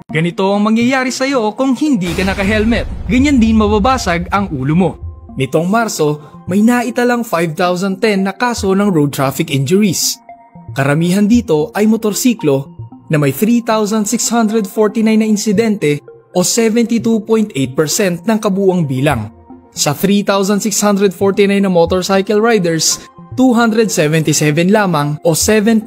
Ganito ang mangyayari sa'yo kung hindi ka naka-helmet. Ganyan din mababasag ang ulo mo. Nitong Marso, may naitalang 5,010 na kaso ng road traffic injuries. Karamihan dito ay motorsiklo na may 3,649 na insidente o 72.8% ng kabuuang bilang. Sa 3,649 na motorcycle riders, 277 lamang o 7.6%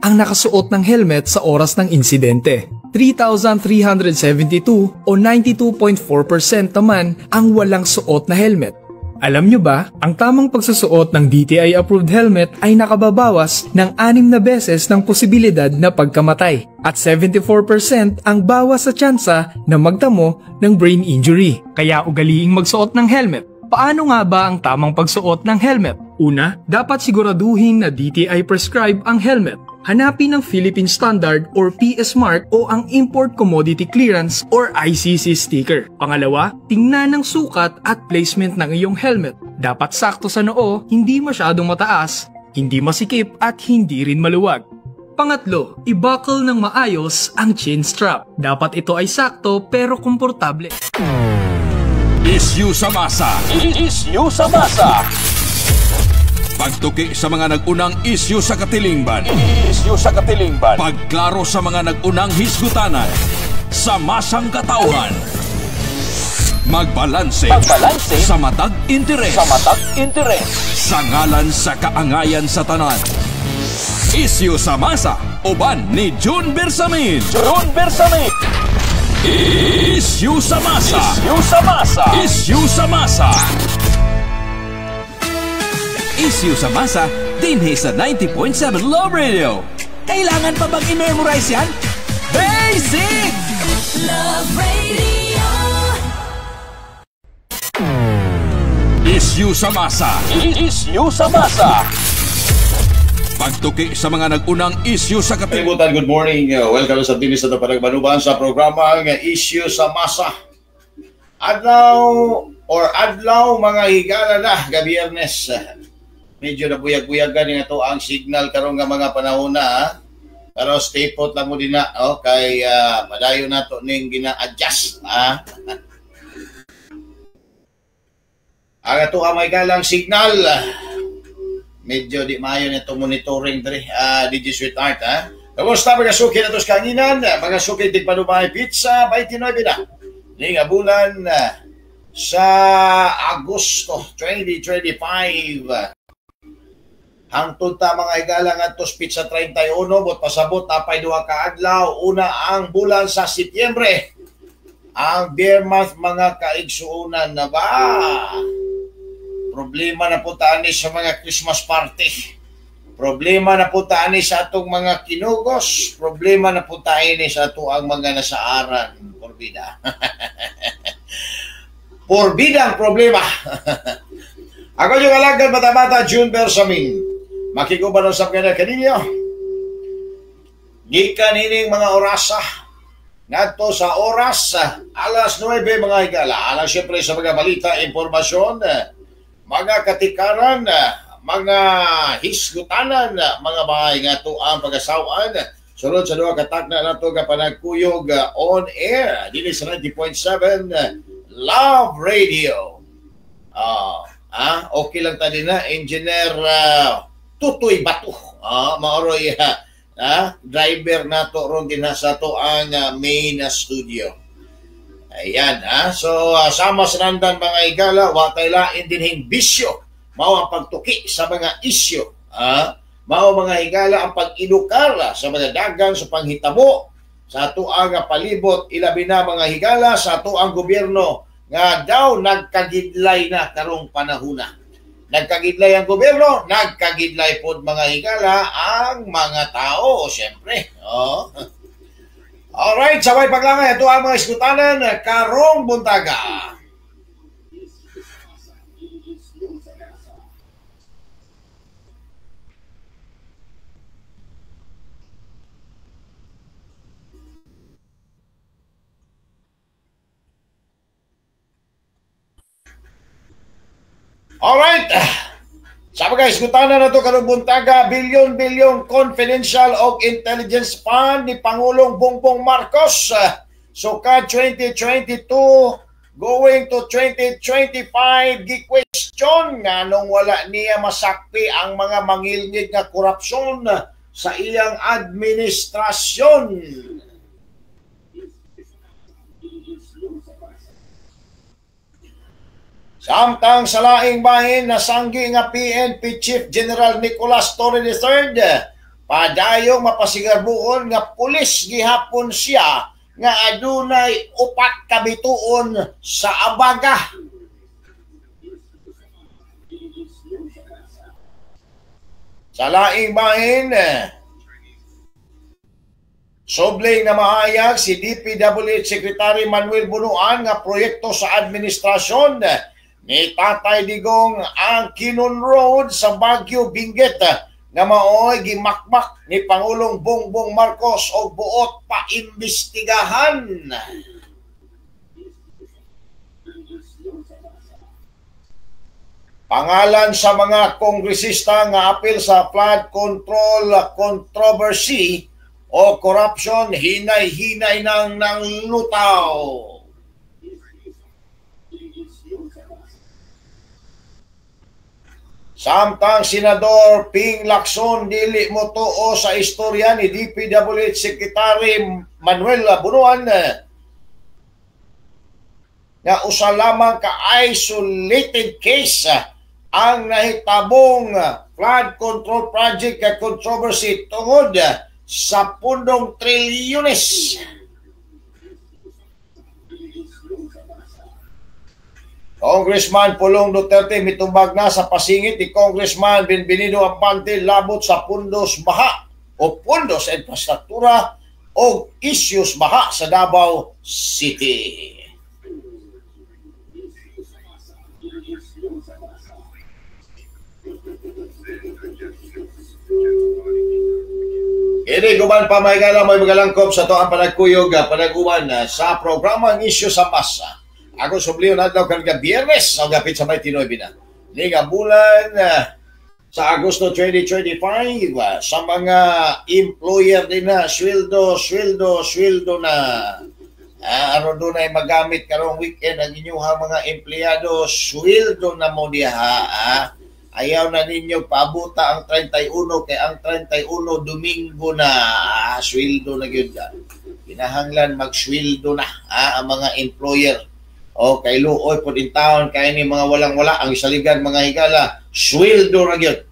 ang nakasuot ng helmet sa oras ng insidente. 3,372 o 92.4% naman ang walang suot na helmet. Alam nyo ba, ang tamang pagsusuot ng DTI-approved helmet ay nakababawas ng 6 na beses ng posibilidad na pagkamatay at 74% ang bawas sa tsansa na magtamo ng brain injury. Kaya ugaliing magsuot ng helmet. Paano nga ba ang tamang pagsuot ng helmet? Una, dapat siguraduhin na DTI prescribe ang helmet. Hanapin ang Philippine Standard or PS Mark o ang Import Commodity Clearance or ICC sticker. Pangalawa, tingnan ang sukat at placement ng iyong helmet. Dapat sakto sa noo, hindi masyadong mataas, hindi masikip at hindi rin maluwag. Pangatlo, i-buckle ng maayos ang chin strap. Dapat ito ay sakto pero komportable. Issue sa masa. Issue sa masa. Pagtuki sa mga nag-unang isyu sa katilingban. Issue sa katilingban. Pagklaro sa mga nag-unang hisgutanan. Sa masang katauhan. Magbalanse. Magbalanse. Sa matag interes. Sa matag interes. Sa ngalan sa kaangayan sa tanan. Isyu sa masa. Uban ni June Bersamin. June Bersamin. Isyu sa masa. Issue sa masa. Isyu sa masa. Issue sa masa, dinhi sa 90.7 Love Radio. Kailangan pa bang i-memorize yan? Basic! Love Radio. Issue sa masa. Issue sa masa. Pagtuki sa mga nag-unang issue sa Kalimutan, good morning. Welcome sa dinis na panagmanuban sa programang Issue sa Masa. Adlaw or adlaw mga higala na, gabiyernes. Medyo nabuyag-buyagan nga to ang signal karon nga mga panahon na. Ha? Pero stay put lang mo din na, oh, kay padayon na to ning gina-adjust. Ha? Ang ato ang may galang signal. Medyo di maayo nito monitoring diri, DJ Sweetheart, ha? Kamusta mga suki na tos kanginan, mga suki tigpanumay pizza 29 na. Ning bulan sa Agosto 2025. Hangtod ta mga higala ngadto sa pizza 31 bot pasabot napay duha ka adlaw, una ang bulan sa Setyembre. Ang beer month mga kaigsuonan na ba? Problema na po taani sa mga Christmas party. Problema na po taani sa atong mga kinugos. Problema na po taani sa ato ang mga nasaaran. Porbida. Porbida ang problema. Ako yung alagad bata-bata, June Bersamin. Makikuban usap ka na kaninyo. Gikan ining mga orasa. Ngadto sa oras, alas 9 mga higala. Alas siyempre sa mga balita, impormasyon, mga katikaran, mga hisgutanan, mga bahay nga to ang pag-asawan. Sunod sa duha ka takna nato nga panagkuyog on air dinhi sa 90.7 Love Radio. Okay lang ta din na Engineer Tutoy Bato. Maoroy driver nato ron din sa to ang main studio. Ayan, ha? So, sama sa nandan mga igala, watay lain dinhing bisyo. Mao ang pagtuki sa mga isyu. Ha? Mao mga higala ang pag-edukar sa mga dagan sa panghitabo sa atoang palibot, ilabi na mga higala sa atoang gobyerno nga daw nagkagidlay na karong panahuna. Nagkagidlay ang gobyerno, nagkagidlay pod mga higala ang mga tao, siyempre. Oh. Alright, sabay paglangay, ito ang mga iskutanan karong buntaga. Alright, Sabi guys, gutana na to karong buntaga, bilyon-bilyon confidential og intelligence fund ni Pangulong Bongbong Marcos. So ka 2022 going to 2025, gi-question nganong wala niya masakpi ang mga mangilngid nga korupsyon sa iyang administrasyon. Samtang sa laing bahin, nasanggi nga PNP Chief General Nicolas Torre III, padayong mapasigarbuon nga pulis gihapon siya nga adunay 4 ka bituon sa abaga. Sa laing bahin, sobling na mahayag si DPWH Secretary Manuel Bunuan nga proyekto sa administrasyon ni Tatay Digong ang Kinun Road sa Baguio, Benguet nga maoy gimakmak ni Pangulong Bongbong Marcos og buot paimbestigahan. Pangalan sa mga kongresista nga apil sa flood control controversy o corruption, hinay-hinay nang nanglutaw. Samtang Senador Ping Lacson dili mo tuo sa istorya ni DPWH Secretary Manuel Bunuan nga usa lamang ka isolated case ang nahitabong flood control project controversy tungod sa pundong trilyones. Congressman Pulong Duterte mitumbag na sa pasingit ni Congressman Bienvenido Abante labot sa pundos baha o pundos sa infrastruktura o issues baha sa Davao City. Ini guban pa may galang may magalangkob sa toang panagkuyog panag-uwan sa programang Isyu sa Masa. Ako subliyo na adlaw karong Biyernes sa gapit sa 29 na. Liga bulan sa Agosto 2025 sa mga employer din na sweldo, sweldo, sweldo na. Aron dunay magamit karong weekend ang inyong mga empleyado, sweldo na mo diha. Ayaw na ninyo paabuta ang 31 kay ang 31 Domingo na, sweldo na gyud. Kinahanglan magsweldo na ang mga employer. O kay luoy pod in town kay ni mga walang-wala ang isaligan mga higala, sweldo ra gyud.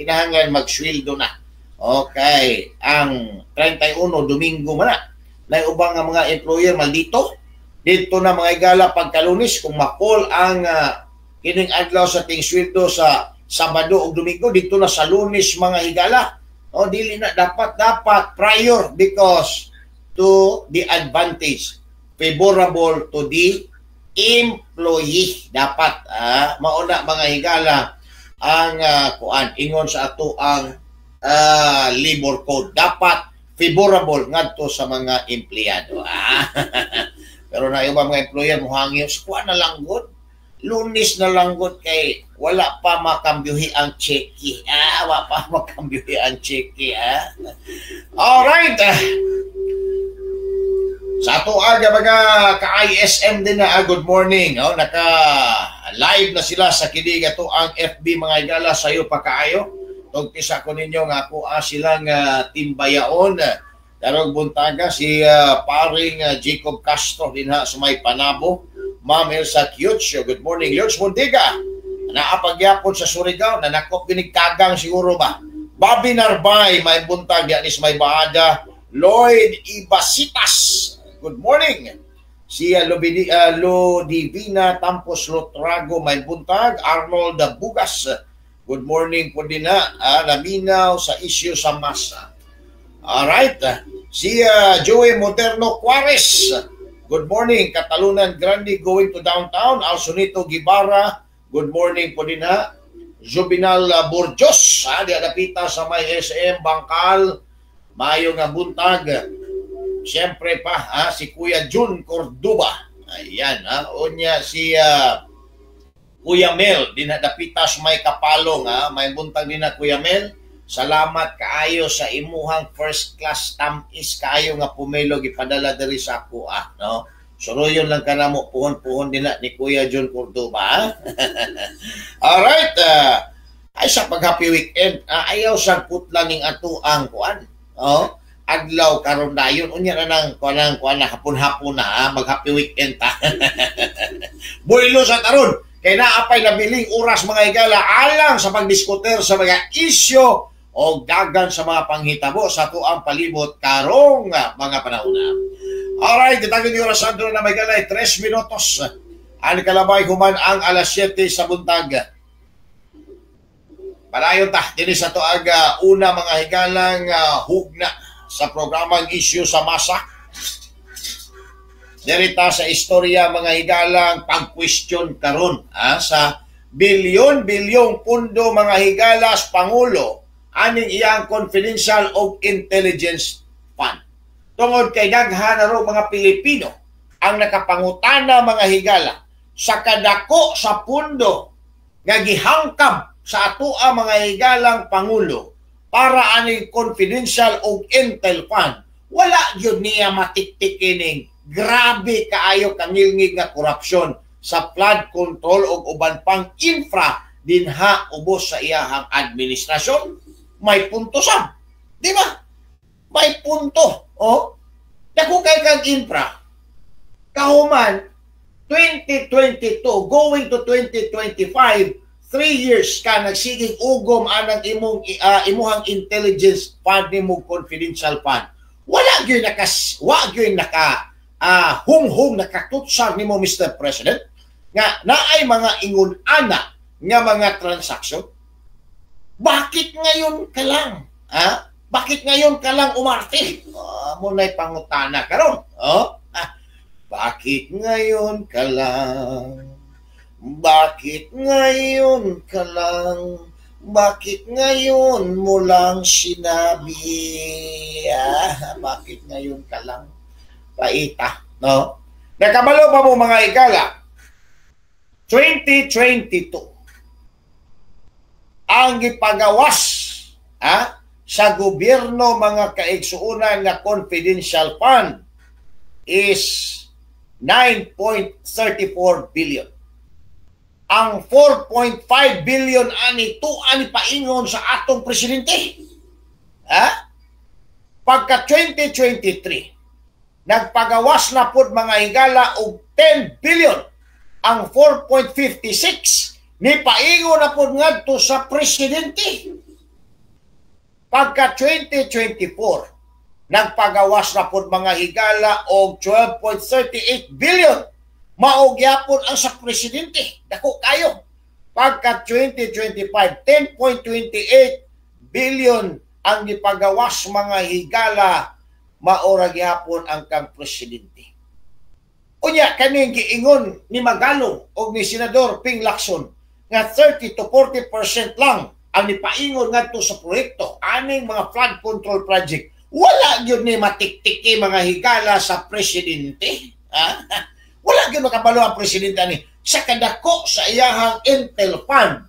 Kinahanglan magsweldo na. Okay, ang 31 Domingo man na. Nay ubang nga mga employer maldito dito na mga higala pagkalunes kung makol ang kining adlaw sa ting sweldo sa Sabado ug Domingo dito na sa Lunes mga higala. O dili na dapat prior because to the advantage favorable to the employee dapat mauna mga higala ang kuan ingon sa ato ang labor code dapat favorable ngadto sa mga empleyado. Pero na iba mga employer mohangyo kuan na lang gud, Lunes na lang gud kay wala pa makambyuhi ang cheque. Wala pa makambyuhi ang cheque. All right. Sa ato aga mga ka-ISM din na, good morning. Oh, naka-live na sila sa kinig ato ang FB mga higala, sayo pa kaayo. Tugtisa ko ninyo nga ako silang timbayaon. Karong buntaga si paring Jacob Castro din ha sa may Panabo. Ma'am Elsa Kyucho, good morning. Lurch Mundiga, naapagyapon sa Surigao, nanakop ginig kagang siguro ba. Bobby Narbay, may buntag diyan is may Baada. Lloyd Ibasitas, good morning. Si Lodivina Tampos Lotrago, may buntag. Arnold Bugas, good morning po din na. Naminaw sa issue sa masa. Alright. Si Joey Moderno Juarez, good morning. Catalunan Grande going to downtown. Alsonito Gibara, good morning po din na. Juvenal Burjos, di adapita sa may SM Bangkal, mayo nga buntag. Siyempre pa si Kuya Jun Cordoba. Ayan, unya si Kuya Mel dinha dapitas may kapalong ha, may buntag din na Kuya Mel. Salamat kaayo sa imuhang first class tamis kaayo nga pumelo gipadala diri sa ako ah, no. Suruyon lang ka namo puhon-puhon din na ni Kuya John Cordoba. Ha? Alright, ay sa pag happy weekend, ayaw sa putla ning ato ang kuan. Oh, adlaw karon dayon unya na nang kuan na hapon-hapon na ha, mag happy weekend ta. Builo sa taron kay naapay nabiling oras mga higala alang sa pagdiskuter sa mga isyu o dagan sa mga panghitabo sa tuang palibot karong mga panahon na. Alright, kitagin ni oras Sandro na may galay 3 minutos. Ang kalabay human ang alas 7 sa buntag. Padayon ta dinhi sa tuag una mga higalang hugna sa programang Isyu sa Masa. Dirita sa istorya mga higalang pag-question karon sa bilyon-bilyong pundo mga higalas Pangulo aning iyang confidential og intelligence fund. Tungod kay daghan na ro mga Pilipino ang nakapangutana mga higala sa kadako sa pundo nga gihangkab sa atoa mga higalang Pangulo para aning confidential og intel fund. Wala gyud niya matiktik kining grabe kaayo kangilngig nga korupsyon sa flood control og uban pang infra dinha ubos sa iyahang administrasyon. May punto sab, di ba? May punto. Oh, dako kay kang infra. Kahuman 2022 going to 2025, 3 years ka nagsiging ugom anang imong imuhang intelligence fund nimo confidential fund. Wala gyud naka hunghong nakatutsar nimo Mr. President nga naay mga ingon ana nga mga transaksyon. Bakit ngayon ka lang? Ha? Bakit ngayon ka lang umarte? Mo na'y pangutana karon. Oh? Ah, bakit ngayon ka lang? Bakit ngayon ka lang? Bakit ngayon mo lang sinabi? Ah, bakit ngayon ka lang? Paita, no? Nakabalo pa mo mga igala? 2022 ang gipagawas sa gobyerno mga kaigsuonan nga confidential fund is 9.34 billion. Ang 4.5 billion ani to ani paingon sa atong presidente. Ha? Pagka 2023 nagpagawas na pod mga higala og 10 billion. Ang 4.56 ni paingon na pod ngadto sa presidente. Pagka 2024 nagpagawas na pod mga higala og 12.38 billion. Mao gyapon ang sa presidente. Dako kayo. Pagka 2025, 10.28 billion ang gipagawas mga higala, maora gyapon ang kang presidente. Unya kaning giingon ni Magalong og ni Senador Ping Lacson nga 30 to 40% lang ang nipaingon ngadto sa proyekto aning mga flood control project. Wala gyud ni matiktiki mga higala sa presidente. Ha? Wala gyud makabalo ang presidente ani sa kadako sa iyahang intel fund,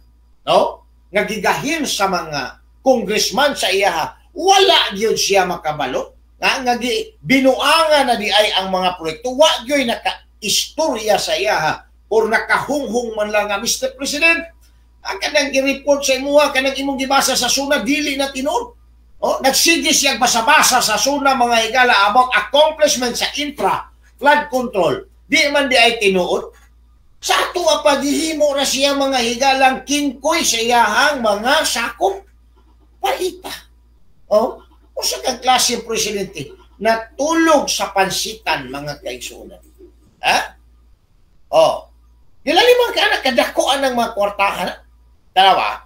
no? Nga gigahin sa mga congressman sa iyaha, wala gyud siya makabalo. Nga binuangan na di ay ang mga proyekto, wa gyud naka-istorya sa iyaha or nakahunghong man lang nga Mr. President, ang kanang gi-report sa imuha, kanang imong gibasa sa SONA dili na tinuod. Oh, nagsige siya basa-basa sa SONA mga higala about accomplishment sa infra, flood control. Di man di ay tinuod. Sa ato pagihimo na siya mga higalang kingkoy sa iyahang mga sakop. Paita. Oh, usa kang klase presidente natulog sa pansitan mga kaigsuonan. Ha? Oh. Gilalimang ka na kadakoan ng mga kwartahan. Tanawa.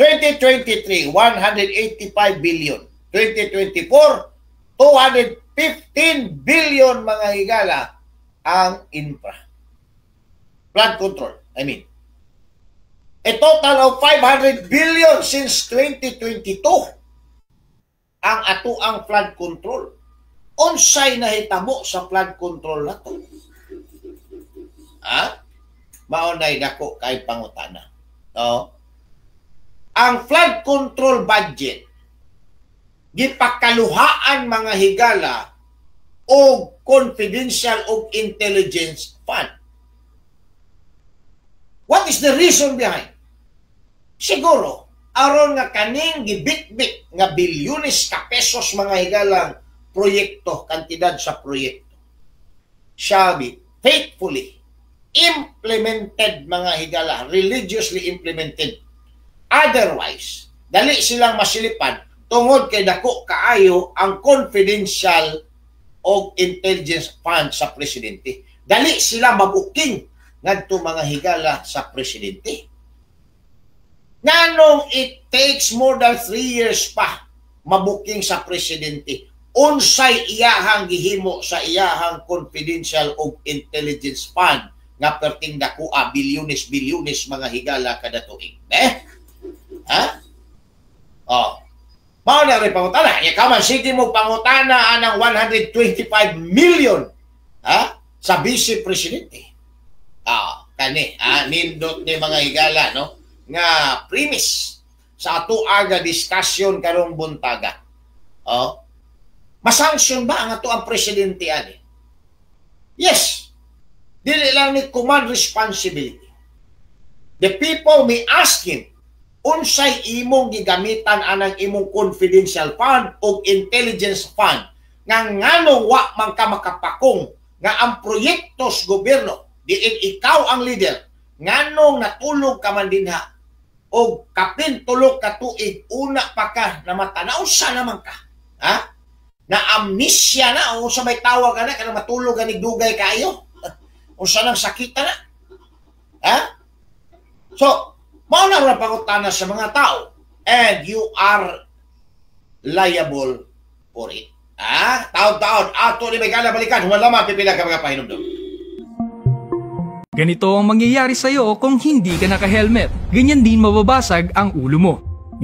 2023, 185 billion. 2024, 215 billion mga higala ang infra. Flood control, I mean. A total of 500 billion since 2022 ang atoang flood control. Unsay nahitabo sa flood control na to? Ha? Mao nay dako kay pangutana. No? Ang flood control budget gipakaluhaan mga higala og confidential og intelligence fund. What is the reason behind? Siguro aron nga kaning gibitbit nga bilyones ka pesos mga higalang proyekto, kantidad sa proyekto, shall be faithfully implemented mga higala, religiously implemented. Otherwise, dali silang masilipan tungod kay dako kaayo ang confidential o intelligence fund sa presidente. Dali sila mabuking ngadto mga higala sa presidente. Nganong it takes more than 3 years pa mabuking sa presidente, unsay iyahang gihimo sa iyahang confidential o intelligence fund nga perting dakoa bilyones bilyones mga higala kada tuig? Eh? Ha? Oh. Mao na rin pangutana. Ikaw man sige mo pangutana anang 125 million, ha, sa vice presidente. Ah, kani, nindot ni mga higala, no, nga premise sa ato aga discussion karong buntaga. Oh. Masanksyon ba ang ato ang presidente ani? Yes. Dili lang ni command responsibility. The people may ask him, unsay imong gigamitan anang imong confidential fund o intelligence fund nga nganong wa man ka makapakong nga ang proyekto sa gobyerno diin ikaw ang leader, nganong natulog ka man dinha o kapin tulog ka tuig una pa ka na matanaw sa naman ka, ha? Na amnesia na o sa may tawag ana kanang matulog ganig dugay kaayo unsa nang sakita na, ha? So mao na ra pangutana sa mga tao, and you are liable for it. Ah, taon-taon ato ni may balikan human lamang pipila ka mga pahinumdom. Ganito ang mangyayari sa iyo kung hindi ka naka-helmet. Ganyan din mababasag ang ulo mo.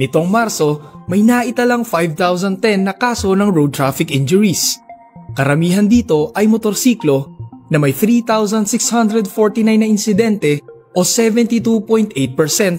Nitong Marso, may naitalang 5,010 na kaso ng road traffic injuries. Karamihan dito ay motorsiklo na may 3,649 na insidente o 72.8%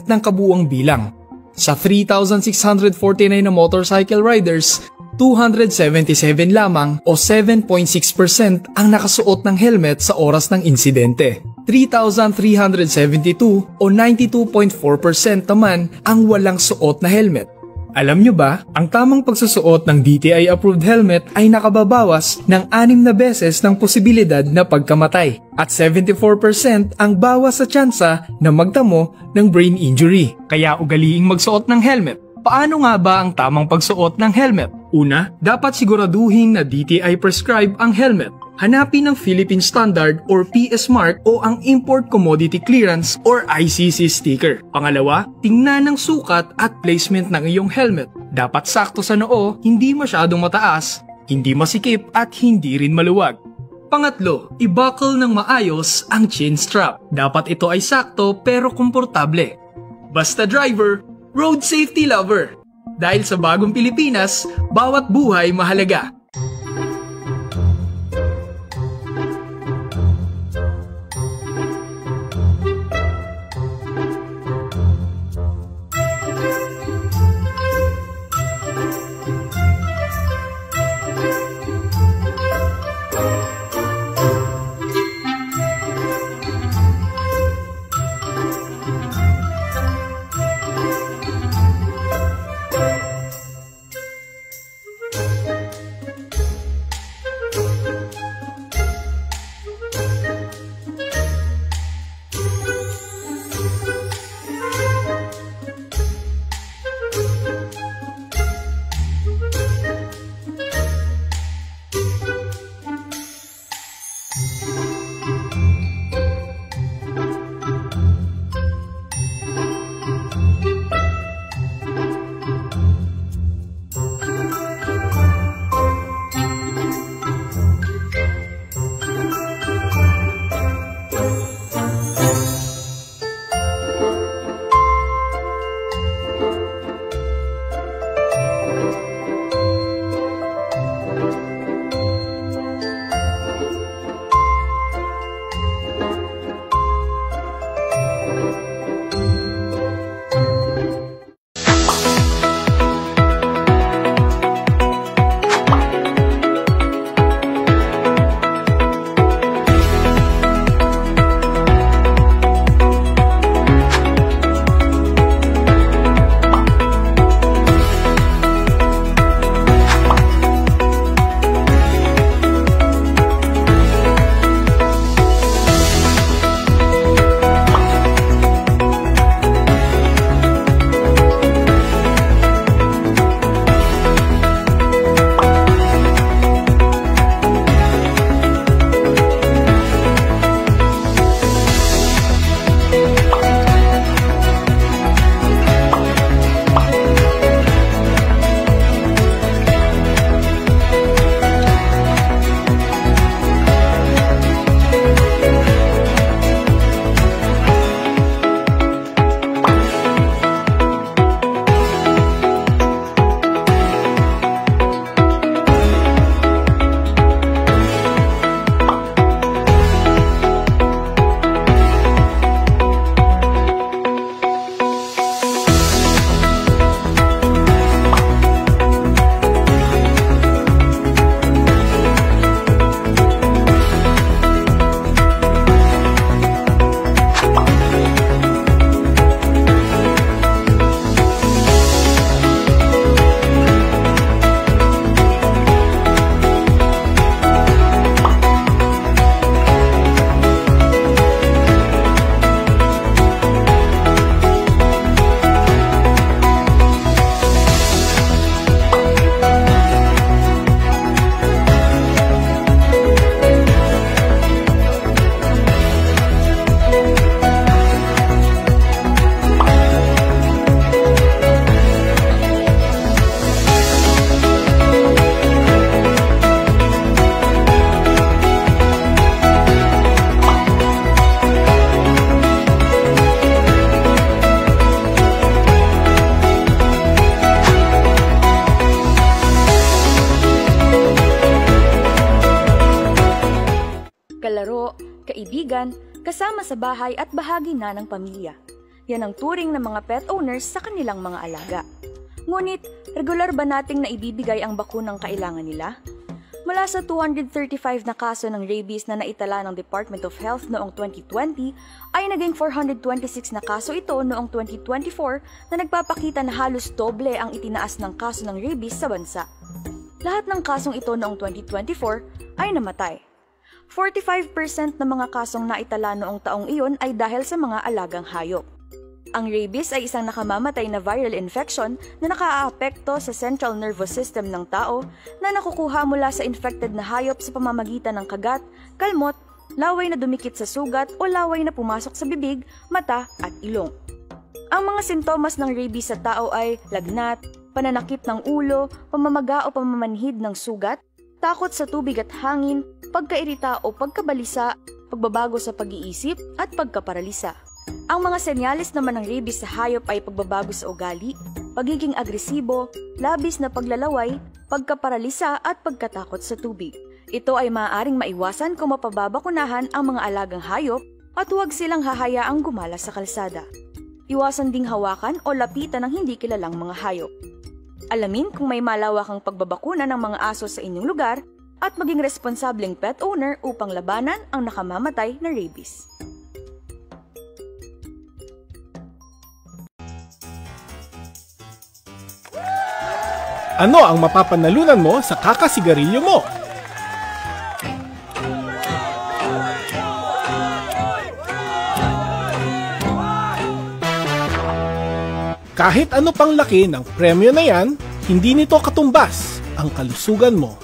ng kabuuang bilang. Sa 3,649 na motorcycle riders, 277 lamang o 7.6% ang nakasuot ng helmet sa oras ng insidente. 3,372 o 92.4% naman ang walang suot na helmet. Alam nyo ba, ang tamang pagsusuot ng DTI-approved helmet ay nakababawas ng 6 na beses ng posibilidad na pagkamatay at 74% ang bawas sa tsansa na magtamo ng brain injury. Kaya ugaliing magsuot ng helmet. Paano nga ba ang tamang pagsuot ng helmet? Una, dapat siguraduhin na DTI prescribe ang helmet. Hanapin ang Philippine Standard or PS Mark o ang Import Commodity Clearance or ICC sticker. Pangalawa, tingnan ang sukat at placement ng iyong helmet. Dapat sakto sa noo, hindi masyadong mataas, hindi masikip at hindi rin maluwag. Pangatlo, i-buckle ng maayos ang chin strap. Dapat ito ay sakto pero komportable. Basta driver, road safety lover. Dahil sa bagong Pilipinas, bawat buhay mahalaga. kaibigan, kasama sa bahay at bahagi na ng pamilya. Yan ang turing ng mga pet owners sa kanilang mga alaga. Ngunit, regular ba nating naibibigay ang bakunang kailangan nila? Mula sa 235 na kaso ng rabies na naitala ng Department of Health noong 2020, ay naging 426 na kaso ito noong 2024 na nagpapakita na halos doble ang itinaas ng kaso ng rabies sa bansa. Lahat ng kasong ito noong 2024 ay namatay. 45% ng mga kasong naitala noong taong iyon ay dahil sa mga alagang hayop. Ang rabies ay isang nakamamatay na viral infection na nakaaapekto sa central nervous system ng tao na nakukuha mula sa infected na hayop sa pamamagitan ng kagat, kalmot, laway na dumikit sa sugat o laway na pumasok sa bibig, mata at ilong. Ang mga sintomas ng rabies sa tao ay lagnat, pananakit ng ulo, pamamaga o pamamanhid ng sugat, takot sa tubig at hangin, pagkairita o pagkabalisa, pagbabago sa pag-iisip at pagkaparalisa. Ang mga senyales naman ng rabies sa hayop ay pagbabago sa ugali, pagiging agresibo, labis na paglalaway, pagkaparalisa at pagkatakot sa tubig. Ito ay maaaring maiwasan kung mapababakunahan ang mga alagang hayop at huwag silang hahayaang gumala sa kalsada. Iwasan ding hawakan o lapitan ng hindi kilalang mga hayop. Alamin kung may malawakang pagbabakuna ng mga aso sa inyong lugar at maging responsableng pet owner upang labanan ang nakamamatay na rabies. Ano ang mapapanalunan mo sa kakasigarilyo mo? Kahit ano pang laki ng premyo na yan, hindi nito katumbas ang kalusugan mo.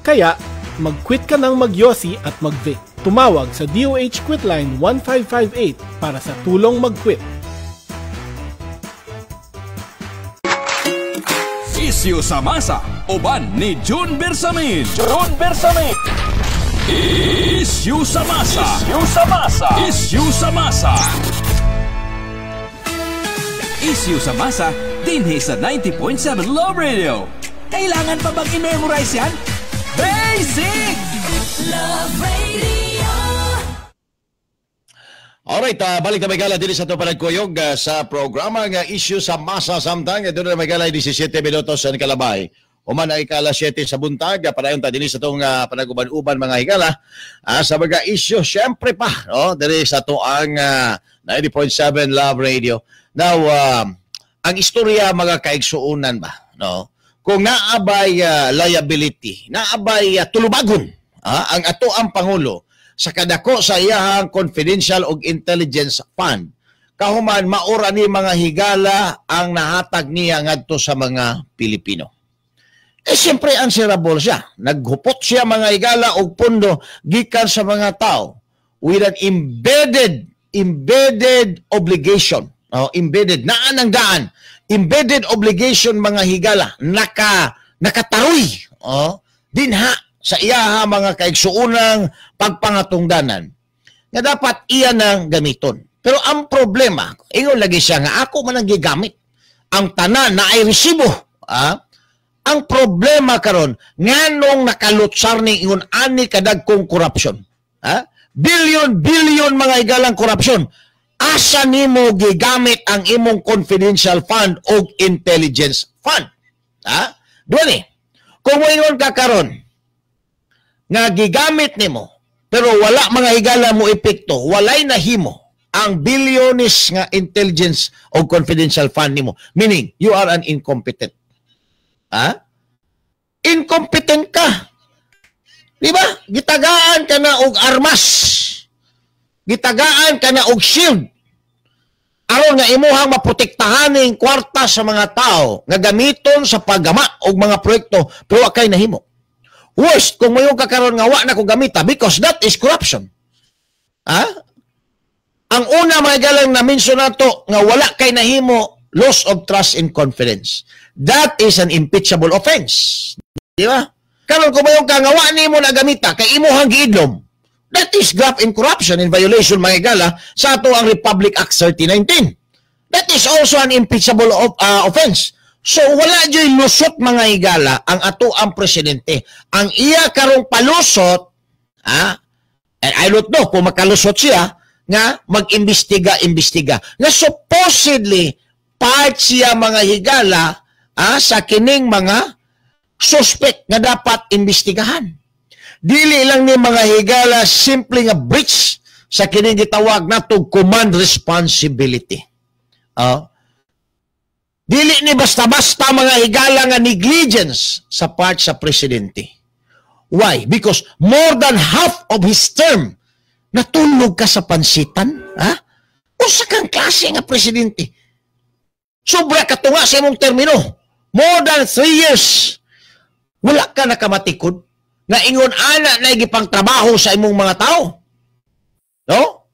Kaya, mag-quit ka ng magyosi at mag-vape. Tumawag sa DOH Quitline 1558 para sa tulong mag-quit. Isyu sa masa, uban ni June Bersamin. June Bersamin. Isyu sa masa. Isyu sa masa. Isyu sa masa. Isyu sa masa, dinhi sa 90.7 Love Radio. Kailangan pa bang i-memorize yan? Basic! Love Radio. Alright, balik na may gala din sa ito panagkuyog sa programa nga issue sa masa samtang. Doon na may gala 17 minutos sa kalabay. Human ay ikala 7 sa buntag. Padayon ta din sa itong panaguban-uban mga higala. Sa mga issue, syempre pa, no? Diri sa ito ang 90.7 Love Radio. Now, ang istorya mga kaigsuonan ba, no? Kung naabay liability, naabay tulubagon, ang ato ang Pangulo sa kadako sa iyahang confidential og intelligence fund, kahuman maura ni mga higala ang nahatag niya ngadto sa mga Pilipino. Eh siyempre answerable siya. Naghupot siya mga higala og pondo gikan sa mga tao with an embedded obligation. Oh, embedded naan ang daan. Embedded obligation mga higala nakataroy, oh, dinha sa iyaha mga kaigsuonang pagpangatungdanan nga dapat iya nang gamiton. Pero ang problema, ingon lagi siya nga ako man ang gigamit ang tanan na ay resibo. Ang problema karon nganong nakalutsar ni ingon ani kadagkong korupsyon. Billion mga higalang korupsyon. Asa nimo gigamit ang imong confidential fund o intelligence fund? Duwa ni, kung moingon ka karon nga gigamit nimo pero wala mga higala mo epekto, walay nahimo ang bilyones nga intelligence o confidential fund nimo, meaning you are an incompetent. Incompetent ka. Di ba? Gitagaan ka na og armas. Gitagaan ka na og shield. Aron nga imuhang maprotektahan ning kwarta sa mga tao nga gamiton sa paggama og mga proyekto pero wa kay nahimo. Worst kung moyong kakaron nga wa na ko gamita because that is corruption. Ang una mga galang na mention nato nga wala kay nahimo, loss of trust and confidence. That is an impeachable offense. Di ba? Karon kung moyong ka nga wa nimo na gamita kay imuhang giidlom, That is graft and corruption in violation, mga higala, sa ato ang Republic Act 3019. That is also an impeachable offense. So wala dyo'y lusot, mga higala, ang ato ang presidente. Ang iya karong palusot, and I don't know kung makalusot siya, nga mag-imbestiga-imbestiga. Nga supposedly, part siya, mga higala, sa kining mga suspect nga dapat imbestigahan. Dili lang ni, mga higala, simple nga breach sa kining gitawag nato command responsibility. Dili ni basta-basta, mga higala, nga negligence sa part sa presidente. Why? Because more than half of his term natulog ka sa pansitan, ha? Usa kang klase nga presidente. Sobra katunga sa imong termino. More than 3 years. Wala ka nakamatikod nga ingon ana na gipang trabaho sa imong mga tao. No?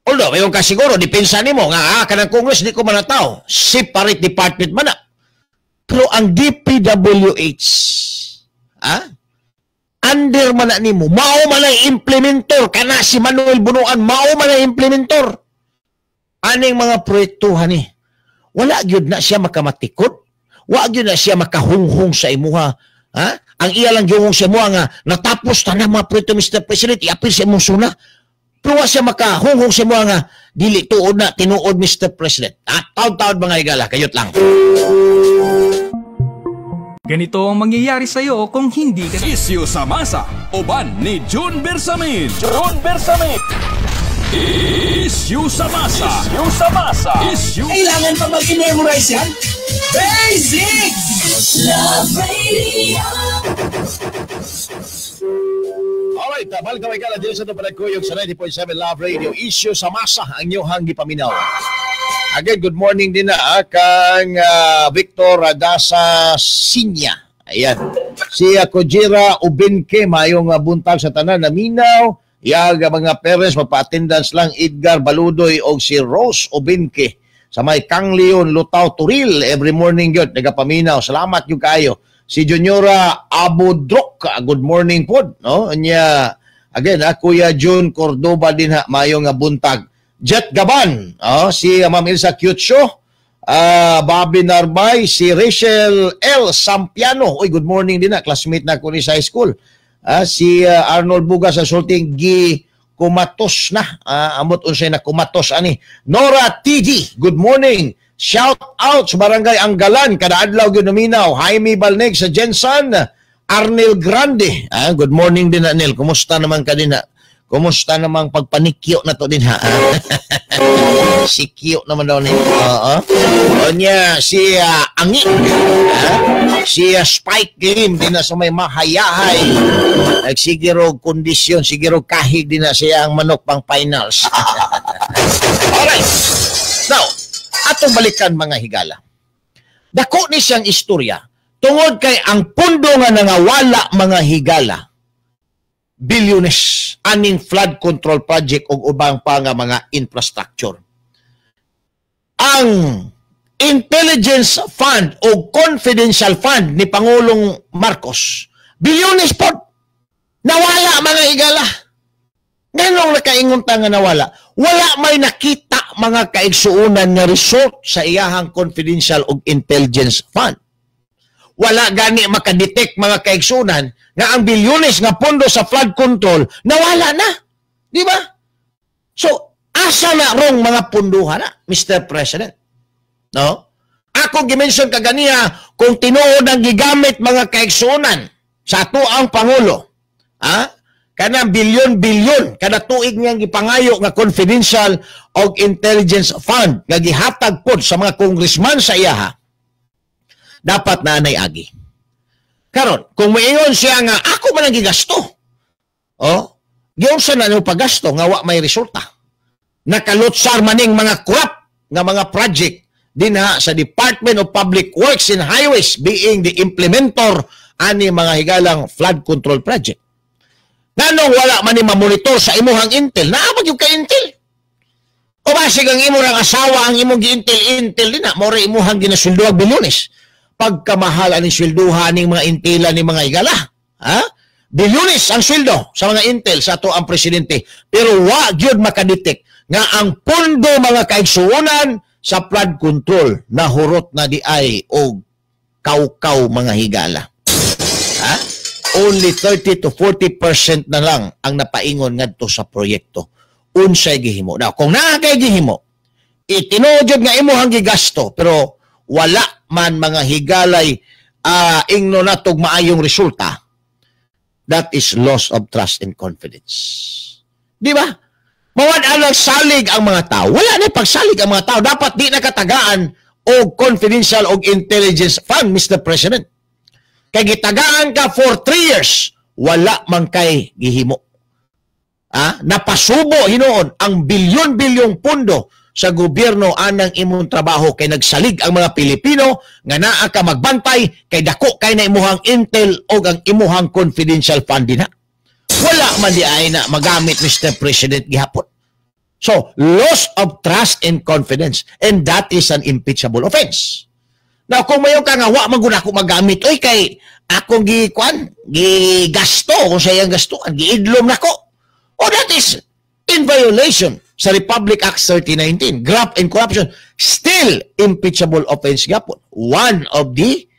Although, mayon ka siguro, depensa nimo nga, kanang Congress, di ko man tao. Separate department man na. Pero ang DPWH, under man na nimo, mao man ang implementor, kana si Manuel Bunuan, mao man ang implementor. Aning mga proyektuhan ni, wala gyud na siya makamatikod, wa gyud na siya makahunghong sa imuha. Ha? Ang iya lang gihunghong sa imuha nga natapos ta na mga proyekto, Mr. President, iapil sa imong suna. Pero wa siya makahunghong sa imuha nga dili tuod na tinuod, Mr. President. Ah, taod-taod, mga higala, kayot lang. Ganito ang mangyayari sa'yo kung hindi ka Isyu sa masa, uban ni June Bersamin. June Bersamin. Isyu sa masa. Isyu sa masa. Isyu Kailangan pa bang i-memorize yan? Basic! Love Radio. Alright, balik na higala dito sa Panagkuyog sa 90.7 Love Radio. Issue sa masa ang inyong gipaminaw. Again, good morning din na kang Victor Adasa Sinya. Ayan. Si Kojira Ubinke, mayong buntag sa tanan naminaw. Yag mga parents, magpa-attendance lang Edgar Baludoy o si Rose Ubinke sa may Kangleon, Lutaw, Turil. Every morning yun, nagapaminaw. Salamat yung kayo. Si Juniora Abudrok, good morning po. No? Anya, again, Kuya June Cordoba din ha, mayong buntag. Jet Gaban, oh, si Ma'am Ilsa Cutesho, Bobby Narbay, si Rachel L. Sampiano. Uy, good morning din na, classmate na ko ni sa high school. Si Arnold Bugas sa sulting gi kumatos na. Amot unsay na kumatos ani. Nora TG, good morning. Shout out sa Barangay Anggalan, kada adlaw gyud naminaw. Jaime Balneg sa Jensan, Arnel Grande. Good morning din Arnel. Kumusta naman ka din ha? Kumusta namang pagpanikyo na to din ha? Si Kyo naman daw ni. Oo. O niya, si Angi. Si Spike Lim din na sa may mahayahay. Nagsigiro kondisyon, sigiro kahig din na siya ang manok pang finals. Alright. Now, atong balikan, mga higala. Dako ni siyang istorya tungod kay ang pundo nga nangawala, mga higala, bilyones aning flood control project ug ubang pa nga mga infrastructure. Ang intelligence fund o confidential fund ni Pangulong Marcos, bilyones po. Nawala, mga higala. Nganong nakaingon ta nga nawala? Wala may nakita, mga kaigsuonan, nga result sa iyahang confidential ug intelligence fund. Wala gani makadetect, mga kaigsuonan, nga ang bilyones nga pondo sa flood control nawala na. Di ba? So, asa na rong mga punduhan na, Mr. President? No? Ako gimension kaganiha kung tinuod ang gigamit, mga kaigsuonan, sa ato ang Pangulo, kanang bilyon-bilyon kada tuig niyang gipangayo nga confidential og intelligence fund nga gihatag pod sa mga congressman sa iyaha, dapat na anay agi. Karon, kung moingon siya nga ako man ang gigasto, oh, giunsa na nimo paggasto nga wa may resulta? Nakalutsar maning mga corrupt nga mga project dinha sa Department of Public Works and Highways, being the implementor ani, mga higalang flood control project. Nganong wala man ni mamonitor sa imuhang intel? Naa ba gyud ka intel? O basig ang imo rang asawa ang imong gi-intel-intel din na, mao ra imuhang ginasweldohag bilyones. Pagkamahal aning swelduha ning mga intela ni mga higala. Ha? Bilyones ang sweldo sa mga intel sa ato ang presidente. Pero wa gyud makadetect nga ang pondo, mga kaigsuonan, sa flood control nahurot na di ay og kaukaw, mga higala. Ha? Only 30 to 40% na lang ang napaingon ngadto sa proyekto. Unsay gihimo? Now, kung naa kay gihimo, itinuod jud nga imuhang gigasto pero wala man, mga higalay, ingno natog maayong resulta, that is loss of trust and confidence. Di ba? Mawad ang salig ang mga tao. Wala na pagsalig ang mga tao. Dapat di nakatagaan og confidential og intelligence fund, Mr. President. Kay gitagaan ka for 3 years, wala man kay gihimo. Ah, napasubo hinuon ang bilyon-bilyong pundo sa gobyerno anang imong trabaho kay nagsalig ang mga Pilipino nga naa ka magbantay kay dako kay na imuhang intel o ang imuhang confidential fund dinha. Wala man di ay na magamit, Mr. President, gihapon. So, loss of trust and confidence, and that is an impeachable offense. Now, kung mayo ka nga wa man gud ako magamit, oy, kay akong gi kuan, gigasto kung sa iyang gastuan, giidlom nako. Oh, that is in violation sa Republic Act 3019, graft and corruption, still impeachable offense gapon. One of the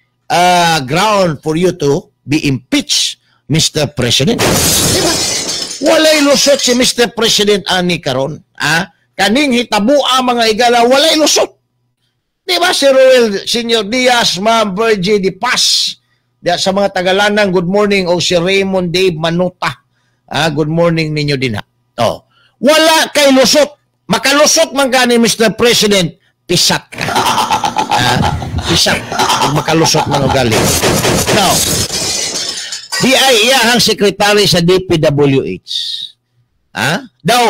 ground for you to be impeached, Mr. President. Diba? Walay lusot si Mr. President ani karon. Ah, kaning hitabua, mga igala, walay lusot. Di ba si Roel Senior Diaz, Ma'am Virgie Di Paz, diya sa mga Tagalanang, good morning, o si Raymond Dave Manuta. Ah, good morning ninyo din ha. Oh. Wala kay lusot. Makalusot man gani, Mr. President, pisat ka. Ah, pisat. Ug makalusot man og gali. Now, di ay iyahang sekretary sa DPWH. Ha? Daw,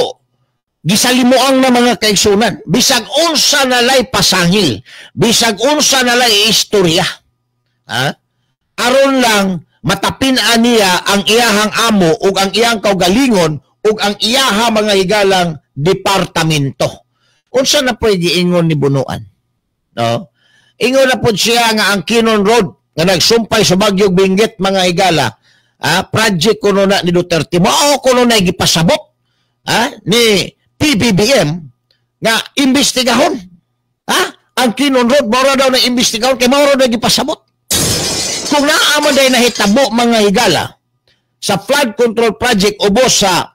gisalimuang na, mga kaigsunan. Bisag unsa na lay pasangil. Bisag unsa na lay istorya. Ha? Aron lang matapin niya ang iyahang amo ug ang iyang kaugalingon ug ang iyaha, mga higalang, departamento. Unsa na po'y giingon ni Bunuan? No? Ingon na po siya nga ang Kinnon Road nga nagsumpay sa Bagyog Benguet, mga higala, ah, project kuno na ni Duterte. Mao kuno na gipasabot, ah, ni PBBM nga imbestigahon. Ha? Ang Kinnon Road mao daw na imbestigahon kay mao na gipasabot. Kung naa man day nahitabo, mga higala, sa flood control project ubos sa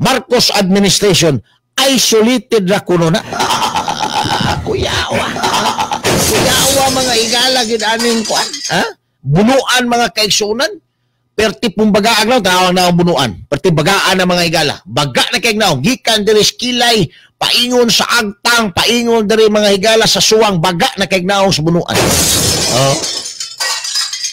Marcos administration, isolated ra kuno na. Ah, kuyawa. Kuyawa, mga higala, gid aning kuan. Ha? Bunuan, mga kaigsunan. Perti pong bagaag na, tawag na ang bunuan. Perti bagaan na, mga higala. Baga na kay naong. Gikan diri sa Kilay, paingon sa Agtang, paingon diri, mga higala, sa Suwang, baga na kay naong sa bunuan. Oh.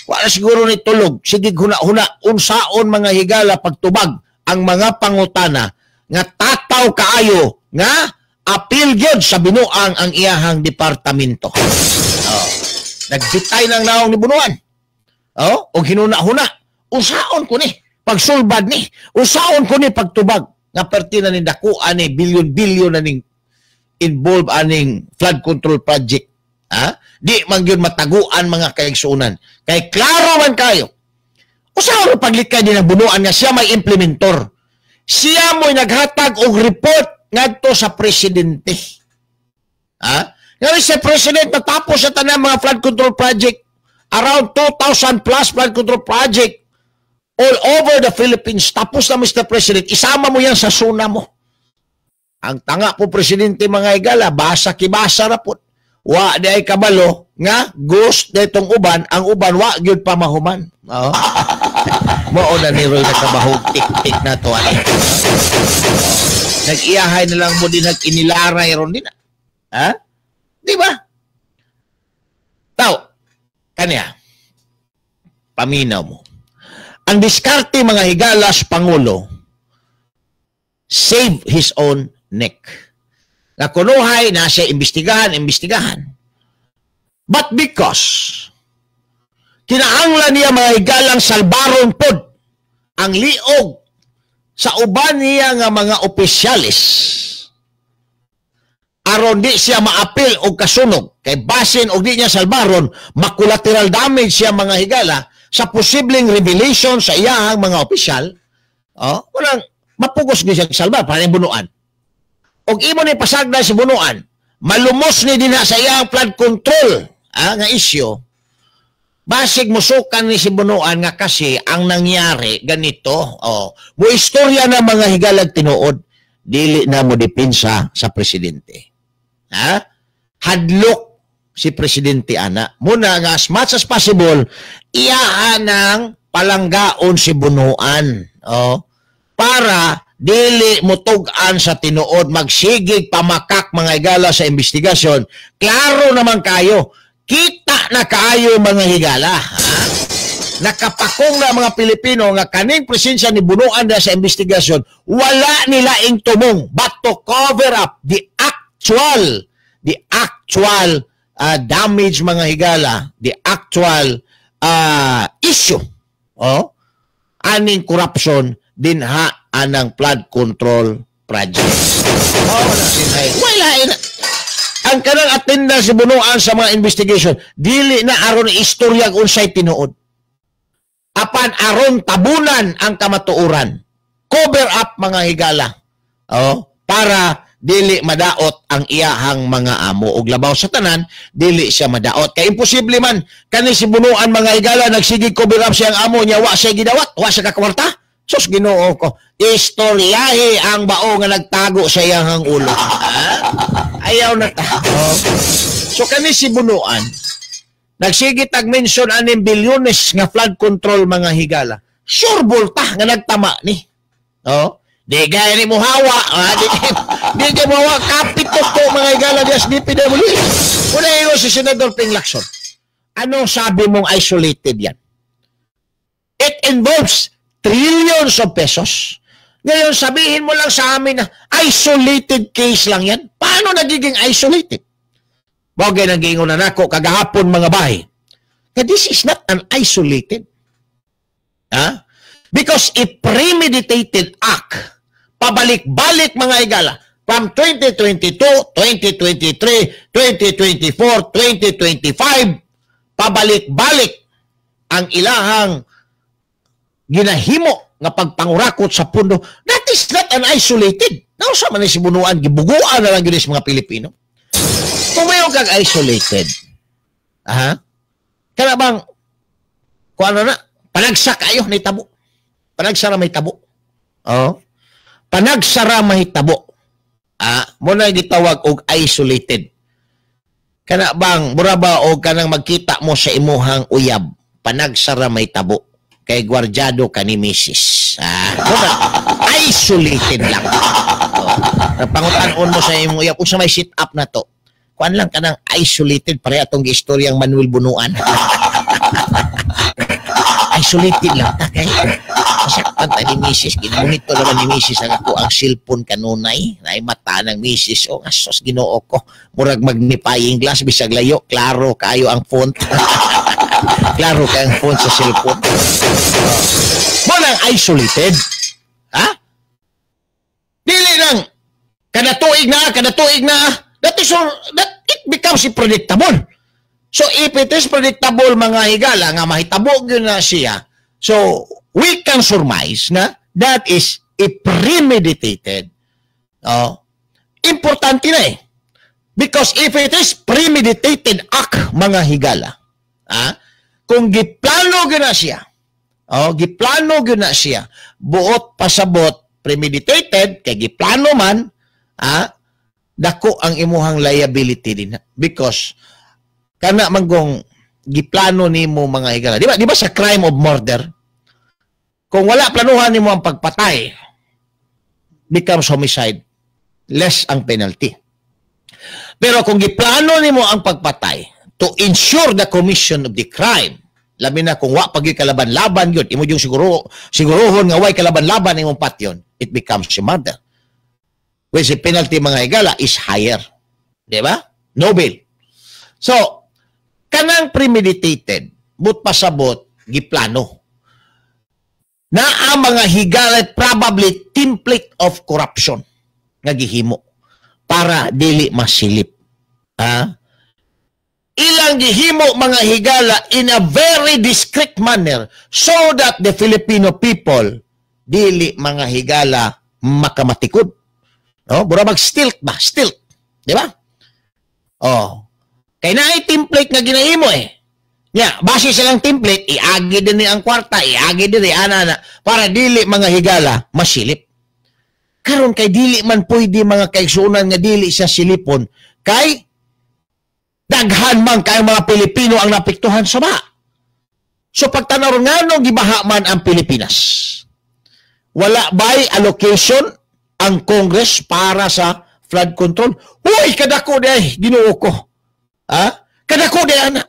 Wala siguro ni tulog. Sige, huna-huna, unsaon, mga higala, pagtubag ang mga pangutana nga tataw kaayo nga apil gyud sa binuang ang iyahang departamento. Oh. Nagbitay ng naong ni Bunuan. Oh, og hinuna-huna, unsaon ko ni pagsulbad ni, unsaon ko ni pagtubag nga perti na ning dako ani, bilyon-bilyon na ning involve aning flood control project. Ha? Di man gyud mataguan, mga kaigsuonan. Kay klaro man kayo. Usaon paglikay din ang Bunuan nga siya may implementor? Siya mo'y naghatag og report ngadto sa presidente. Ha? Nga si president natapos sa tanan mga flood control project, around 2,000 plus flood control project all over the Philippines. Tapos na, Mr. President, isama mo yan sa SONA mo. Ang tanga po presidente, mga igala, basa kibasa ra po. Wa di ay kabalo nga ghost detong uban, ang uban wa gyud pa mahuman. Oo. Mao na ni Roy nakabahog tik-tik na to. Ano? Nag-iyahay na lang mo din nag-inilaray ron din. Ha? Di ba? Tao, kanya, paminaw mo. Ang diskarte, mga higalas, Pangulo, save his own neck. Na kunuhay na siya imbestigahan, imbestigahan. But because kinahanglan niya, mga higalang, salbaron pod ang liog sa uban niya nga mga opisyalis aron di siya maapil og kasunog, kay basin og di niya salbaron, makolateral damage siya, mga higala. sa posibleng revelation sa iyahang mga opisyal, oh, walang mapugos gyud siya salba para Bonoan. Og imo ni pasagdan si Bonoan, malumos ni dinha sa iyang flood control nga issue. Basig musukan ni si Bonoan nga kasi ang nangyari ganito, oh, mo istorya na mga higalag tinuod, dili na mo depensa sa presidente. Ha? Hadlok si presidente ana. Muna nga as much as possible, iyahan ng palanggaon si Bonoan, oh, para dili mutug-an sa tinuod, magsigig pamakak mga higala sa investigasyon. Klaro naman kayo, kita na kaayo mga higala. Ha? Nakapakong na mga Pilipino nga kaning presensya ni Bonoan na sa investigasyon, wala nila ing tumong but to cover up the actual damage mga higala, the actual issue, oh, aning corruption dinha anang flood control project. Oh, wala ina. Ang kanang attendance si Bonoan sa mga investigation, dili na aron istorya unsay tinuod. Apan aron tabunan ang kamatuoran. Cover up mga higala. Oh, para dili madaot ang iyahang mga amo og labaw sa tanan dili siya madaot. Kay imposible man kani si Bonoan mga higala nagsige cover up siyang amo niya, wa siya gidawat, wa siya kakwarta. Sus Ginoo ko, istoryahe ang bao nga nagtago sa iyahang ulo. Ayaw na ta. Oh. So kani si Bonoan nagsige tag mention aning bilyones nga flood control mga higala. Sure bulta nga nagtama ni. Oh. Di gaya ni muhawa, di gaya muhawa, kapit to mga higala di SDPW. Una iyo si Senador Ping Lacson. Anong sabi mong isolated yan? It involves trillions of pesos. Ngayon, sabihin mo lang sa amin na isolated case lang yan. Paano nagiging isolated? Bagay nang giingon na nako kagahapon mga bahay. Kaya this is not an isolated. Ha? Because a premeditated act, pabalik-balik mga higala, from 2022, 2023, 2024, 2025, pabalik-balik ang ilahang ginahimo nga pagpangurakot sa pundo. That is not an isolated. Nausa man ni si Bonoan, gibuguan na lang yun sa mga Pilipino. Kung mayon kag isolated, aha, kana bang, kung ano na, panagsa kayo, may tabo. Panagsara may tabo. Oh. Panagsara may tabo. Ah, mo na gitawag og isolated. Kana bang mura ba og kanang magkita mo sa imuhang uyab, panagsara may tabo kay gwardyado ka ni misis. Ah, muna, isolated lang. Oh. Pangutan-on mo sa imong uyab unsa may sit up na to. Kuan lang kanang isolated pare atong giistoryang Manuel Bonoan. Isolated lang ta kay masaktan ta ni misis, ginamito naman ni misis ang ako ang cellphone kanunay, naay mata ng misis, o asos Ginoo ko, murag magnifying glass bisag layo, klaro kayo ang font. Klaro kay ang font sa cellphone. Mo nang isolated. Ha? Dili lang kada tuig na, that is all, that it becomes predictable. So if it is predictable mga higala nga mahitabo gyud na siya, so we can surmise na that is a premeditated. Oh, importante na eh. Because if it is premeditated act mga higala, ah, kung giplano gyud na siya, oh, giplano gyud na siya, buot pasabot premeditated kay giplano man, ah, dako ang imuhang liability din because kana manggong giplano nimo mga higala. Di ba sa crime of murder, kung wala planuhan nimo ang pagpatay, becomes homicide, less ang penalty. Pero kung giplano nimo ang pagpatay to ensure the commission of the crime, labi na kung wa pag kalaban-laban yun, imo yung siguruhon nga way kalaban-laban imong patyon, it becomes a murder. Which the penalty mga higala is higher. Di ba? No bail. So, kanang premeditated, but pasabot, giplano. Na ang mga higala probably template of corruption nga gihimo para dili masilip. Ha? Ilang gihimo, mga higala, in a very discreet manner so that the Filipino people dili, mga higala, makamatikod. No? Mura mag stealth ba? Stealth. Di ba? Oh. Kay naay template nga ginahimo eh. Nya, base silang template, iagi din ni ang kwarta, iagi din ni ana na para dili, mga higala, masilip. Karon kay dili man pwede, mga kaigsunan, nga dili siya silipon kay daghan man kay mga Pilipino ang napiktuhan sa baha. So pagtanaw, nganong gibaha man ang Pilipinas? Wala ba'y allocation ang Congress para sa flood control? Uy, kadako di, Ginoo ko. Ha? Kadako di ana.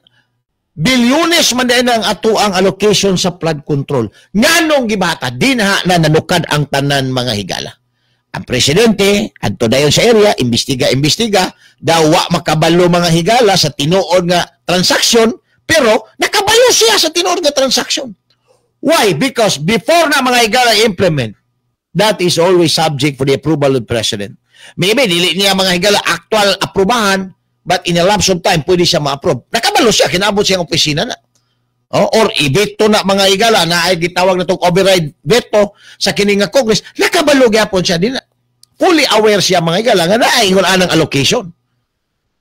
Bilyones man di ang ato ang allocation sa flood control. Nganong gibata? Dinha na nanukad ang tanan, mga higala. Ang presidente, adto dayon sa area, imbestiga, imbestiga, daw wa makabalo, mga higala, sa tinuod nga transaction, pero nakabalo siya sa tinuod nga transaction. Why? Because before na, mga higala, implement, that is always subject for the approval of the president. Maybe dili niya, mga higala, actual aprobahan, but in a lapse of time, pwede siya ma-approve. Nakabalo siya, kinabot siya ang opisina na. Oh, or i-veto na, mga higala, na ay gitawag na itong override veto sa kini nga Congress, nakabalo gyapon siya din. Fully aware siya, mga higala, nga naay ingon anang allocation.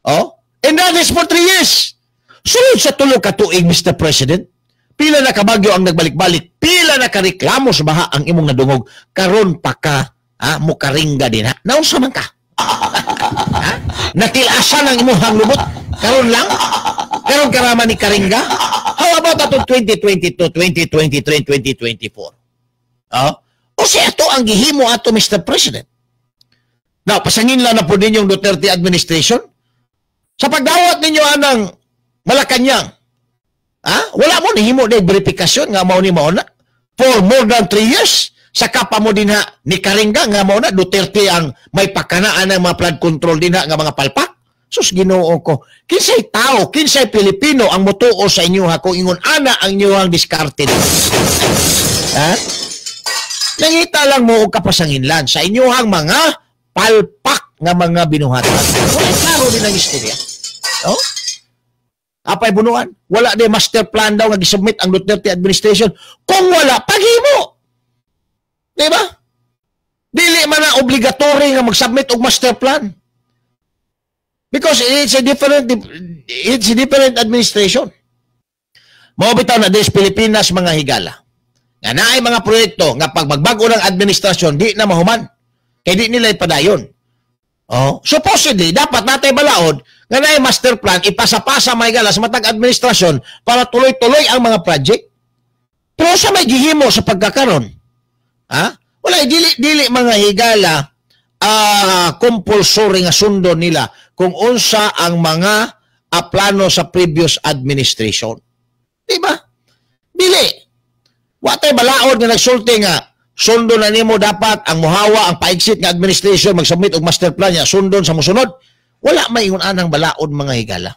Oh? And that is for 3 years. Sulod sa 3 ka tuig, Mr. President, pila na kabagyo ang nagbalik-balik, pila na kareklamo sa baha ang imong nadungog, karon pa ka ha, mukaringga din ha. Naunsa man ka? Ha? Natilasan ang imong lubot? Karon lang? Karon karama ni karingga? How about atong 2022, 2023, 2024? Oh? O siya ato ang gihimo ato, Mr. President. Now, pasangin lang na po ninyong Duterte administration. Sa pagdawat ninyo anang Malacanang, ha? Wala mo nihimo na verifikasyon nga mao ni mao na. For more than 3 years, sa kapa mo din ha, ni Karingga nga mao na Duterte ang may pakanaan ng mga flood control din ha, nga mga palpak. Sus, Ginoo ko. Kinsay tao, kinsay Pilipino ang motuo sa inyo ha kung ingon ana ang inyong diskarte? Ha? Nangita lang mo og kapasanginlan sa inyong mga palpak nga mga binuhatan. Wala klaro din ang istorya. No? Apay bunuan. Wala di master plan daw nga gisubmit ang Duterte administration. Kung wala, paghimo. Di ba? Dili man na obligatory nga mag-submit og master plan. Because it's a different administration. Mao bitaw na des Pilipinas, mga higala. Nga naay mga proyekto nga pag magbago ng administrasyon di na mahuman. Kay di nila ipadayon. Oh, supposedly dapat natay balaod nga naay master plan ipasa-pasa, mga higala, sa matag administrasyon para tuloy-tuloy ang mga project. Pero sa may gihimo sa pagkakaron, ha? Wala, dili dili, mga higala, compulsory nga sundon nila kung unsa ang mga plano sa previous administration. Di ba? Dili. Wa tay balaod nga nagsulti nga sundon na nimo, dapat ang muhawa ang pa-exit nga administration mag-submit og master plan niya sundon sa musunod. Wala may ingon anang balaod, mga higala.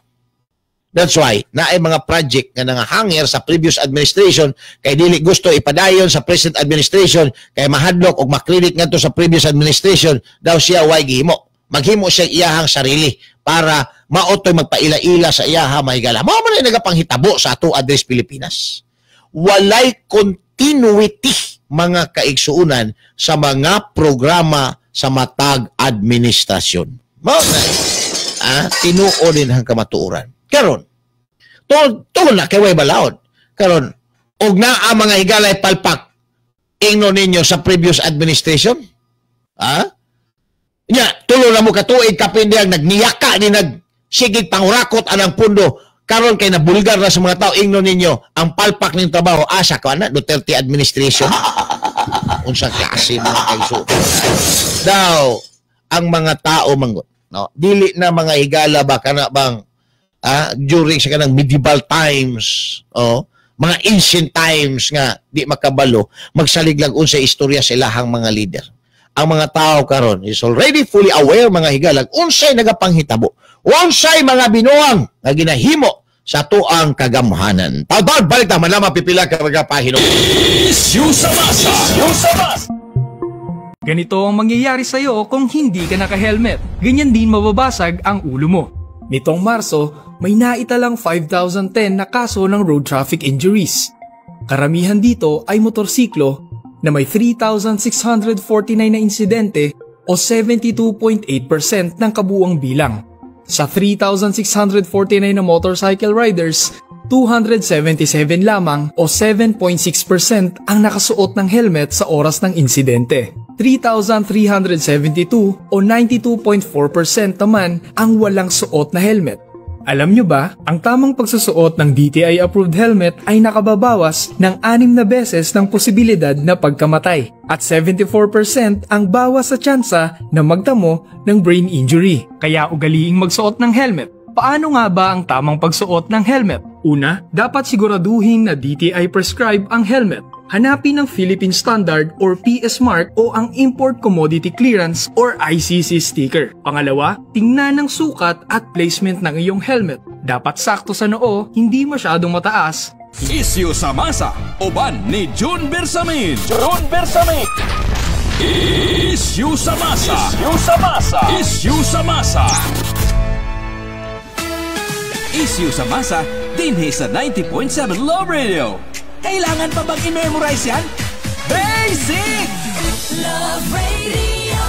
That's why naay mga project nga nangahanger sa previous administration kay dili gusto ipadayon sa present administration kay mahadlok og makredit ngadto sa previous administration daw siya way gihimo. Maghimo siya iyahang sarili para maotoy magpaila-ila sa iyaha, mga higala. Mao man ay nagapanghitabo sa ato address Pilipinas. Walay continuity, mga kaigsuunan, sa mga programa sa matag administrasyon. Mao na tinuod din ang kamatuoran. Karon, tungod na kay way balaod. Karon, og naa, mga higalay, palpak ingno ninyo sa previous administration? Ha? Nya, 3 na mo katuig kapin diyang nagniyaka ni nagsigig pangurakot anang pundo. Karon kay nabulgar na sa mga tao, ingno ninyo ang palpak ning trabaho asa ka na Duterte administration? Unsa klase, mga kaigsuonan? Daw ang mga tao manggod, no? Dili na, mga higala, ba kana bang during sa kanang medieval times, oh, mga ancient times nga di makabalo magsalig lang unsa istorya sa ilahang mga leader. Ang mga tao karon is already fully aware, mga higalag, unsay nagapanghitabo, unsay mga binuang nga ginahimo sa tuang kagamhanan. Tawad balik ta man lamang pipila ka mga pahinom. Issue sa masa. Issue sa masa. Ganito ang mangyayari sa'yo kung hindi ka naka-helmet. Ganyan din mababasag ang ulo mo. Nitong Marso, may naitalang 5,010 na kaso ng road traffic injuries. Karamihan dito ay motorsiklo na may 3,649 na insidente o 72.8% ng kabuuang bilang. Sa 3,649 na motorcycle riders, 277 lamang o 7.6% ang nakasuot ng helmet sa oras ng insidente. 3,372 o 92.4% naman ang walang suot na helmet. Alam nyo ba, ang tamang pagsusuot ng DTI-approved helmet ay nakababawas ng 6 na beses ng posibilidad na pagkamatay at 74% ang bawas sa tsansa na magtamo ng brain injury. Kaya ugaliing magsuot ng helmet. Paano nga ba ang tamang pagsuot ng helmet? Una, dapat siguraduhin na DTI prescribe ang helmet. Hanapin ang Philippine Standard or PS Mark o ang Import Commodity Clearance or ICC sticker. Pangalawa, tingnan ang sukat at placement ng iyong helmet. Dapat sakto sa noo, hindi masyadong mataas. Isyu sa masa, uban ni June Bersamin. June Bersamin. Isyu sa masa. Isyu sa masa. Isyu sa masa. Isyu sa masa, dinhi sa 90.7 Love Radio. Kailangan pa bang i-memorize yan? Basic! Love Radio.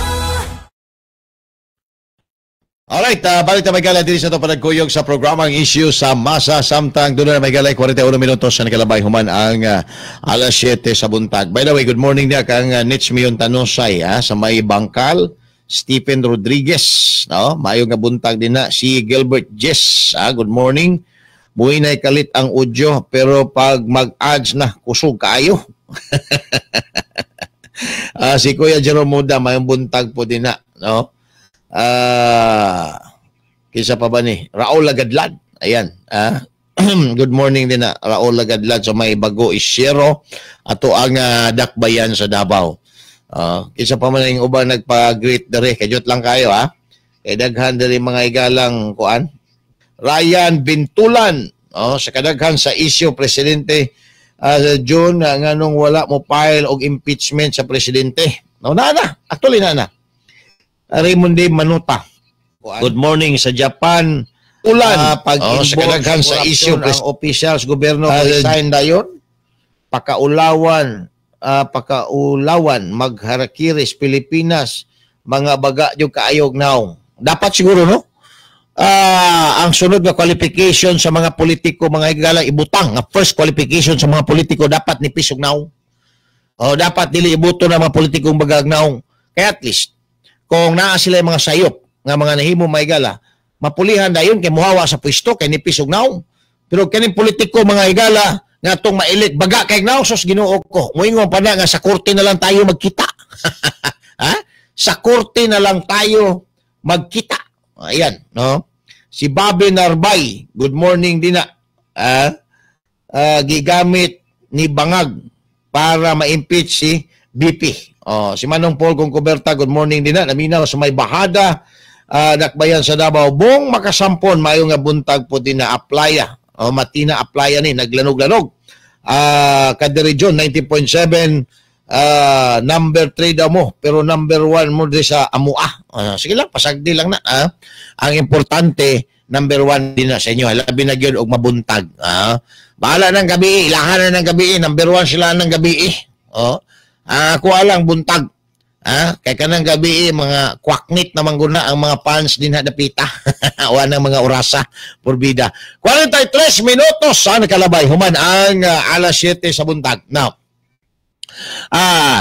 Alright, balik na may gala din sa ito panagkuyog sa programang Issue sa Masa. Samtang doon na may gala 41 minutos sa nakalabay human ang alas 7 sa buntag. By the way, good morning niya kang Nitch Mion Tanusay sa may Bangkal, Stephen Rodriguez, no? Maayo nga buntag din na si Gilbert Jess, good morning. Buhay kalit ang audio pero pag mag-ads na kusog kaayo. Si Kuya Jerome Muda, mayong buntag po din na, no? Kinsa pa ba ni? Raul Lagadlad. Ayan. Good morning din na Raul Lagadlad sa may Bago Isyero ato ang dakbayan sa Davao. Kinsa pa man yung uban nagpa-greet dere, kajot lang kayo ha. Kay daghan diri mga igalang kuan. Ryan Bintulan, oh, sa kadaghan sa issue presidente June nganong wala mo file og impeachment sa presidente. No, na na, actually na na. Raymond D. Manuta. Good morning sa Japan. Ulan pag oh, sa kadaghan sa issue ang officials gobyerno resign dayon. Pakaulawan, pakaulawan magharakiris Pilipinas mga baga jud kaayog naong. Dapat siguro no? Ang sunod nga qualification sa mga politiko mga higala ibutang nga first qualification sa mga politiko dapat ni pisog naong. O dapat dili ibuto na mga politikong bagag naong. Kaya at least kung naa sila yung mga sayop nga mga nahimo mga higala mapulihan dayon kay muhawa sa pwesto kay ni pisog naong. Pero kining politiko mga higala nga tong mailit baga kay naong sos Ginoo ko. Moingon pa na nga sa korte na lang tayo magkita. Ha? Sa korte na lang tayo magkita. Ayan, no? Si Bobby Narbay, good morning din na. Gigamit ni Bangag para ma-impeach si BP. Oh, si Manong Paul Concoberta, good morning din na. Naminaw sa may Bahada, dakbayan sa Davao. Bong makasampon, mayo nga buntag po din na aplaya. Oh, matina aplaya ni, naglanog-lanog. Kada region, 90.7, number 3 daw mo, pero number 1 mo di sa Amua. Sige lang, pasagdi lang na. Ang importante, number 1 din na sa inyo. Labi na gyud og mabuntag. Bahala ng gabi, ilahan na ng gabi, number 1 sila ng gabi. Oh. Ako lang buntag. Kay kanang gabi mga kwaknit naman guna ang mga fans din hadapita. Wa nang mga orasa porbida. 43 minutos sa nakalabay human ang alas 7 sa buntag. Now,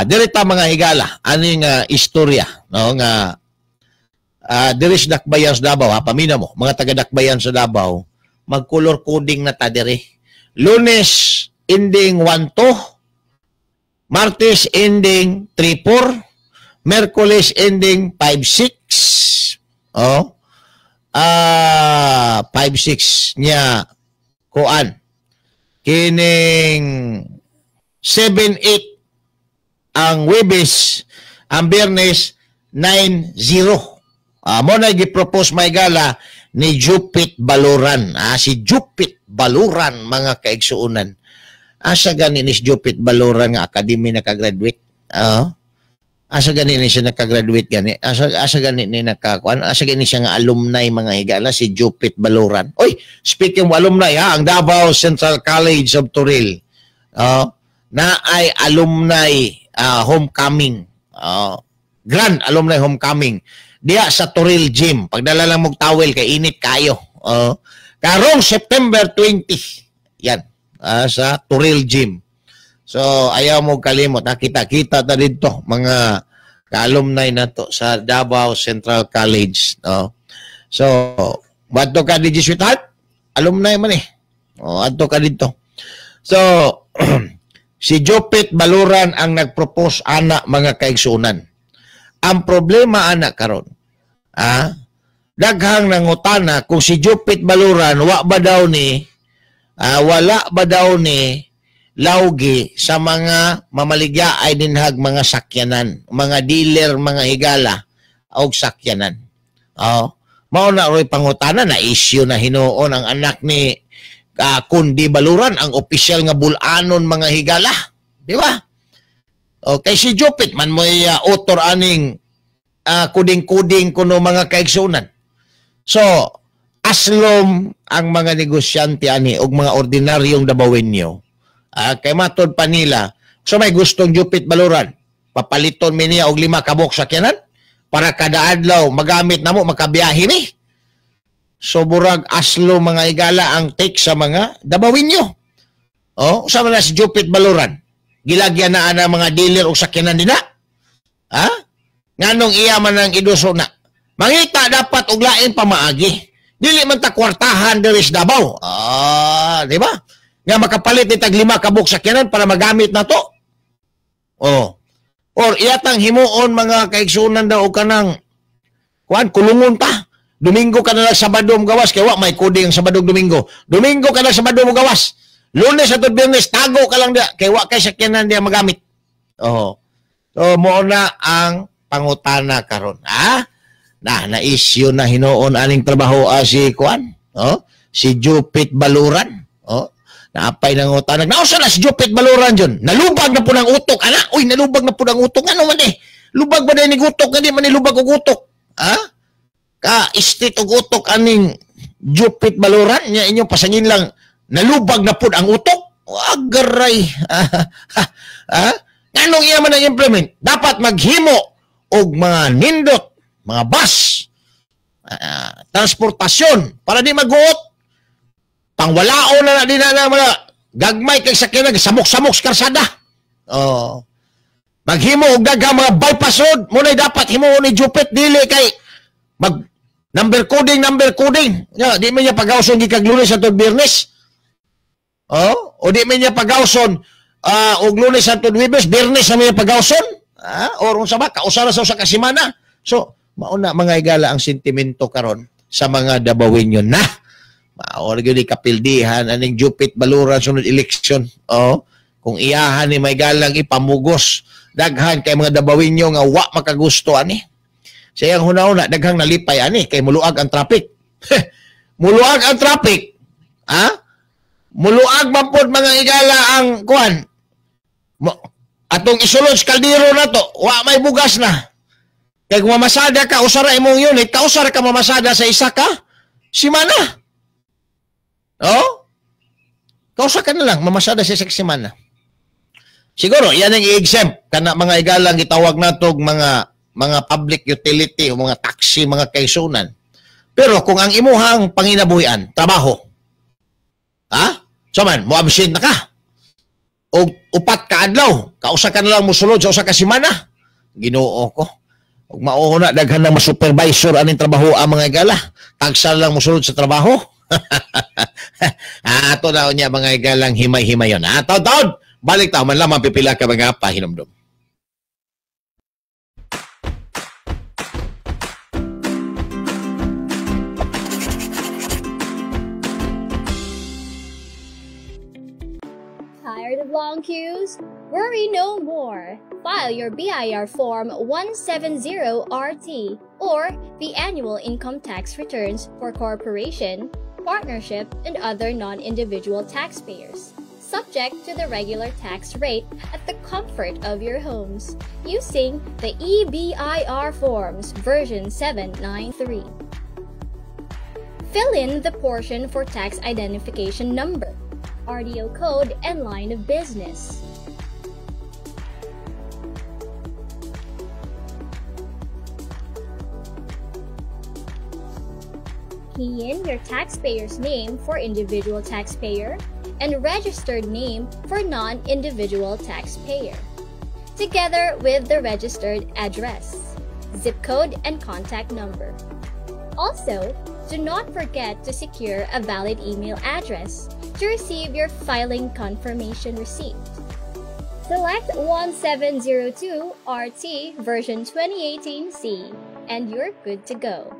direta mga higala aning istorya no nga diri sa Dakbayan sa Davao, ha, pamina mo mga taga Dakbayan sa Davao, mag color coding na ta diri. Lunes ending 1-2, Martes ending 3-4, Merkules ending 5-6. Oh. 5-6 niya kuan. Kining 7-8 ang Webes, ang Biyernes 9-0. Mo na gi-propose may gala ni Jupit Baluran. Si Jupit Baluran mga kaigsuonan. Asa gani ni Jupit Baluran nga academy nakagraduate? Asa gani ni siya nakagraduate gani? Asa gani ni nakakuan? Asa gani siya nga alumni mga higala si Jupit Baloran? Oy, speaking of alumni ha, ang Davao Central College of Toril. Na ay alumni homecoming. Grand alumni homecoming. Diya sa Toril Gym. Pagdala lang mong towel kay init kayo. Karong September 20. Yan, sa Toril Gym. So, ayaw mo kalimot. Nakita-kita ta dito, mga ka-alumni na to sa Davao Central College. No? So, adto ka DJ Sweetheart? Alumni man eh. O, adto ka dito. So, si Jupit Baloran ang nagpropose ana mga kaigsunan. Ang problema ana karon, daghang nangutana kung si Jupit Baloran wa ba daw ni wala ba daw ni laugi sa mga mamaligya ay dinhag mga sakyanan, mga dealer, mga higala og sakyanan. Oh, mao na roy pangutana na issue na hinuon ang anak ni Kundi Baloran, ang opisyal nga bulanon mga higala, di ba? Okay, si Jupit man mo'y author aning kuding-kuding kuno mga kaigsunan. So, aslom ang mga negosyante ani og mga ordinaryong Dabawenyo. Kay matod pa nila, so may gustong Jupit Baloran, papaliton mi niya og 5 ka buok sakyanan para kada adlaw magamit namo makabiyahe ni. So burag aslo mga higala ang take sa mga Dabawenyo. Oh, usa man na si Jupit Baloran, gilagyan na ana mga dealer og sakyanan dinha. Ha? Nganong iya man ang iduso na? Mangita dapat og lain pamaagi. Dili man ta kwartahan diri sa Davao. Ah, di ba? Nga makapalit ni tag 5 ka buok sakyanan para magamit na to. Oh. Or iyatang himuon mga kaigsunan daw og kanang kuan kulungon ta. Domingo ka na lang Sabado mo gawas kay wa may kuding ang Sabado Domingo. Domingo ka na Sabado mo gawas. Lunes ato Biyernes tago ka lang dia kay wa kay sakyanan diya magamit. Oh. So mo na ang pangutana karon. Ha? Na na-issue na hinuon aning trabaho si kuan, oh, si Jupit Baloran. Oh. Naapay ng utang. Nausa na si Jupit Baloran dyan. Nalubag na po ng utok. Ana, uy, nalubag na po ng utok. Ano man eh? Lubag ba na yung utok? Hindi man nilubag og utok. Ha? Ka-street og utok aning Jupit Baloran. Nya inyong pasangin lang. Nalubag na po ang utok. Agaray. Ha? Anong iya man ang implement? Dapat maghimo og mga nindot, mga bus, transportasyon para di maguot. Pangwalao na din na mga gagmay kay sakyanan, samok-samok sa karsada. Oh. Maghimo og daghang mga bypass road, muna'y dapat himuon ni Jupit dili kay mag number coding. Ya, di man niya pagawson gikag Lunes atong Biyernes. Oh, o di man niya pagawson og Lunes atong Huwebes, Biyernes na niya pagawson. Or unsa ba kausa ra sa usa ka semana. So, mauna mga higala ang sentimento karon sa mga Dabawenyo na. Maor gyud kapildihan aning Jupit Baloran sunod election. Oh, kung iyahan ni may galang ipamugos daghan kay mga Dabawenyo nga wa makagusto ani. Sa iyang hunahuna daghang nalipay ani kay muluag ang traffic. Muluag ang traffic. Ha? Muluag man pod mga higala ang kuan. Atong isulod sa kaldero na to, wa may bugas na. Kay kung mamasada ka usara imong unit, kausara ka mamasada sa isa ka semana. Oh? Kausa ka na lang, mamasada sa isang semana. Siguro, yan ang i-exempt. Kana mga igalang gitawag natog mga public utility o mga taxi, mga kaisunan. Pero kung ang imuhang panginabuhian, trabaho, ha? So man, mo-absent na ka. O upat ka adlaw, kausa ka na lang musulod sa usa ka semana. Ginoo ko. Ug mao na daghan ng supervisor aning trabaho ang mga igala. Tagsa lang musulod sa trabaho. Ato daw niya mga igalang himay-himay yun. Taon-taon, balik tao man lamang pipila ka mga pahinomdom. Tired of long queues? Worry no more. File your BIR Form 170RT or the annual income tax returns for corporation, partnership, and other non-individual taxpayers. subject to the regular tax rate at the comfort of your homes using the eBIRForms version 793. Fill in the portion for tax identification number, RDO code, and line of business. Key in your taxpayer's name for individual taxpayer and registered name for non-individual taxpayer, together with the registered address, zip code, and contact number. Also, do not forget to secure a valid email address to receive your filing confirmation receipt. Select 1702 RT version 2018C and you're good to go.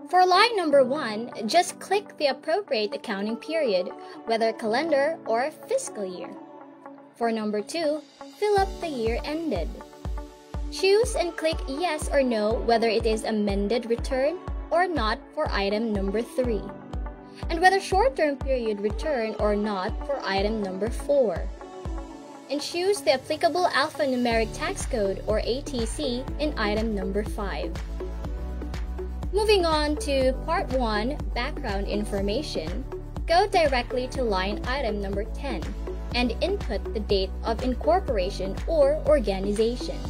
For line number 1, just click the appropriate accounting period, whether calendar or fiscal year. For number 2, fill up the year ended. Choose and click yes or no whether it is amended return or not for item number 3, and whether short-term period return or not for item number 4. And choose the applicable alphanumeric tax code or ATC in item number 5. Moving on to Part 1, Background Information, go directly to line item number 10 and input the date of incorporation or organization.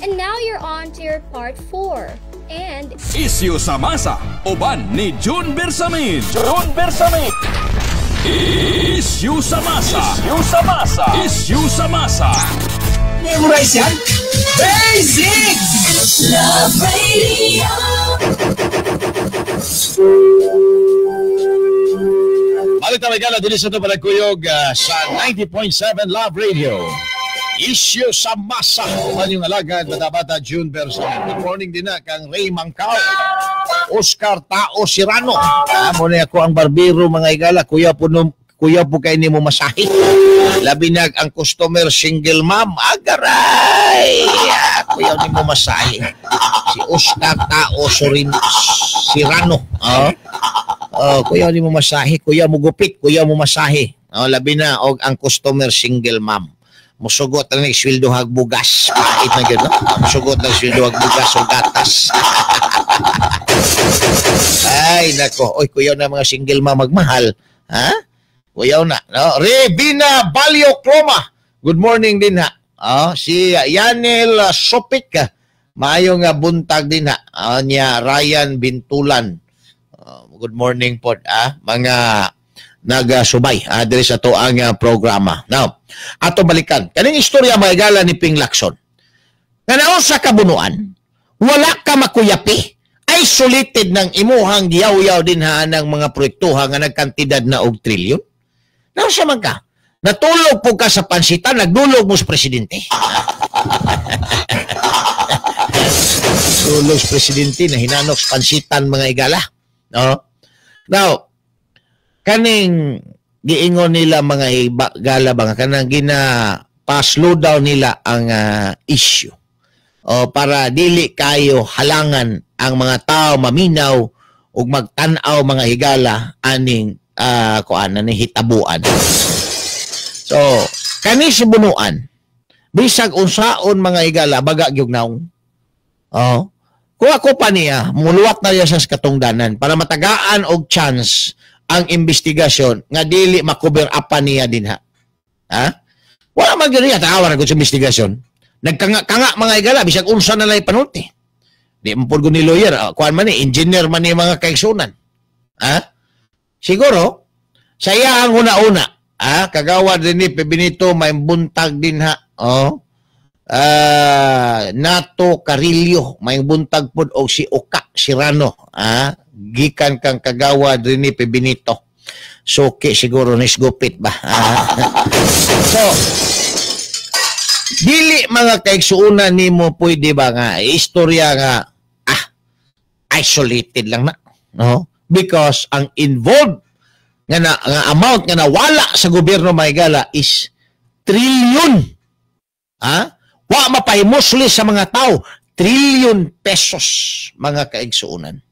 And now you're on to your Part 4 and Isyu sa Masa, uban ni June Bersamin. June Bersamin. Isyu sa Masa. Isyu sa Masa. Isyu sa Masa. Memorize yan? Basic! Love Radio. Balik tayo gala dili sa ito palagkuyog sa 90.7 Love Radio. Isyu sa Masa. Uban yung alagad, bata-bata, June Bersamin. Good morning din na kang Ray Mangkao. Oscar Tao Serrano. Amo na ako ang barbero mga igala. Kuya po, kuya po kay nimo masahi. Labi na ang customer single ma'am. Agaray! Kuya nimo masahi. Si Oscar Tao Serrano. Oh. Kuya nimo masahi, kuya mo gupit, kuya mo masahi. Oh, labi na og ang customer single ma'am. Musugot na ni sweldo hag bugas. Pait na gyud, no? Musugot na sweldo hag bugas o gatas. Ay nako, oy kuya na mga single ma'am magmahal, ha? Kuya na, no? Rebina Balio Cloma. Good morning din ha. Oh, si Yanel Sopik, maayong buntag din ha. Oh, niya Ryan Bintulan. Good morning po mga nagsubay diri sa to ang programa. Now, ato balikan. Kaning istorya mga igala ni Ping Lacson. Nga naon sa kabunuan, wala ka makuyapi, isolated ng imuhang giyaw-yaw din ha ng mga proyektuha nga nagkantidad na og trilyon. Naon siya man ka? Natulog po ka sa pansitan, nagdulog mo sa presidente. Tulog sa presidente na hinanok sa pansitan mga igala. No? Now, kaning giingon nila mga igala ba kanang gina pa-slow down nila ang issue. O para dili kayo halangan ang mga tao maminaw ug magtan-aw mga higala aning kuan ani hitabuan. So, kani si Bunuan bisag unsaon mga higala baga gyud naong. Oh. Kung ako pa niya, muluwat na niya sa katungdanan para matagaan og chance ang investigasyon nga dili makover up niya dinha. Ha? Wala man gyud niya tawa na sa investigasyon. Nagkanga-kanga mga higala bisag unsa na lay panulti. Di man pud ni lawyer, kuan man ni engineer man ni mga kaigsunan. Ha? Siguro sa iya ang una-una, kagawa din ni Benito may buntag din ha. Oh. Nato Carillo may buntag pud og si Oka Serrano, gikan kang kagawa din ni Benito. Suki siguro ni Sgupit ba. So dili mga kaigsuonan nimo pwede ba nga istorya nga isolated lang na, no? Because ang involved nga, nga amount nga nawala sa gobyerno mga higala is trillion. Ha? Wa mapahimusli sa mga tao, trillion pesos mga kaigsuonan.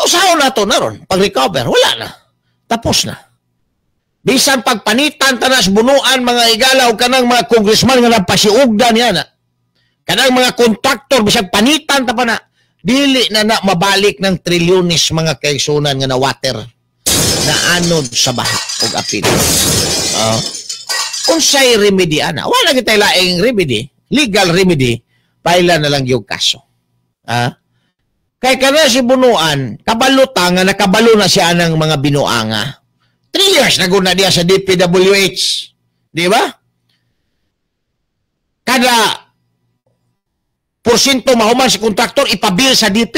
Usahaw na to naron pag-recover, wala na. Tapos na. Bisan pagpanitan tanas bunuan mga higala o kanang mga congressman nga nagpasiugda niya na. Kanang mga kontraktor bisan panitan ta pa na, dili na na mabalik ng trilyones mga kaigsunan nga na water na anod sa baha og apil. Unsay remedy ana? Wala kitay laing remedy, legal remedy, paila na lang yung kaso. Kay kana si Bunuan, kabalo ta nga nakabalo na siya ng mga binuanga. 3 years na guna diya sa DPWH. Di ba? Kada porsyento mahuman si kontraktor ipabil sa DP.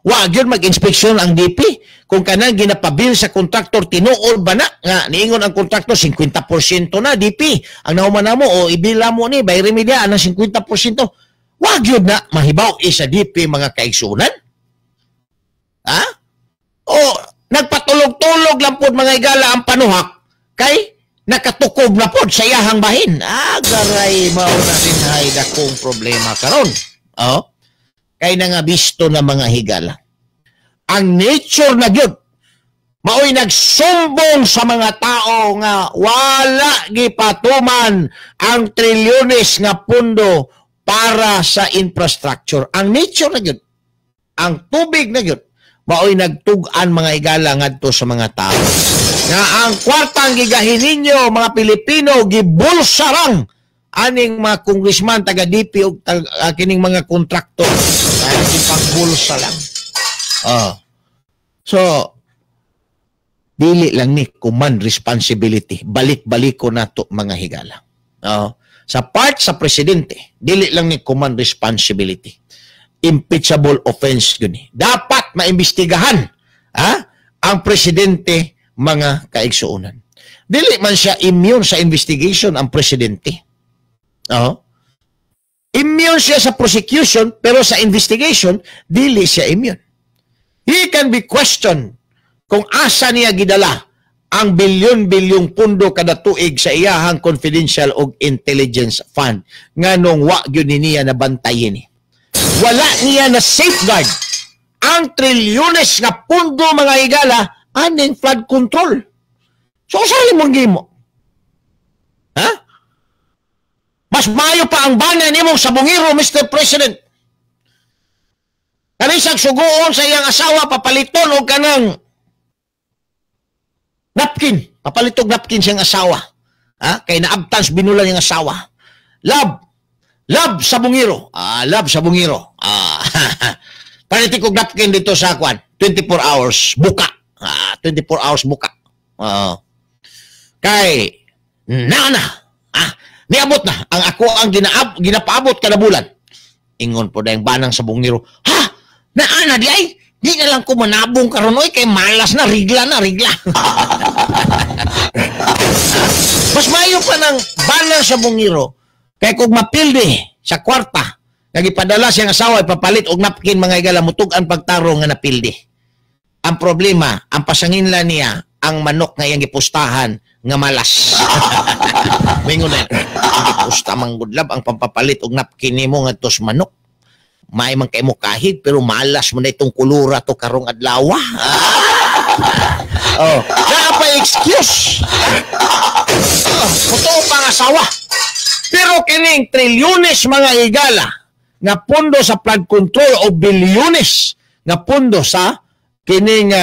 Wa gyud mag-inspeksyon ang DP. Kung kanang ginapabil sa kontraktor tinuod ba na nga niingon ang kontraktor 50% na DP. Ang nahuman namo o ibila mo ni by remedya ang 50%. Wa gyud na mahibaw sa DP mga kaigsunan. Ha? O nagpatulog-tulog lang pod mga higala ang panuhak kay nakatukob na pod sa iyahang bahin. Ah, garay mao na din hay dakong problema karon. Oh, kay nangabisto na mga higala. Ang nature na gyud maoy nagsumbong sa mga tao nga wala gipatuman ang trilyones nga pundo para sa infrastructure. Ang nature na gyud, ang tubig na gyud maoy nagtug-an mga higala ngadto sa mga tao. Nga ang kwartang gigahin ninyo mga Pilipino gibulsarang aning mga congressman taga DP og kining mga kontraktor. Ay pagbulsa lang. Oh. So dili lang ni command responsibility. Balik-balik ko nato mga higala. Oh. Sa part sa presidente, dili lang ni command responsibility. Impeachable offense yun. Dapat maimbestigahan ang presidente mga kaigsuonan. Dili man siya immune sa investigation ang presidente. Oh. Immune siya sa prosecution pero sa investigation dili siya immune. He can be questioned kung asa niya gidala ang bilyon-bilyong pundo kada tuig sa iyahang confidential og intelligence fund nganong wa gyud niya nabantayin. Wala niya na safeguard ang trilyones nga pundo mga higala aning flood control. So usahay mong gimo? Ha? Mas maayo pa ang bana nimong sabungiro, Mr. President. Kanisang suguon sa iyang asawa papaliton og kanang napkin. Papalitog napkin siyang asawa. Ha? Kay naabtans binulan niyang asawa. Love. Love sabungiro. Ah, love sabungiro. Ah. Palitin kog napkin dito sa kwan. 24 hours buka. Ah, 24 hours buka. Kay na na. Ah, niabot na ang ako ang ginapaabot kada bulan. Ingon po dayang banang sabungiro. Ha? Naa na di ay? Di na lang ko manabong karon oy kay malas na, rigla na, rigla. Mas mayo pa ng banang sabungiro kay kung mapildi sa kwarta nagipadala siyang asawa ipapalit og napkin mga higala mutug-an pagtarong nga napildi. Ang problema, ang pasanginla niya ang manok nga iyang gipustahan nga malas. Mingon na, gipusta mang gudlab ang pampapalit og napkin nimo ngadto sa manok. May man kay mo kahig pero malas mo na itong kulura to karong adlaw. Oh, naa pa excuse. Oh, totoo pang asawa. Pero kining trilyones mga higala nga pondo sa flood control o bilyones nga pondo sa kining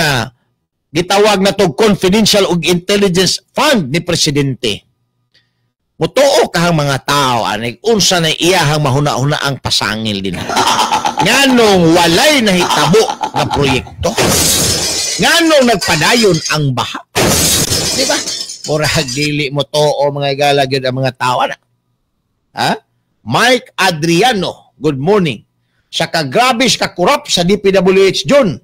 gitawag na to confidential ug intelligence fund ni presidente. Mutuo kahang mga tao anig unsa na iyahang mahuna-huna ang pasangil din. Nganong walay nahitabo nga proyekto? Nganong nagpadayon ang baha? Di ba? Murag dili mo tuo mga higala gyud ang mga tao ana. Ha? Mike Adriano, good morning. Sa kagrabe sa kakurap sa DPWH June,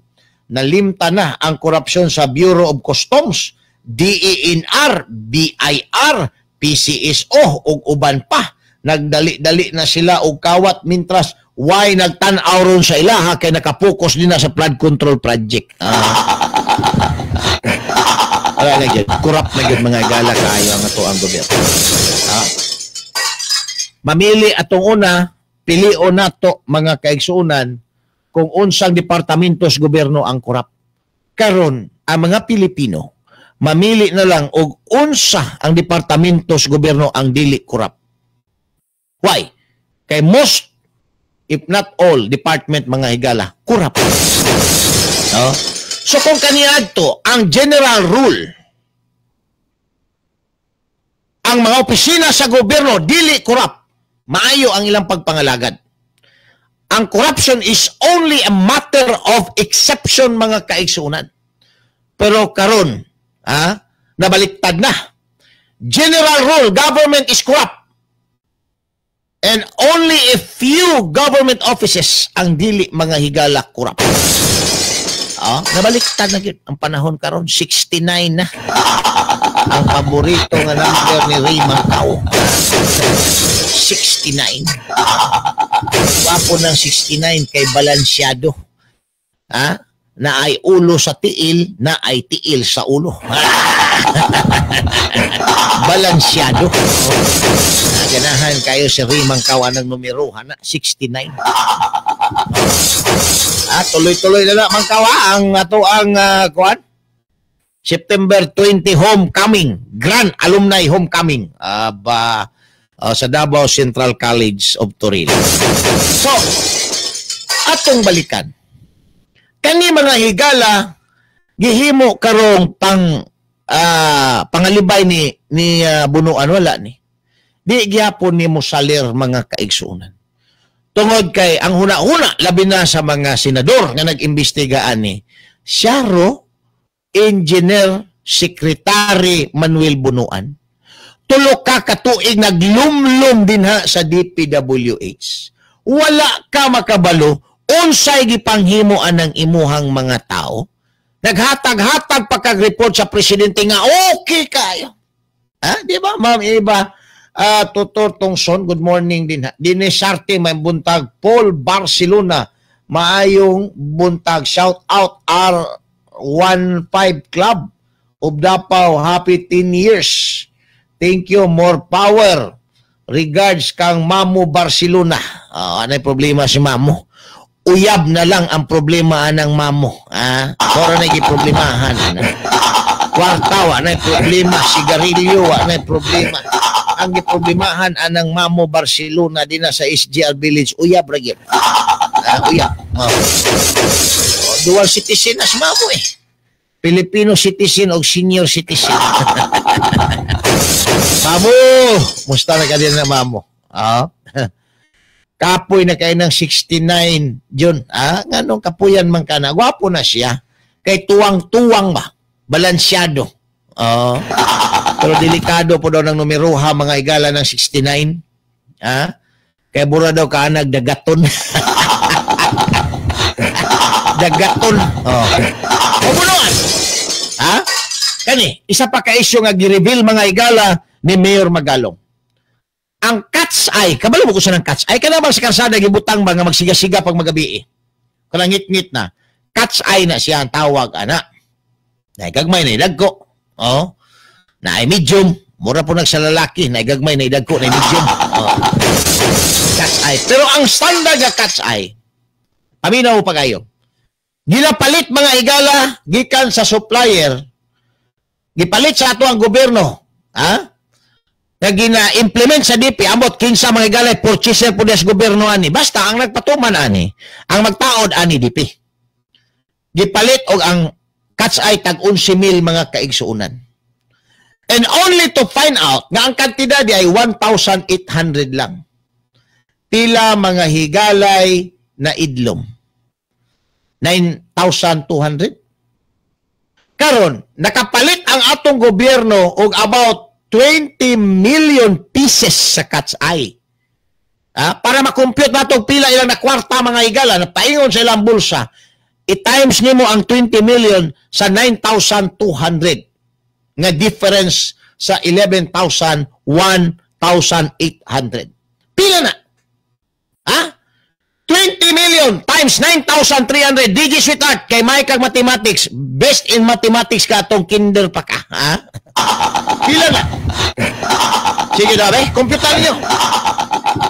nalimta na ang korupsyon sa Bureau of Customs, DENR, BIR, PCSO ug uban pa. Nagdali-dali na sila og kawat mintras why nagtan-aw ron sa ilaha kay nakapokus din na sa flood control project. Wala na gyud, corrupt na gyud mga gala kaayo ang ato ang gobyerno. Mamili atong una, pilion nato mga kaigsuonan kung unsang departamento sa gobyerno ang corrupt. Karon ang mga Pilipino Mamili na lang og unsa ang departamento sa gobyerno ang dili corrupt. Why? Kay most, if not all, department mga higala, corrupt. No? So kung kaniadto, ang general rule, ang mga opisina sa gobyerno dili corrupt, maayo ang ilang pagpangalagad. Ang corruption is only a matter of exception mga kaigsunan. Pero karon, nabaliktad na. General rule, government is corrupt. And only a few government offices ang dili mga higala corrupt. Nabaliktad na gyud ang panahon karon, 69 na. Ang paborito nga number ni Ray Macau, 69. Gwapo ng 69 kay balansyado. Ha? Na ay ulo sa tiil, na ay tiil sa ulo. Balansyado. Ganahan kayo si Ray Mangkaw anang numero, hana, 69. Tuloy-tuloy na na Mangkaw, ang ato ang kuan September 20 homecoming, Grand Alumni Homecoming sa Davao Central College of Toril. So, atong balikan. Kani mga higala gihimo karong pang pangalibay ni Bunuan, wala ni. Di gyapon nimo salir mga kaigsuonan. Tungod kay ang huna-huna labi na sa mga senador nga nag-imbestigaan ni Siaro Engineer Secretary Manuel Bunuan. Tulo ka katuig naglumlum dinha sa DPWH. Wala ka makabalo unsay gipanghimo anang imuhang mga tao. Naghatag-hatag pa kag report sa presidente nga okay kayo. Ha, di ba Ma'am Eva? Tutor Tongson, good morning din. Dinesarte, may buntag. Paul Barcelona, maayong buntag. Shout out R15 Club of Davao, happy 10 years. Thank you, more power. Regards kang Mamo Barcelona. Anay problema si Mamo? Uyab na lang ang problema anang Mamo. Mora na giproblemahan. Kwarta, anay problema. Sigarilyo, anay problema. Ang giproblemahan anang Mamo Barcelona din na sa SGR Village. Uyab ra gyud. Uyab. Dual citizen as Mamo eh. Filipino citizen o senior citizen. Mamo, musta na ka din na Mamo? Kapoy na kayo ng 69, Jun. Nganong kapuyan man ka na? Gwapo na siya. Kay tuwang-tuwang ba? Balansyado. Pero delikado po daw ng numeroha mga igala ng 69. Kaya bura daw ka nagdagaton. Dagaton. Bunuan. Kani, isa pa ka isyu nga gi-reveal mga igala ni Mayor Magalong. Ang cat's eye, kabalo mo ko sa ng cat's eye, kana bang sa karsada gibutang ba nga magsiga-siga pag magabi eh. Kanang ngit-ngit na. Cat's eye na siya ang tawag, ana. Naigagmay na idagko. Na ay medium, mura po nagsalalaki, naigagmay na idagko, na medium. Cat's eye. Pero ang standard nga cat's eye, paminaw pa kayo. Ginapalit mga igala gikan sa supplier, gipalit sa ato ang gobyerno, nga gina-implement sa DP, ambot kinsa mga igala purchaser po des gobyerno ani. Basta ang nagpatuman ani, ang magtaod ani DP. Gipalit og ang cat's eye tag 11,000 mga kaigsuonan. And only to find out nga ang kantidad ay 1,800 lang. Pila mga higalay na idlom? 9,200? Karon, nakapalit ang atong gobyerno og about 20 million pieces sa cat's eye. Para makompute natong pila ilang na kwarta mga higala na paingon sa ilang bulsa, i-times nimo ang 20 million sa 9,200 nga difference sa 11,1,800. Pila na? 20 million times 9,300. DJ Sweetheart, kay Mike Mathematics, best in mathematics ka atong kinder pa ka. Pila na? Sige na, be? Computer niyo.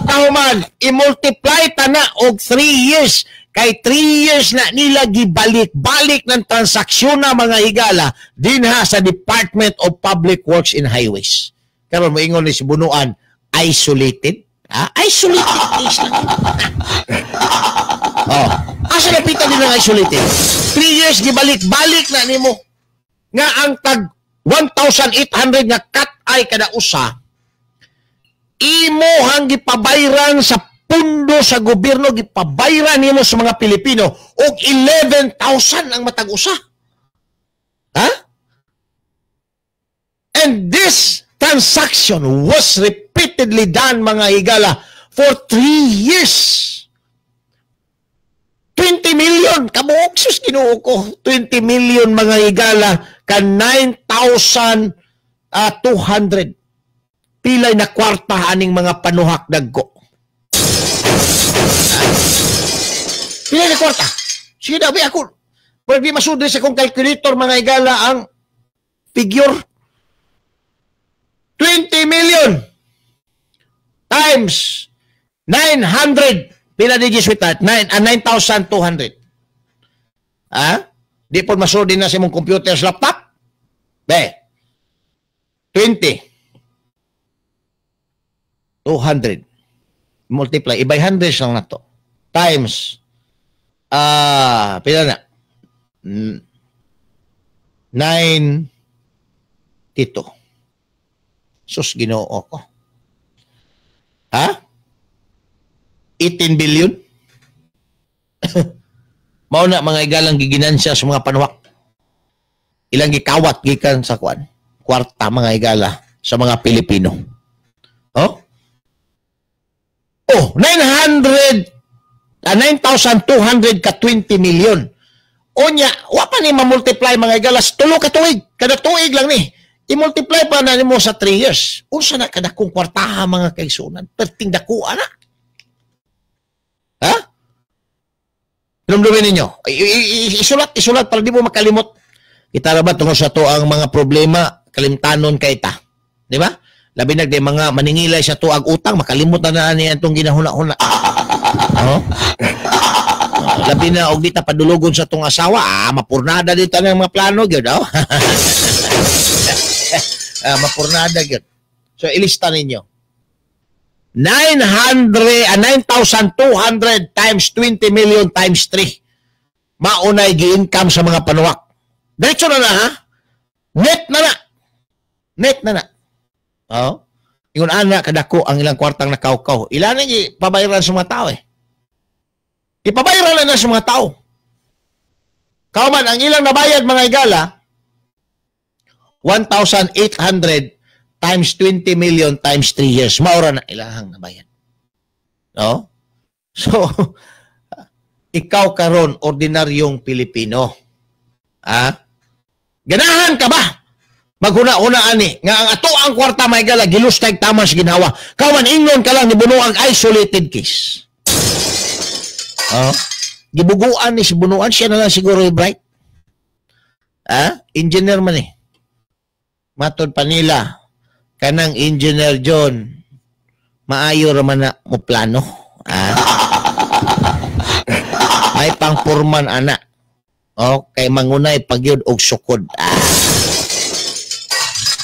Kahuman, i-multiply ta na og 3 years. Kay 3 years na nila gibalik-balik ng transaksyon na mga higala dinha sa Department of Public Works and Highways. Karon moingon ni si Bunuan, isolated? Ha? Isolated case lang. Oh. Asa lapitan din ang isolated? 3 years gibalik-balik na nimo nga ang tag 1,800 nga cut ay kada usa imo hang gipabayran sa pundo sa gobyerno, gipabayran nimo sa mga Pilipino og 11,000 ang matag usa. Ha? And this transaction was repeatedly done, mga higala, for 3 years. 20 million, kabuok, sus Ginoo ko, 20 million mga higala ka 9,200. Pilay na kwarta aning mga panuhak dagko. Pilay na kwarta. Sige daw, ako. Pwede masudri sa kong calculator mga higala ang figure. 20 million times 900. Pila di sweetheart? 9,200. Ha? Di po masudri na sa imong computer sa laptop? Be. 20. 200. Multiply. I-by hundreds lang na to. Times. Pila na? 9 tito. Sus, Ginoo ko. Ha? 18 billion? Mao na mga igalang giginansya sa mga panuwak. Ilang gikawat gikan sa kuan. Kwarta mga igala sa mga Pilipino. Oh? Oh, 9,200 ka 20 million. Onya, wa pa ni ma-multiply mga igala sa tulo ka tuig. Kada tuig lang ni. I-multiply pa na nimo sa 3 years. Unsa na kadakong kwartaha mga kaigsunan? Perting dakuha na. Ha? Dumdumin ninyo. Isulat, isulat para di mo makalimot. Kita ra ba tungod sa to ang mga problema, kalimtanon kay ta. Di ba? Labi na di mga maningilay sa tuag utang, makalimot na na niya itong ginahuna-huna. Oh? Labi na og di ta padulugon sa tong asawa, mapurnada dito ng mga plano gyud, oh. Mapurnada gyud. So ilista ninyo. 9,200 times 20 million times 3. Maunay gi-income sa mga panuwak. Diretso na na, ha? Net na na. Net na na. Oh. Ingon ana kadako ang ilang kwartang nakawkaw. Ilan ang ipabayaran sa mga tao eh. Ipabayaran na sa mga tao. Kauman ang ilang nabayad mga igala 1,800 times 20 million times 3 years. Maura na ilahang nabayad. No? So ikaw karon ordinaryong Pilipino. Ah? Ganahan ka ba? Maghuna-una ani nga ang ato ang kwarta may gala gilustay tamas ginawa. Kawan ingon ka lang ni Bunuan isolated case. Oh, gibuguan ni si Bunuan, siya na lang siguro bright. Ah, engineer man eh. Matod pa nila kanang Engineer John maayo ra man na mo plano. Ah. Ay pang purman ana. Oh, kay mangunay pagyud og sukod. Ah.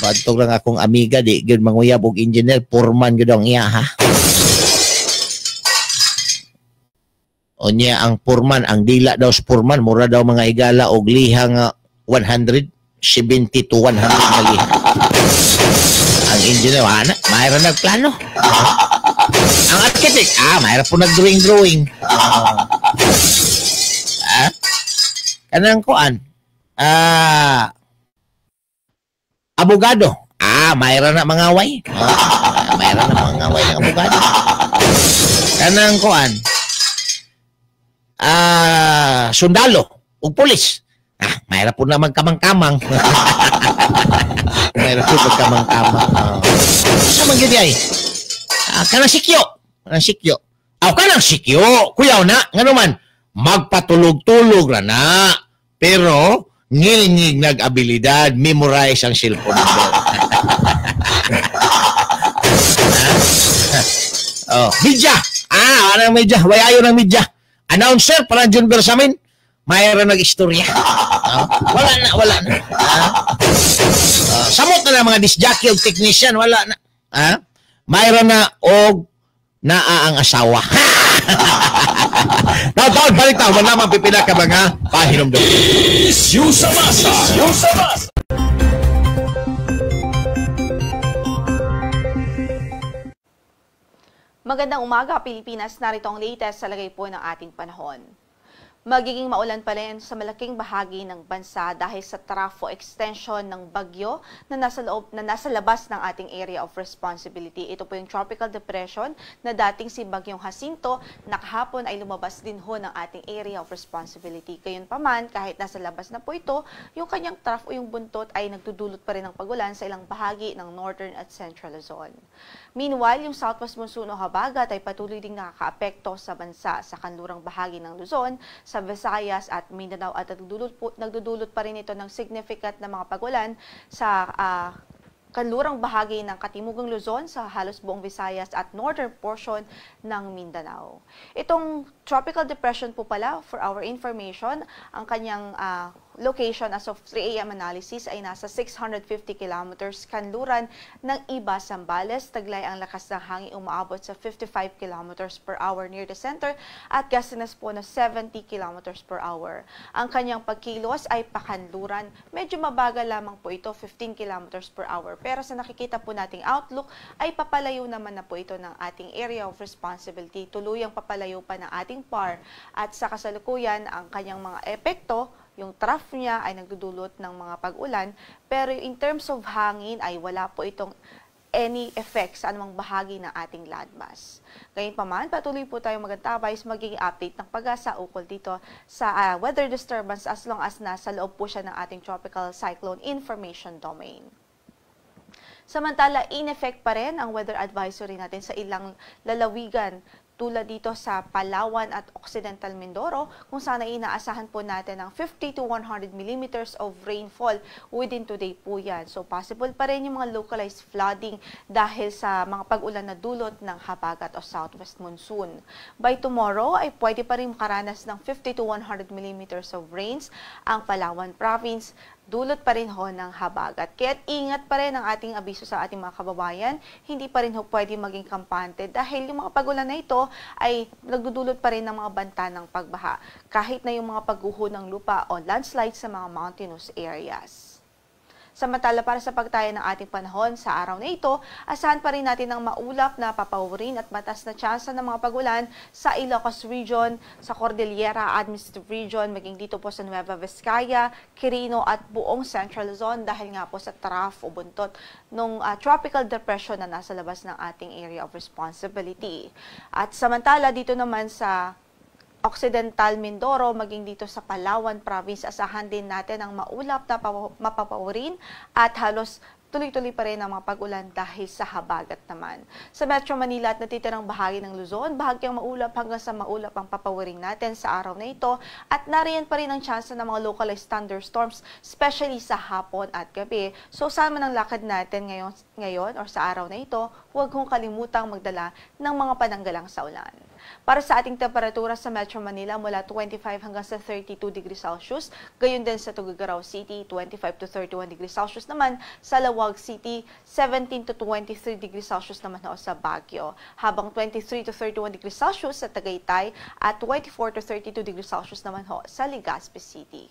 Bantog lang akong amiga, di gyud manguyab og engineer, purman gyud ang iya, ha. Unya ang purman, ang dila daw sa purman, mura daw mga igala og liha nga 170 to 100 nga liha. Ang engineer, ana, mayroon nagplano. Ang architect, mayroon po nag-drawing-drawing. Kanang kuan, abogado. Mayroon na mga away. Mayroon na mga away ng abogado. Kanang kuan, sundalo ug pulis. Mayroon po na magkamang-kamang. Mayroon po magkamang-kamang. Sa man gyud ay? Kanang sikyo. Kanang sikyo. Kanang sikyo. Kuyaw na. Ngano man, magpatulog-tulog ra na. Pero ngilngig nag-abilidad, memorize ang cellphone number. Oh, media. Anong media? Way ayo ng media. Announcer para Jun Bersamin, mayroon nag-istorya. Wala na, wala na. Samot na lang mga disc jockey o technician, wala na. Mayroon na og naa ang asawa. Taon-taon, balik taon, wala man pipila ka mga pahinumdum. Issue sa masa. Issue sa masa. Magandang umaga, Pilipinas. Narito ang latest sa lagay po ng ating panahon. Magiging maulan pa rin sa malaking bahagi ng bansa dahil sa trafo extension ng bagyo na nasa labas ng ating area of responsibility. Ito po yung tropical depression na dating si Bagyong Jacinto na kahapon ay lumabas din ho ng ating area of responsibility. Gayunpaman, kahit nasa labas na po ito, yung kanyang trough o yung buntot ay nagdudulot pa rin ng pagulan sa ilang bahagi ng northern at central Luzon. Meanwhile, yung southwest monsoon o habagat ay patuloy ding nakakaapekto sa bansa sa kanlurang bahagi ng Luzon, sa Visayas at Mindanao, at nagdudulot pa rin ito ng significant na mga pagulan sa kanlurang bahagi ng Katimugang Luzon, sa halos buong Visayas at northern portion ng Mindanao. Itong tropical depression po pala, for our information, ang kanyang location as of 3 a.m. analysis ay nasa 650 kilometers kanluran ng Iba, Zambales. Taglay ang lakas ng hangin umaabot sa 55 kilometers per hour near the center at gustiness po na 70 kilometers per hour. Ang kanyang pagkilos ay pakanluran. Medyo mabagal lamang po ito, 15 kilometers per hour. Pero sa nakikita po nating outlook ay papalayo naman na po ito ng ating area of responsibility. Tuluyang papalayo pa ng ating PAR. At sa kasalukuyan, ang kanyang mga epekto, yung trough niya ay nagdudulot ng mga pag-ulan, pero in terms of hangin ay wala po itong any effect sa anumang bahagi ng ating landmass. Gayunpaman, patuloy po tayong magantabay sa magiging update ng PAGASA ukol dito sa weather disturbance as long as nasa loob po siya ng ating tropical cyclone information domain. Samantala, in effect pa rin ang weather advisory natin sa ilang lalawigan tulad dito sa Palawan at Occidental Mindoro, kung saan ay inaasahan po natin ang 50 to 100 millimeters of rainfall within today po yan. So possible pa rin yung mga localized flooding dahil sa mga pag-ulan na dulot ng habagat o southwest monsoon. By tomorrow ay pwede pa rin makaranas ng 50 to 100 millimeters of rains ang Palawan Province, dulot pa rin ho ng habagat. Kaya't ingat pa rin ang ating abiso sa ating mga kababayan, hindi pa rin ho pwede maging kampante dahil yung mga pagulan na ito ay nagdudulot pa rin ng mga banta ng pagbaha, kahit na yung mga pagguho ng lupa o landslides sa mga mountainous areas. Samantala, para sa pagtaya ng ating panahon sa araw na ito, asahan pa rin natin ang maulap na papawirin at mataas na tsansa ng mga pagulan sa Ilocos Region, sa Cordillera Administrative Region, maging dito po sa Nueva Vizcaya, Quirino at buong Central Luzon dahil nga po sa trough o buntot ng tropical depression na nasa labas ng ating area of responsibility. At samantala, dito naman sa Occidental Mindoro, maging dito sa Palawan Province, asahan din natin ang maulap na mapapawirin at halos tuloy-tuloy pa rin ang mga pag-ulan dahil sa habagat naman. Sa Metro Manila at natitirang bahagi ng Luzon, bahagyang maulap hanggang sa maulap ang papawirin natin sa araw na ito at nariyan pa rin ang tsansa ng mga localized thunderstorms, especially sa hapon at gabi. So saan man ang lakad natin ngayon or sa araw na ito, huwag hong kalimutang magdala ng mga pananggalang sa ulan. Para sa ating temperatura sa Metro Manila, mula 25 hanggang sa 32 degrees Celsius, gayon din sa Tuguegarao City, 25 to 31 degrees Celsius naman sa Laoag City, 17 to 23 degrees Celsius naman ho sa Baguio, habang 23 to 31 degrees Celsius sa Tagaytay at 24 to 32 degrees Celsius naman ho sa Legazpi City.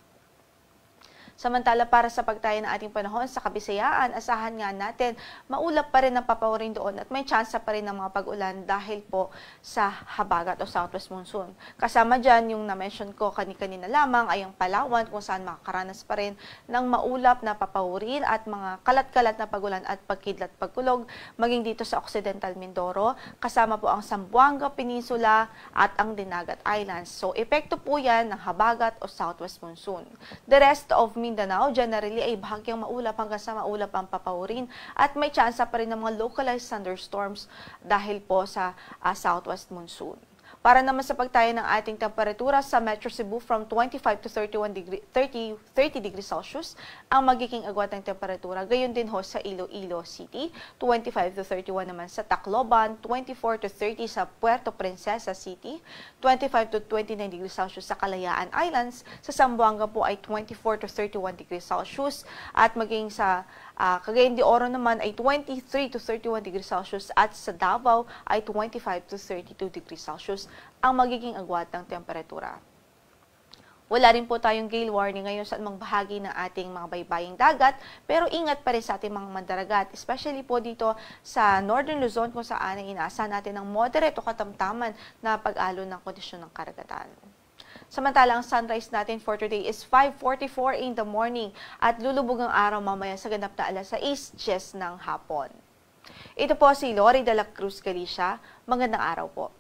Samantala, para sa pagtaya ng ating panahon sa Kabisayaan, asahan nga natin maulap pa rin ang papawirin doon at may tsansa pa rin ng mga pag-ulan dahil po sa habagat o southwest monsoon. Kasama dyan yung na-mention ko kani-kanina lamang ay ang Palawan, kung saan makakaranas pa rin ng maulap na papawirin at mga kalat-kalat na pagulan at pagkidlat pagkulog, maging dito sa Occidental Mindoro, kasama po ang Zamboanga Peninsula at ang Dinagat Islands. So, epekto po yan ng habagat o southwest monsoon. The rest of Mindanao, generally ay bahagyang maulap hanggang sa maulap ang papawirin at may tsansa pa rin ng mga localized thunderstorms dahil po sa southwest monsoon. Para naman sa pagtaya ng ating temperatura sa Metro Cebu, from 25 to 31 degree, 30 degrees Celsius ang magiging agwat ng temperatura. Gayon din ho sa Iloilo City, 25 to 31 naman sa Tacloban, 24 to 30 sa Puerto Princesa City, 25 to 29 degrees Celsius sa Kalayaan Islands, sa Zamboanga po ay 24 to 31 degrees Celsius at maging sa Cagayan de Oro naman ay 23 to 31 degrees Celsius at sa Davao ay 25 to 32 degrees Celsius ang magiging agwat ng temperatura. Wala rin po tayong gale warning ngayon sa anumang bahagi ng ating mga baybaying dagat, pero ingat pa rin sa ating mga mandaragat, especially po dito sa Northern Luzon kung saan ay inaasahan natin ng moderate o katamtaman na pag-alon ng kondisyon ng karagatan. Samantala, ang sunrise natin for today is 5:44 in the morning at lulubog ang araw mamaya sa ganap na alas 6:10 ng hapon. Ito po si Lori de la Cruz Galicia. Magandang araw po.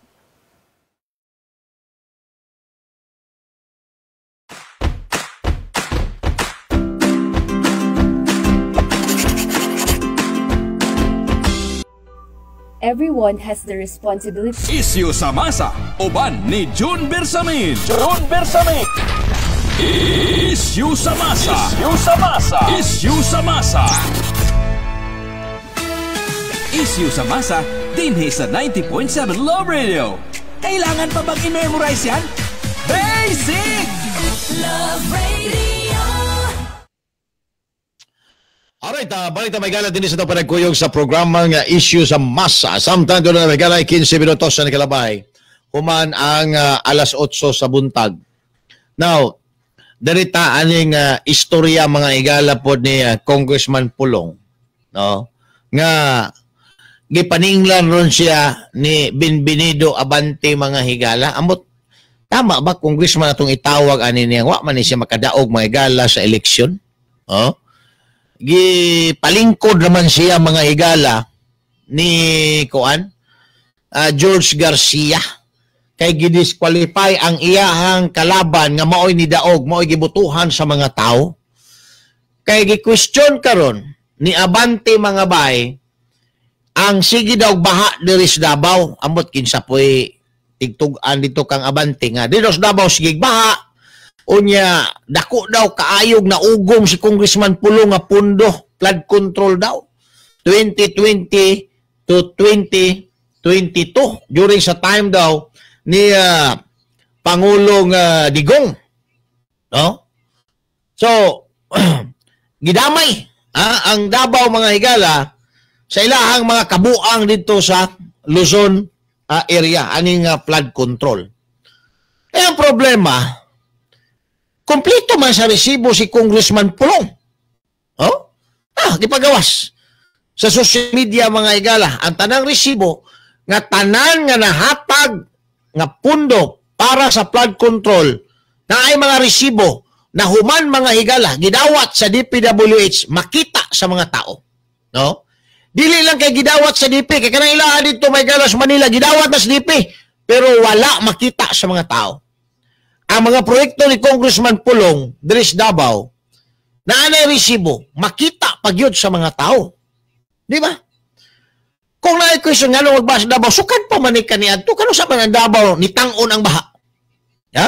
Everyone has the responsibility. Isyu sa masa, uban ni June Bersamin. June Bersamin. Isyu sa masa. Isyu sa masa. Isyu sa masa. Isyu sa masa, dinhi sa 90.7 Love Radio. Kailangan pa bang i-memorize yan? Basic! Love Radio. Alright, balik na may gala din sa ito panagkuyog sa programang Issue sa Masa. Samtang doon na may gala, 15 minutos sa nakalabay. Human ang alas 8 sa buntag. Now, darita aning istorya mga igala po ni Congressman Pulong. No? Nga, gipaninglan ron siya ni Bienvenido Abante mga higala. Amot, tama ba Congressman atong itawag ani niya? Wa man ni siya makadaog mga higala sa eleksyon? Oh? Gipalingkod naman siya mga higala ni kuan George Garcia kay gidisqualify ang iyahang kalaban nga maoy ni daog, maoy gibutuhan sa mga tao. Kay gi-question karon ni Abante mga bay ang sige daw baha diri sa Davao. Ambot kinsa poy tigtug-an dito kang Abante nga dito sa Davao sige baha. Unya, dako daw kaayog na ugom si Congressman Pulong nga pundo, flood control daw. 2020 to 2022, during sa time daw ni Pangulong Digong. No? So, gidamay ang Davao mga higala sa ilahang mga kabuang dito sa Luzon area, aning flood control. Eh, ang problema, kompleto man sa resibo si Congressman Pulong. Oh? Gipagawas. Sa social media mga higala, ang tanang resibo nga tanan nga nahatag nga pundo para sa flood control na ay mga resibo na human mga higala gidawat sa DPWH makita sa mga tao. No? Dili lang kay gidawat sa DP kay kanang ilaha dito may higala sa Manila gidawat na sa DP pero wala makita sa mga tao. Ang mga proyekto ni Congressman Pulong diri sa Davao na anay resibo makita pagyud sa mga tao. Di ba? Kung naay question nga nung magbaha sa Davao, sukad pa man ni kaniadto kano sa man ang Davao ni tang-on ang baha. Ya?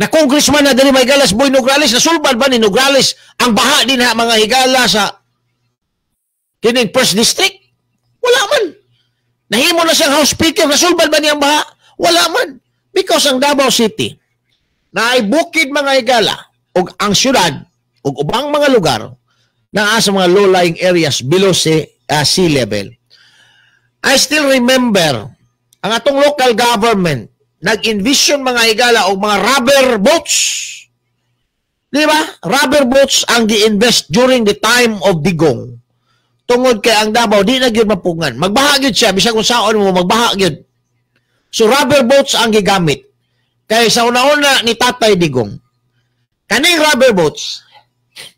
Na congressman na diri may galas Boy Nograles, nasulbad ba ni Nograles ang baha din ha mga higala sa kining first district? Wala man. Nahimo na siyang House Speaker, nasulbad ba niya ang baha? Wala man. Because ang Davao City na ay bukid mga higala ug ang syudad ug ubang mga lugar naa sa mga low-lying areas below sea level. I still remember ang atong local government nag-envision mga higala og mga rubber boats. Di ba? Rubber boats ang gi-invest during the time of Digong. Tungod kay ang Davao di na gyud mapungan. Magbaha gyud siya bisag kung saon mo magbaha gyud. So rubber boats ang gigamit. Kay sa una-una ni Tatay Digong, kaning rubber boats,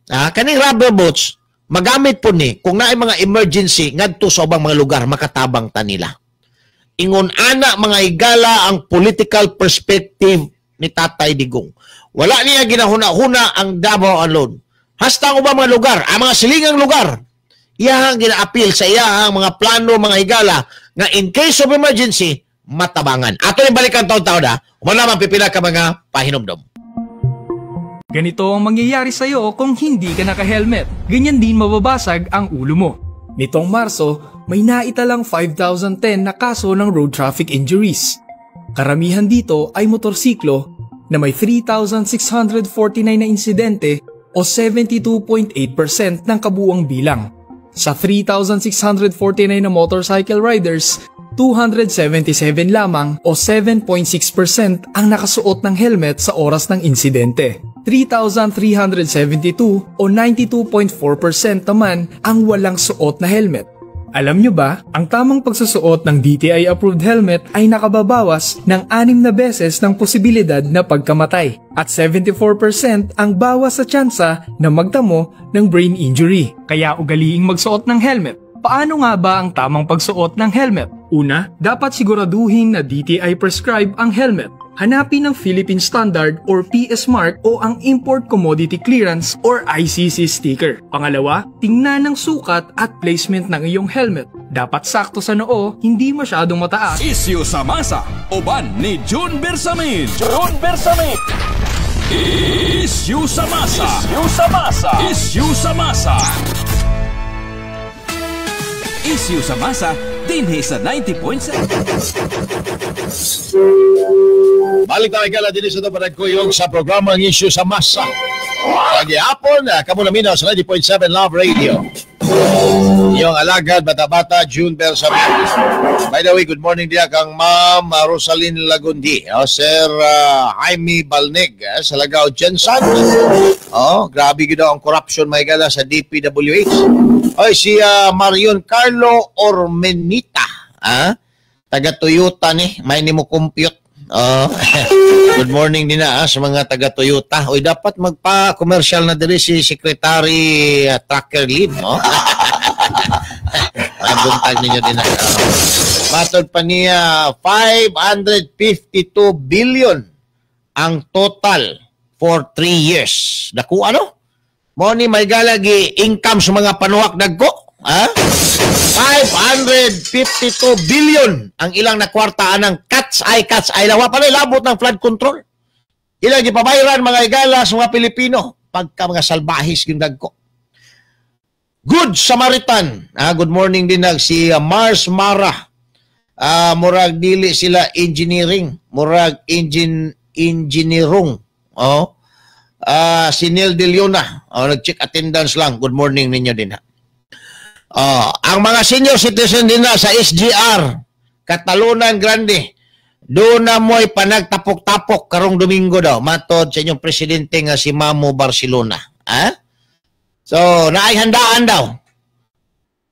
kaning rubber boats magamit po ni kung naay mga emergency ngadto sa ubang mga lugar makatabang ta nila. Ingon ana mga higala ang political perspective ni Tatay Digong. Wala niya ginahuna-huna ang Davao alone. Hasta ang ubang mga lugar, ang mga silingang lugar, iyahang gina-appeal sa iyahang mga plano mga higala nga in case of emergency matabangan. Ato yung balikan taon-taon na, wala man pipila ka mga pahinumdom. Ganito ang mangyayari sa'yo kung hindi ka naka-helmet. Ganyan din mababasag ang ulo mo. Nitong Marso, may naitalang 5,010 na kaso ng road traffic injuries. Karamihan dito ay motorsiklo na may 3,649 na insidente o 72.8% ng kabuuang bilang. Sa 3,649 na motorcycle riders, 277 lamang o 7.6% ang nakasuot ng helmet sa oras ng insidente. 3,372 o 92.4% naman ang walang suot na helmet. Alam nyo ba, ang tamang pagsusuot ng DTI-approved helmet ay nakababawas ng 6 na beses ng posibilidad na pagkamatay at 74% ang bawas sa tsansa na magtamo ng brain injury. Kaya ugaliing magsuot ng helmet. Paano nga ba ang tamang pagsuot ng helmet? Una, dapat siguraduhin na DTI prescribe ang helmet. Hanapin ang Philippine Standard or PS Mark o ang Import Commodity Clearance or ICC sticker. Pangalawa, tingnan ang sukat at placement ng iyong helmet. Dapat sakto sa noo, hindi masyadong mataas. Isyu sa masa, uban ni June Bersamin. June Bersamin. Isyu sa masa. Isyu sa masa. Isyu sa masa. Isyu sa masa, dinhi sa 90.7. Balik tayo kala din sa panagkuyog sa programang Isyu sa Masa. Pag-iapon, kamo naminaw sa 90.7 Love Radio. Yung alagad, bata-bata, June Bersamin. By the way, good morning diya kang Ma'am Rosalyn Lagundi. Oh, Sir Jaime Balneg sa Lagao Jensen. Oh, grabe gyud ang corruption may gala sa DPWH. Oy, si Marion Carlo Ormenita, ah, taga Toyota ni, may nimo compute. Oh. Good morning din na sa mga taga Toyota. Oy, dapat magpa-commercial na diri si Secretary Tracker Lim, no? Ang buntag ninyo din na. Matod pa niya 552 billion ang total for 3 years. Naku, ano? Mo ni may galagi income sa mga panuwak dagko, ha? 552 billion ang ilang nakwartaan ng cat's eye lawa pa labot ng flood control. Ilang gipabayran mga igala sa mga Pilipino pagka mga salbahis yung dagko. Good Samaritan. Good morning din nag si Mars Mara. Murag dili sila engineering, murag engineerong. Oh. Si Neil De Leona, oh, nag-check attendance lang. Good morning ninyo din ha. Ang mga senior citizen din na sa SGR, Catalunan Grande, doon na mo'y panagtapok-tapok karong Domingo daw, matod sa inyong presidente nga si Mamo Barcelona. Ha? So, naay handaan daw.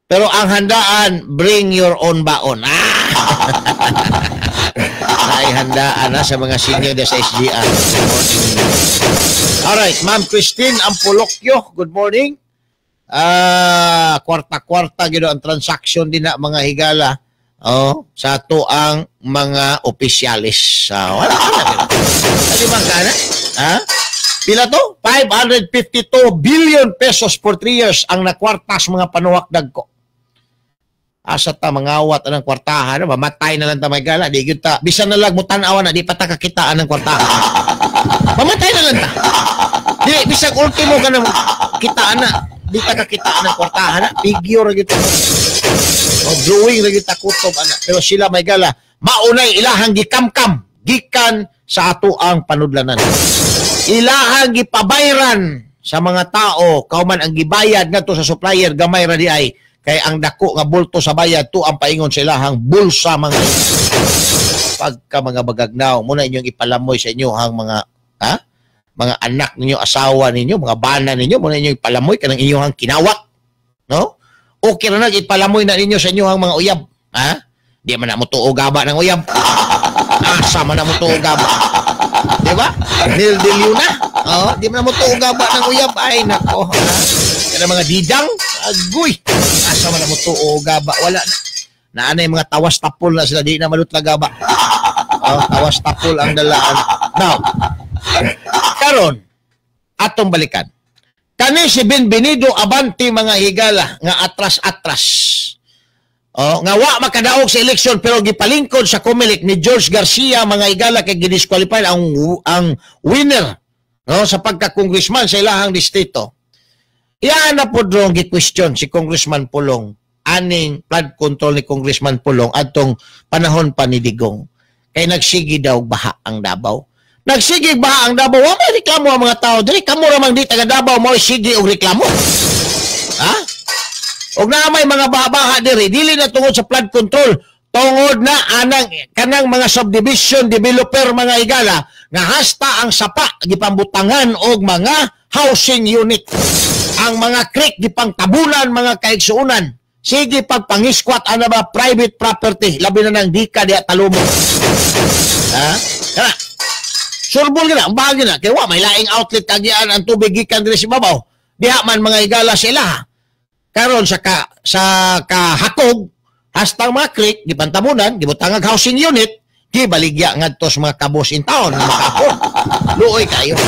Pero ang handaan, bring your own baon. Ah! Naay handaan na sa mga senior sa SGR. Good morning. Alright, Ma'am Christine Ampolocchio, good morning. Kwarta-kwarta gino ang transaction din na mga higala, oh, sa ato ang mga opisyalis. Wala na. Ano bang kana? Ha? Pila to? 552 billion pesos for 3 years ang nakwartas mga panuwak dagko. Asa ta mangawat anang kwartahan, no? Mamatay na lang ta may gala, di gyud ta. Bisan na lang mo tan-awan na di pa ta kakitaan ng kwartahan. Mamatay na lang ta. Di bisag ultimo ka na kitaan na. Di ta kakitaan ng kwartahan na, figure ra gyud ta. O drawing ra gyud ta kutob ana. Pero sila may gala, maunay ilahang gikamkam gikan sa ato ang panudlanan. Ilahang gipabayran sa mga tao kauman ang gibayad ngadto sa supplier gamay ra di ay kay ang dako nga bulto sa bayad to ang paingon sa ilahang bulsa mga pagka mga bagagnaw muna inyong ipalamoy sa inyohang mga ha mga anak ninyo, asawa ninyo, mga bana ninyo, muna inyong ipalamoy kanang inyohang kinawat, no? Okay ra nag ipalamoy na ninyo sa inyohang mga uyab, ha? Di man na mo tuo gaba ng uyab. Asa man na mo tuo gaba. Di ba? Neil De Luna. Oh, di man na mo tuo gaba ng uyab. Ay nako, ha? Kana mga didang, agoy. Asa man na mo tuo gaba, wala na. Naanay mga tawas tapol na sila, di na malutla gaba. Oh, tawas tapol ang dalaan. Now, karon atong balikan. Kani si Benvenido Abante mga higala nga atras-atras. Oh, nga wa makadaog sa eleksyon pero gipalingkod sa COMELEC ni George Garcia, mga higala, kay gidisqualify ang winner, no, sa pagka-congressman sa ilahang distrito. Iyan na po drong gi-question si Congressman Pulong aning flood control ni Congressman Pulong atong panahon pa ni Digong. Kay nagsigi daw baha ang Davao. Nagsigi baha ang Davao, wa may reklamo ang mga tao diri. Kamo ra man di taga Davao mo sige og reklamo. Ha? Og naa may mga baha-baha diri, dili na tungod sa flood control, tungod na anang kanang mga subdivision developer, mga higala, nga hasta ang sapa gipambutangan og mga housing unit. Ang mga creek gipangtabunan, mga kaigsuonan. Sige pagpangiskwat ana ba private property, labi na nang dika diha talumo. Ha? Kana. Surbol gina, ang bahagi na kay wa may laing outlet kagian ang tubig gikan diri sa ibabaw. Diha man, mga higala, sila. Karon sa kahakog hasta mga creek gipantabunan, gibutangag housing unit, gibaligya ngadto sa mga kabos in town nga makapon. Luoy kayo.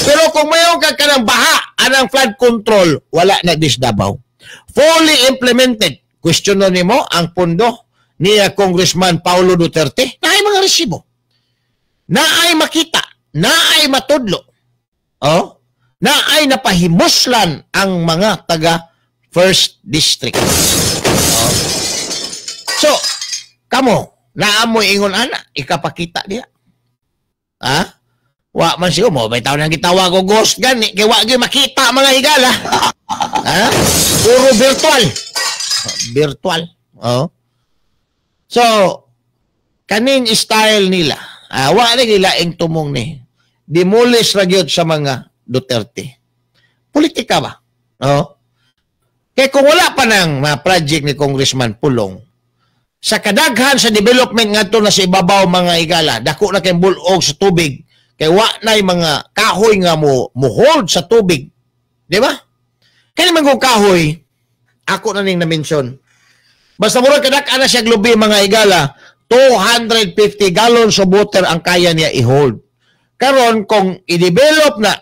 Pero kung mayo ka kanang baha anang flood control, wala na dis Davao. Fully implemented. Question na nimo ang pondo ni Congressman Paulo Duterte, naay mga resibo. Naay makita, naay matudlo. Oh, naay napahimuslan ang mga taga First District. Oh. So, kamo, naamoy ingon ana, ikapakita diha. Ha? Wa man siya mo, may taon nang gitawag og ghost gani, kay wa gyud makita, mga higala. Ha? Puro virtual. Virtual. Oh. So, kaning style nila, wa ni gilaing tumong ni. Demolish ra gyud sa mga Duterte. Politika ba? Oh. Kaya kung wala pa ng mga project ni Congressman Pulong, sa kadaghan sa development ngadto na sa ibabaw, mga higala, dako na kay bulog sa tubig, kay wa na'y mga kahoy nga mo hold sa tubig. Di ba? Kani man kung kahoy, ako na ning na-mention. Basta murag kadak-an na siya glubi, mga higala, 250 gallons of water ang kaya niya i-hold. Karon kung i-develop na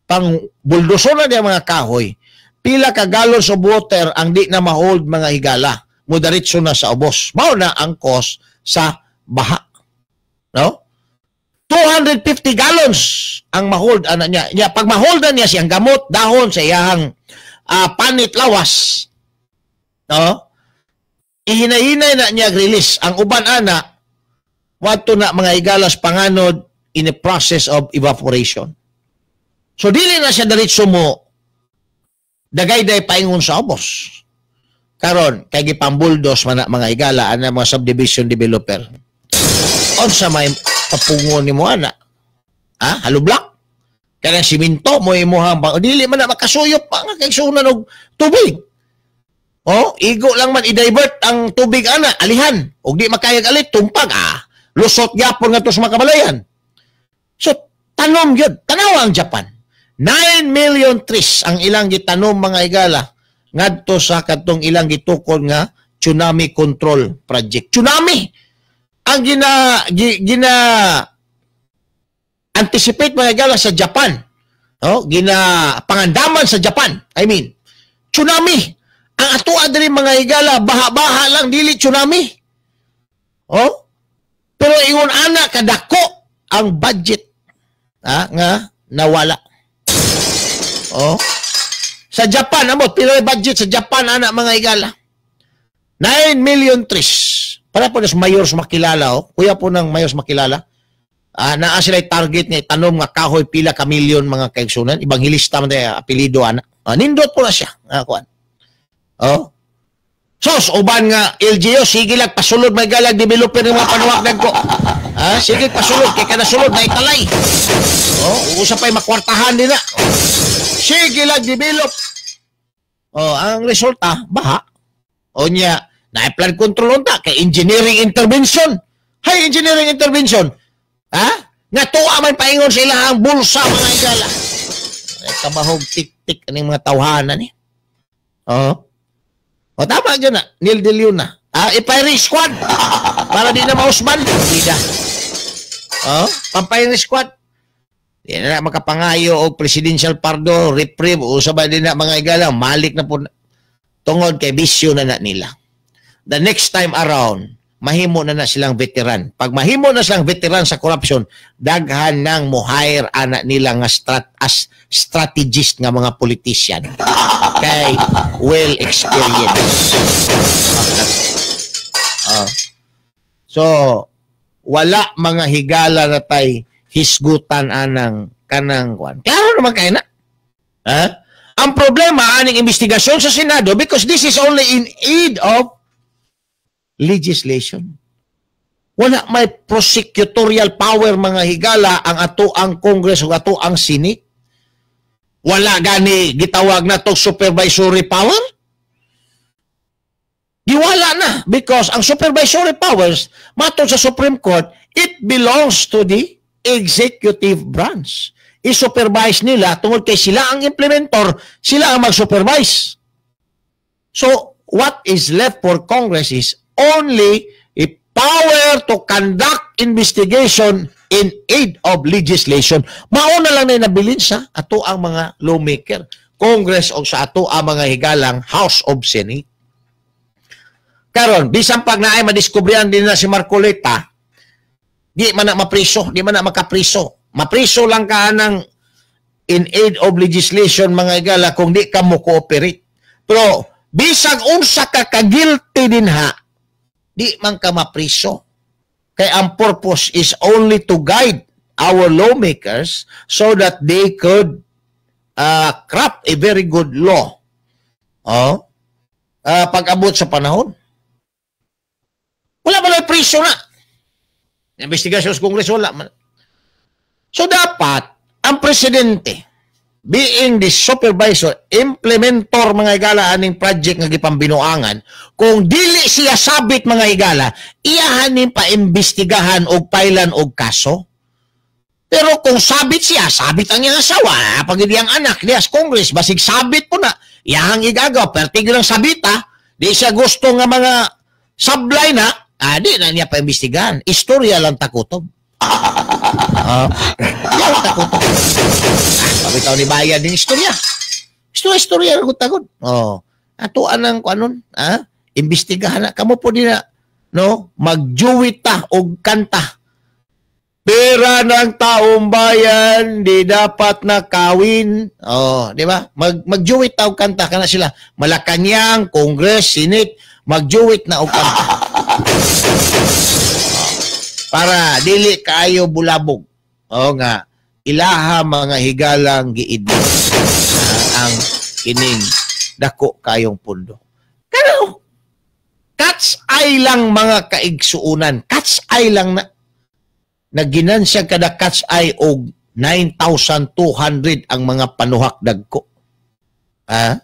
pang buldoson na niya mga kahoy, pila ka gallons of water ang di na ma-hold, mga higala, mudaritso na sa ubos. Mao na ang cause sa baha. No? 250 gallons ang ma-hold ana niya. Niya pag ma-hold na niya siyang gamot dahon sa iyahang panit lawas. No? Ihinay-hinay na niya release ang uban ana wadto na, mga higalas, panganod in a process of evaporation. So dili na siya diretso mo dagayday paingon sa ubos. Karon kay gipambuldos man na, mga higala, ana mga subdivision developer. Unsa may papungon nimo ana? Ha? Hollow block? Kanang siminto mo imuhang dili man na makasuyop pa nga kay sunan og tubig. Oh, igo lang man i-divert ang tubig ana, alihan. Og di makayag alit, tumpag ah. Lusot gyapon ngadto sa mga kabalayan. So, tanom gyud. Tanawa ang Japan. 9 million trees ang ilang gitanom, mga higala, ngadto sa kadtong ilang gitukod nga tsunami control project. Tsunami ang gina anticipate, mga higala, sa Japan. No? Gina pangandaman sa Japan. I mean, tsunami. Ang atoa diri, mga higala, baha-baha lang, dili tsunami. Oh? Pero ingon ana kadako ang budget nga nawala. Oh. Sa Japan, amot, pila budget sa Japan ana, mga higala? 9 million trees. Para po sa mayor sa makilala, oh. Kuya po ng mayor sa makilala. Naa sila target nga tanom nga kahoy pila ka milyon, mga kaigsunan. Evangelista man tayo, apelido ana. Nindot po na siya. Kuan. Oh. Sos, uban nga LGU, sige lang pasulod may galag developer ng mga panuwak ko. Ha? Sige pasulod, kay kada sulod na italay. Oh, usa pa'y makwartahan nila. Sige lang develop. Oh, ang resulta, baha. O niya, na flood control unta kay engineering intervention. Hay, engineering intervention. Ha? Nga tuwa man paingon sa ilahang bulsa, mga higala. Ay, kabahog tik-tik aning mga tawhanan ni. Oh. O tama dyan na, Neil De Leon na. Ipairing squad. Para di na mausman. Hindi na. Oh, pampairing squad. Di na makapangayo og presidential pardon, reprieve, o sabay din na, mga higala, malik na po. Tungod kay bisyo na na nila. The next time around, mahimo na na silang veteran. Pag mahimo na silang veteran sa corruption, daghan nang mo-hire ana nila nga as strategist nga mga politician. Kay well experienced. So, wala mga higala na tay hisgutan anang kanang kwan. Klaro naman kay na. Ha? Ang problema aning investigasyon sa Senado because this is only in aid of legislation. Wala may prosecutorial power mga higala ang ato ang Congress o ato ang Senate. Wala gani gitawag na to supervisory power. Giwala na because ang supervisory powers matod sa Supreme Court, it belongs to the executive branch. I-supervise nila tungod kay sila ang implementor, sila ang mag-supervise. So, what is left for Congress is only a power to conduct investigation in aid of legislation. Mauna lang na nabilin sa ato ang mga lawmaker, Congress o sa ato ang mga higalang House of Senate. Karon, bisan pag naay madiskubrihan din na si Marcoleta, di man na mapriso, di man na makapriso. Mapriso lang ka ng in aid of legislation mga higala kung di ka mo cooperate. Pero bisag unsa ka ka-guilty din ha, di man ka mapriso. Kay ang purpose is only to guide our lawmakers so that they could craft a very good law. Oh? Pag-abot sa panahon. Wala man ay priso na. Investigasyon sa Congress, wala man. So dapat, ang presidente, being the supervisor, implementor mga higala aning project nga gipambinuangan, kung dili siya sabit mga higala, iyahan ning paimbestigahan og pailan og kaso. Pero kung sabit siya, sabit ang iyang asawa, pag iyang anak niya sa Congress, basig sabit po na, iyahang igagaw, pertigo ng sabita, di siya gusto nga mga sablay na, di na niya paimbestigahan. Istorya lang takutob. Yan takutob. Pabitaw ni bayan din istorya. Istorya tagod. Oh. Ato anang kuanon, ha? Imbestigahan na kamo po din na, no? Magjuwit ta og kanta. Pera ng taong bayan di dapat nakawin. Oh, di ba? Magjuwit ta og kanta kana sila. Malacañang, Congress, Senate, magjuwit na og kanta. Para dili kaayo bulabog. Oo nga, ilaha mga higalang giidlok ang kining dako kayong pundo. Pero cat's eye lang mga kaigsuunan, cat's eye lang na naginansya kada cat's eye og 9,200 ang mga panuhak dagko. Ha?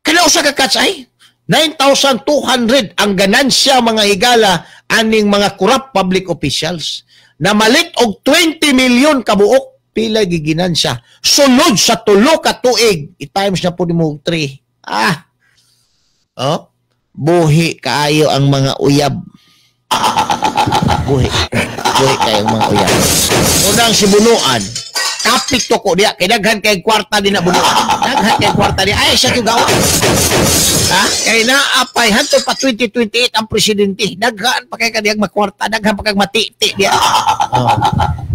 Kada usa ka cat's eye, 9,200 ang ganansya mga higala aning mga corrupt public officials na malit og 20 milyon kabuok pila giginansya sulod sa tulo ka tuig, i-times na po nimo 3. Ah. Oh, buhi kaayo ang mga uyab. Buhi. Buhi kayo ang mga uyab. Unang si Bunuan, kapit to ko diya kay daghan kay kwarta din na Bunuan. Daghan kay kwarta diya. Ay siya gawa. Ha? Kay naapay hantod pa 2028 ang presidente. Daghan pa kay kadiyang makwarta, daghan pa kag matiti diya. Oh.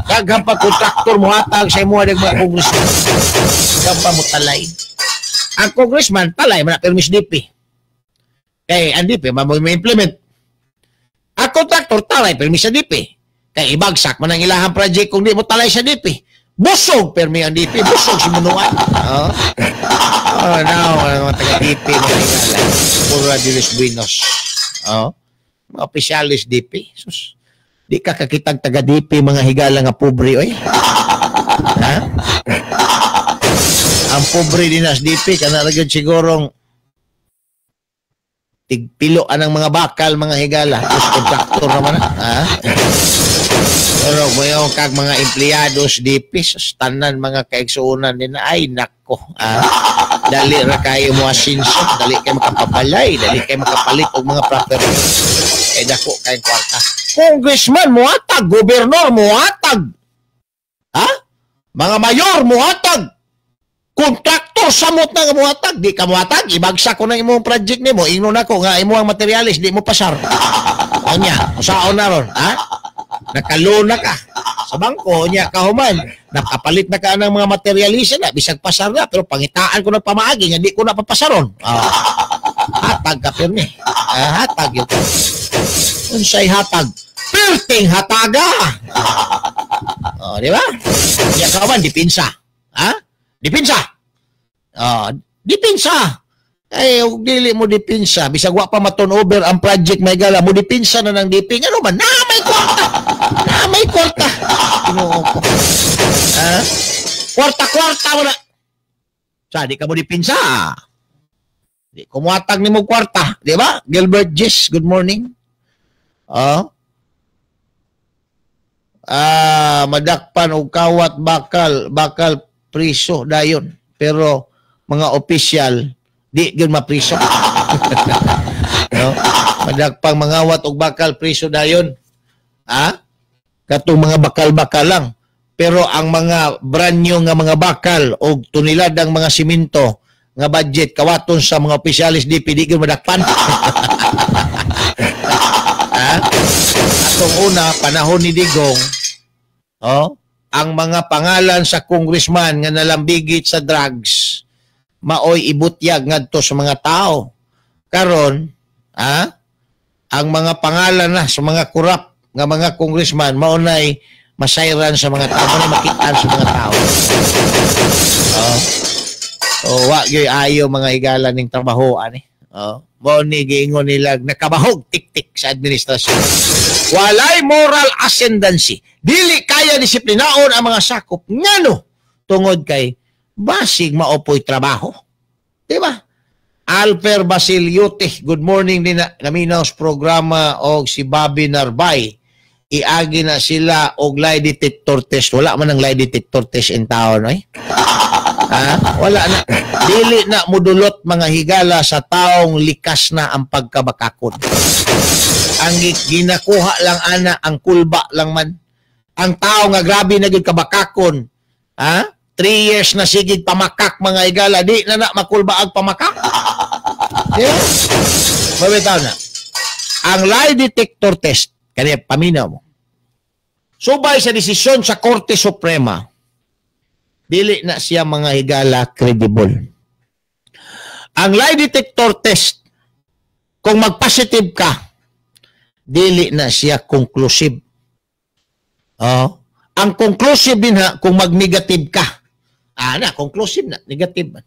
Daghan pa kontraktor mohatag sa imo dag mga congressman. Daghan pa mo talay. Ang congressman talay man permis DP. Kay ang DP man mo implement. Ang kontraktor talay permis sa DP. Kay ibagsak man ang ilahang project kung di mo talay sa DP. Busog permi ang DP, busog si Bunuan. Oh. Oh, now, mga taga-DP, mga higala. Pura Dilos Buenos. Oh. Mga opisyalis DP. Sus, di ka kakitag taga-DP, mga higala nga pobre, oy. Ha? Ang pobre din as DP, kanaragod sigurong tigpilo anang mga bakal, mga higala. Tapos kontraktor naman, ha? Pero mayo kag mga empleyados DP, sus, tanan mga kaigsuonan din, ay nako, ha? Dali ra kayo mo asinso, dali kayo makapabalay, dali kayo makapalit og mga property. Eh dako kay kwarta. Congressman mohatag, gobernador mohatag. Ha? Mga mayor mohatag. Kontraktor samot na nga muhatag, di ka muhatag, ibagsak ko na imong project nimo, ingnon nako nga imong materialis di mo pasar. Unya, usaon na ron, ha? Nakalona ka sa bangko, unya kahuman, nakapalit na ka ng mga materialis na, bisag pasar na, pero pangitaan ko ng pamaagi nga di ko na papasaron. Hatag ka pirmi. Hatag yun. Unsay hatag? Perting hataga. Oh, di ba? Unya kahuman, dipinsa. Ha? Dipinsa. Oh, dipinsa. Eh, ug dili mo dipinsa, bisag wa pa ma-turn over ang project may gala, mo dipinsa na ng DP. Ngano man? Na may kwarta. Na may kwarta. Ginoo ko. Ha? Kwarta-kwarta mo na. Sa di ka mo dipinsa. Di kumuhatag nimo kwarta, di ba? Gilbert Gis, good morning. Oh. Madakpan og kawat bakal priso dayon, pero mga opisyal di gyud mapriso. No? Madakpang mangawat og bakal priso dayon. Ha? Katong mga bakal-bakal lang. Pero ang mga brand new nga mga bakal og tuniladang mga simento nga budget kawaton sa mga opisyalis DP di gyud madakpan. Ha? Atong una panahon ni Digong, oh, ang mga pangalan sa congressman nga nalambigit sa drugs maoy ibutyag ngadto sa mga tao. Karon, ha? Ang mga pangalan na sa mga kurap nga mga congressman maunay masayran sa mga tao, maunay makitaan sa mga tao. Oh. Oh, wa gyud ayo mga higala ning trabaho ani. Oh, mao ni giingon nila nakabahog tik-tik sa administrasyon. Walay moral ascendancy. Dili kaya disiplinaon ang mga sakop ngano tungod kay basig maopoy trabaho. Di ba? Alper Basiliote, good morning din na naminaw sa programa og si Bobby Narbay. Iagi na sila og lie detector test. Wala man ang lie detector test in town, eh. Ha? Wala na. Dili na mudulot mga higala sa taong likas na ang pagkabakakon. Ang ginakuha lang ana, ang kulba lang man. Ang tao nga grabe na gyud kabakakon. Ha? 3 years na sigig pamakak mga higala, di na na makulba ang pamakak. Yeah. Mabitaw na. Ang lie detector test, kaya paminaw mo. Subay sa desisyon sa Korte Suprema, dili na siya mga higala credible. Ang lie detector test, kung mag-positive ka, dili na siya conclusive. Oh. Ang conclusive din ha, kung mag-negative ka. Ah, na, conclusive na, negative man.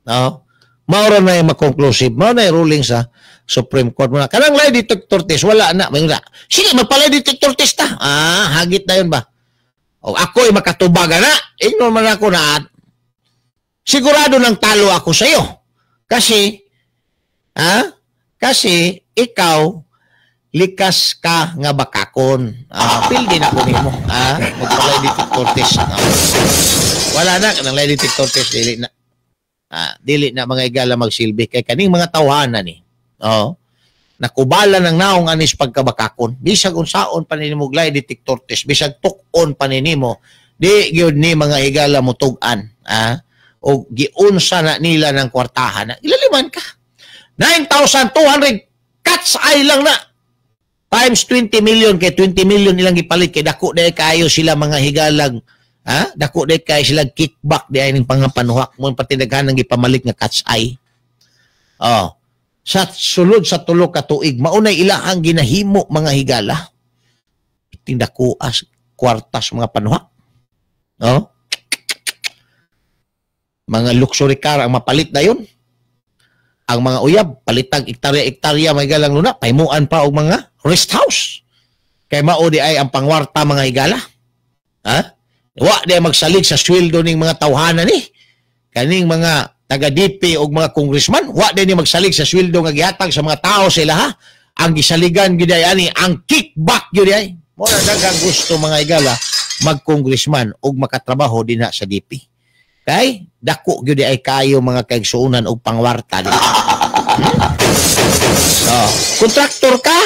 No? Maura na yung ma-conclusive. Maura na yung ruling sa Supreme Court. Muna. Kanang lie detector test, wala na. May wala. Sige, magpa-lie detector test ta. Ah, hagit na yun ba? O, ako'y makatubaga na. Ignore man ako na. Sigurado nang talo ako sa'yo. Kasi, ha? Kasi, ikaw, likas ka nga bakakon. Ah, pildi na ko nimo. Ah, magpa-lie detector test. Ah. Wala na kanang lie detector test, dili na. Ah, dili na mga igala magsilbi kay kaning mga tawhana ni. Oh. Nakubala ng naong anis pagkabakakon. Bisag unsaon pa nimo lie detector test, bisag tuk-on pa nimo, di gyud ni mga higala mutug-an, ah? O giunsa na nila ng kwartahan na ilaliman ka. 9,200 cuts ay lang na. Times 20 million kay 20 million nilang gipalit kay dako day kayo sila mga higalag, ha? Dako day kayo sila kickback di ay ning pangapanuhak mo pati daghan ang gipamalit nga cat's eye. Oh. Sa sulod sa tulo ka tuig maunay ilahang ginahimo mga higala. Tindakuas kwartas mga panuhak. No? Mga luxury car ang mapalit na yun. Ang mga uyab palitag ektarya-ektarya may galang luna pahimuan pa og mga rest house. Kay mao di ay ang pangwarta mga higala. Ha? Wa di ay magsalig sa sweldo ning mga tawhana ni. Kaning mga taga DP og mga congressman, wa di ni magsalig sa sweldo nga gihatag sa mga tao sila ha. Ang gisaligan gyud ay ani ang kickback gyud ay. Mo na daghang gusto mga higala mag-congressman og makatrabaho dinha sa DP. Kay dako gyud ay kayo mga kaigsuonan og pangwarta di. Oh, kontraktor ka,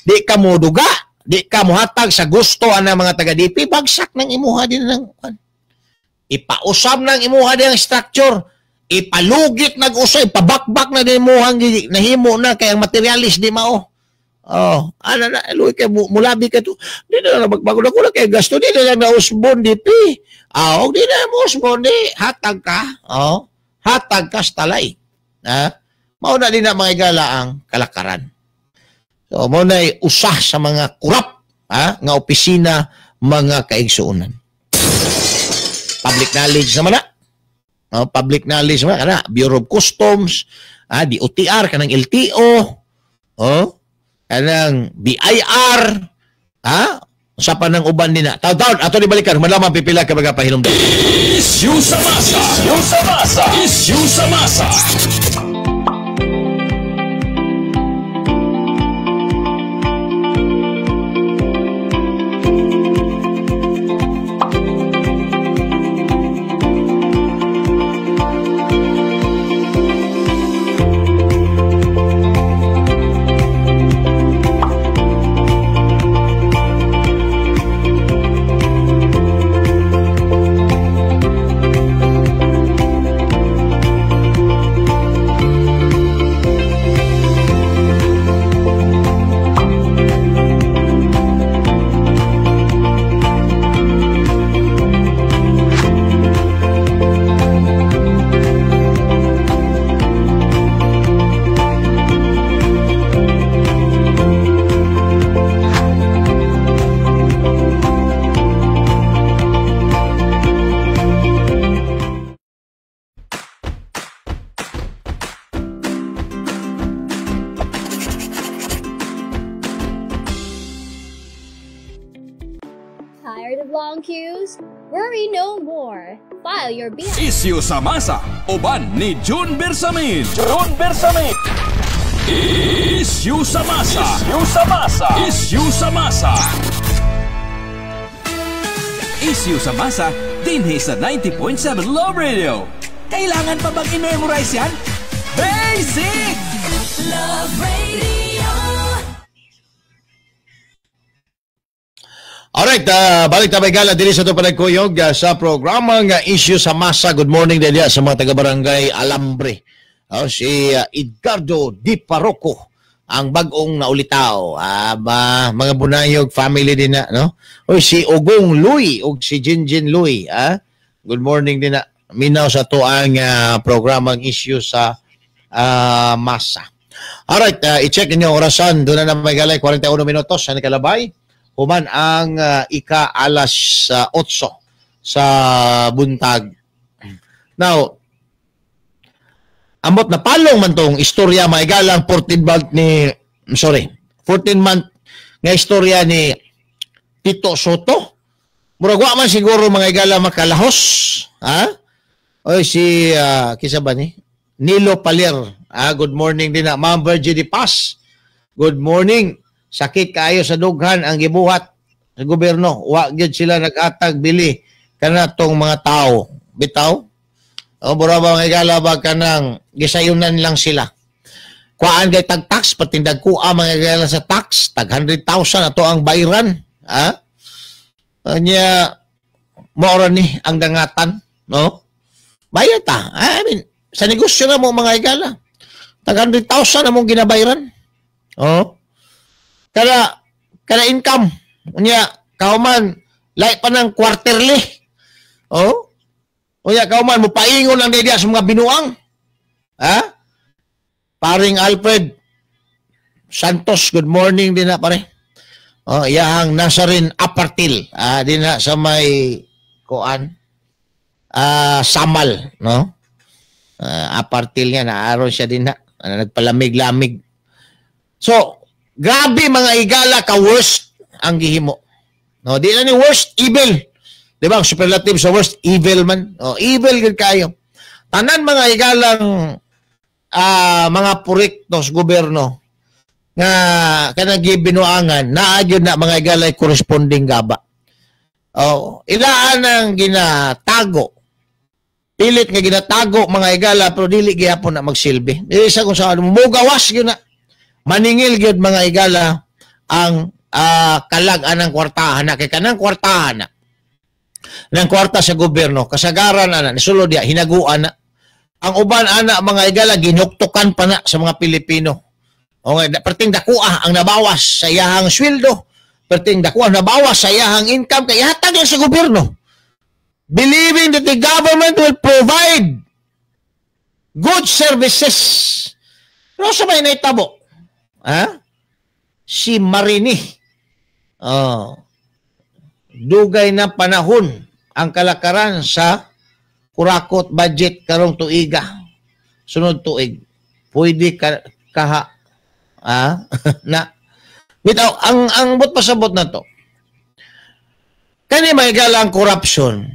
di ka mo duga, di ka mohatag sa gusto ana mga taga DP, bagsak nang imuha din ng. Ipausab nang imuha diyang structure. Ipalugit nag-usay, pabakbak na din imuhang nahimo na kay ang materialis di mao. Oh, ana na luwi kay mulabi ka to. Di na magbago na kulang kay gasto di na lang nausbon di pi. Ah, og di na mo usbon di hatag ka. Oh, hatag ka sa talay. Ha? Mao na din na mga igala ang kalakaran. So mao na usah sa mga kurap, ha, nga opisina mga kaigsuonan. Public knowledge naman na. Oh, public knowledge naman kana Bureau of Customs, DOTR kanang LTO, oh, kanang BIR, ha? Usa pa nang uban nina. Taw-taw ato ni balikan human pipila ka mga pahinumdum. Issue sa masa. Issue sa masa. Issue sa masa. Worry no more. File your BIR. Issue sa masa. Uban ni June Bersamin. June Bersamin. Issue sa masa. Issue sa masa. Issue sa masa. Issue sa masa dinhi sa 90.7 Love Radio. Kailangan pa bang i-memorize yan? Basic! Love Radio. Alright, balik tabay gala diri sa ito panagkuyog sa programa nga Issue sa Masa. Good morning dili sa mga taga-barangay Alambre. Si Edgardo Di Parocco ang bag-ong naulitaw. Mga Bunayog family din na, no? Oy, si Ugong Luy ug si Jinjin Luy, ah. Good morning din na. Minaw sa to ang programang Issue sa Masa. Alright, i-check niyo orasan. Doon na may galay 41 minutos sa Nikalabay. Human ang ika-alas 8 sa buntag. Now, ambot na palong man tong istorya maigalang 14 month ni 14 month nga istorya ni Tito Sotto. Murag wa man siguro mga igala makalahos, ha? Oy si kisa ba ni Nilo Paler. Ah, good morning din na Ma'am Virgie de Paz. Good morning. Sakit kaayo sa dughan ang gibuhat sa gobyerno. Wa gyud sila naghatag bili kanatong mga tao. Bitaw? O mura ba mga igala ba kanang gisayunan lang sila. Kuan kay tag tax patindag kuha mga igala sa tax tag 100,000 ato ang bayran, ha? Anya mao ra ni ang dangatan, no? Bayad ta. I mean, sa negosyo na mo mga igala. Tag 100,000 among ginabayran. Oh. Kada income unya kauman like pa ng quarterly. Oh. Unya kauman mo paingon lang diya sa mga binuang. Ha? Paring Alfred Santos, good morning din na pare. Oh, iyahang nasa rin apartil. Din na sa may kuan. Samal, no? Apartil niya naaron siya din na. Nagpalamig-lamig. So, grabe mga igala ka worst ang gihimo. No, di na ni worst evil. Di ba ang superlative sa worst evil man? Oh, evil gid kayo. Tanan mga igalang mga proyekto sa gobyerno nga kanang gibinuangan naa gyud na mga igalay corresponding gaba. Oh, ilaan ang ginatago. Pilit nga ginatago mga igala pero dili gihapon na magsilbi. Dili sa kung saan mugawas gyud na. Maningil gyud mga igala ang kalag anang kwartahan na kay kanang kwartahan na. Ng kwarta sa gobyerno, kasagaran ana nisulod diha, hinaguan na. Ang uban ana mga higala ginuktukan pa na sa mga Pilipino. O nga, perting dakua ang nabawas sa iyahang sweldo, perting dakua ang nabawas sa iyahang income kay ihatag lang sa gobyerno. Believing that the government will provide good services. Pero sa may naitabo, ha? Si Marini. Oh. Dugay na panahon ang kalakaran sa kurakot budget karong tuiga. Sunod tuig. Pwede ka kaha na bitaw ang but pasabot na to. Kani may galang corruption.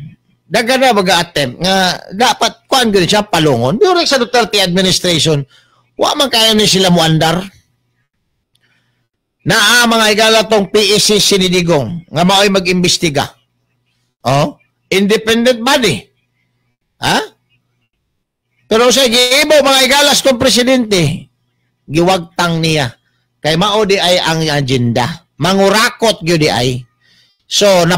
Daga na baga attempt nga dapat kuan gyud siya palungon. During sa Duterte administration, wa man kayo ni sila muandar. Naa mga higala tong PSC ni Digong nga mao'y mag-imbestiga. Oh, independent body. Ha? Pero sa giibo mga higalas tong presidente, giwagtang niya. Kay mao di ay ang agenda. Mangurakot gyud di ay. So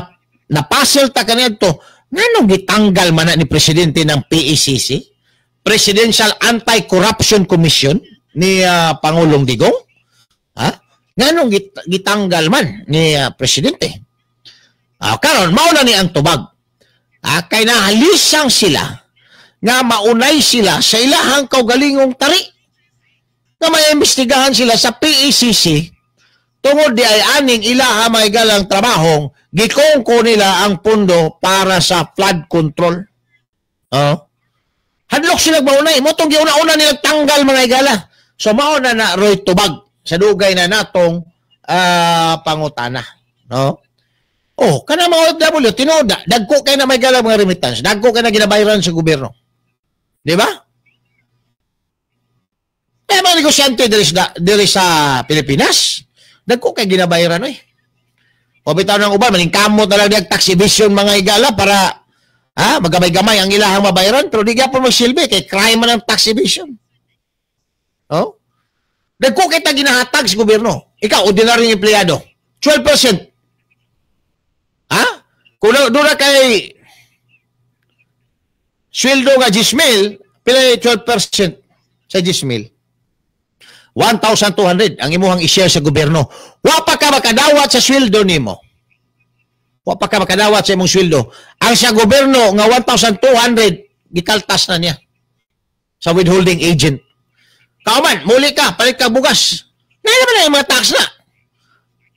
napasil ta kaniadto nganong gitanggal man na ni presidente ng PACC, Presidential Anti-Corruption Commission ni Pangulong Digong? Ha? Nganong gitanggal man ni presidente? Karon mao na ni ang tubag. Kay nahalisang sila nga maunay sila sa ilahang kaugalingong tari. Nga may imbestigahan sila sa PACC tungod di ay aning ilaha may galang trabahong gikongko nila ang pundo para sa flood control. Oh. Hadlok sila maunay. Motong giuna-una nila tanggal mga higala. So mao na na Roy tubag sa dugay na natong pangutana. No? Oh, kana mga OFW, tinuod na, dagko kay na may galang mga remittance, dagko kay na ginabayaran sa gobyerno. Di ba? Eh, mga negosyante diri sa Pilipinas, dagko kay ginabayaran oy. O bitaw ng uban, maningkamot na lang diyag tax evasion mga higala para magamay-gamay ang ilahang mabayaran, pero di gyapon magsilbi kay crime man ang tax evasion. Oh? Dagko kay ta ginahatag sa gobyerno. Ikaw, ordinaryong empleyado, 12%. Ha? Kung doon na kay sweldo nga 10,000, pila 12% sa 10,000? 1,200 ang imuhang i-share sa gobyerno. Wa pa ka makadawat sa sweldo nimo. Wa pa ka makadawat sa imong sweldo. Ang sa gobyerno nga 1,200 gikaltas na niya sa withholding agent. Kauman, muli ka, palit ka bugas. Na naman na yung mga tax na.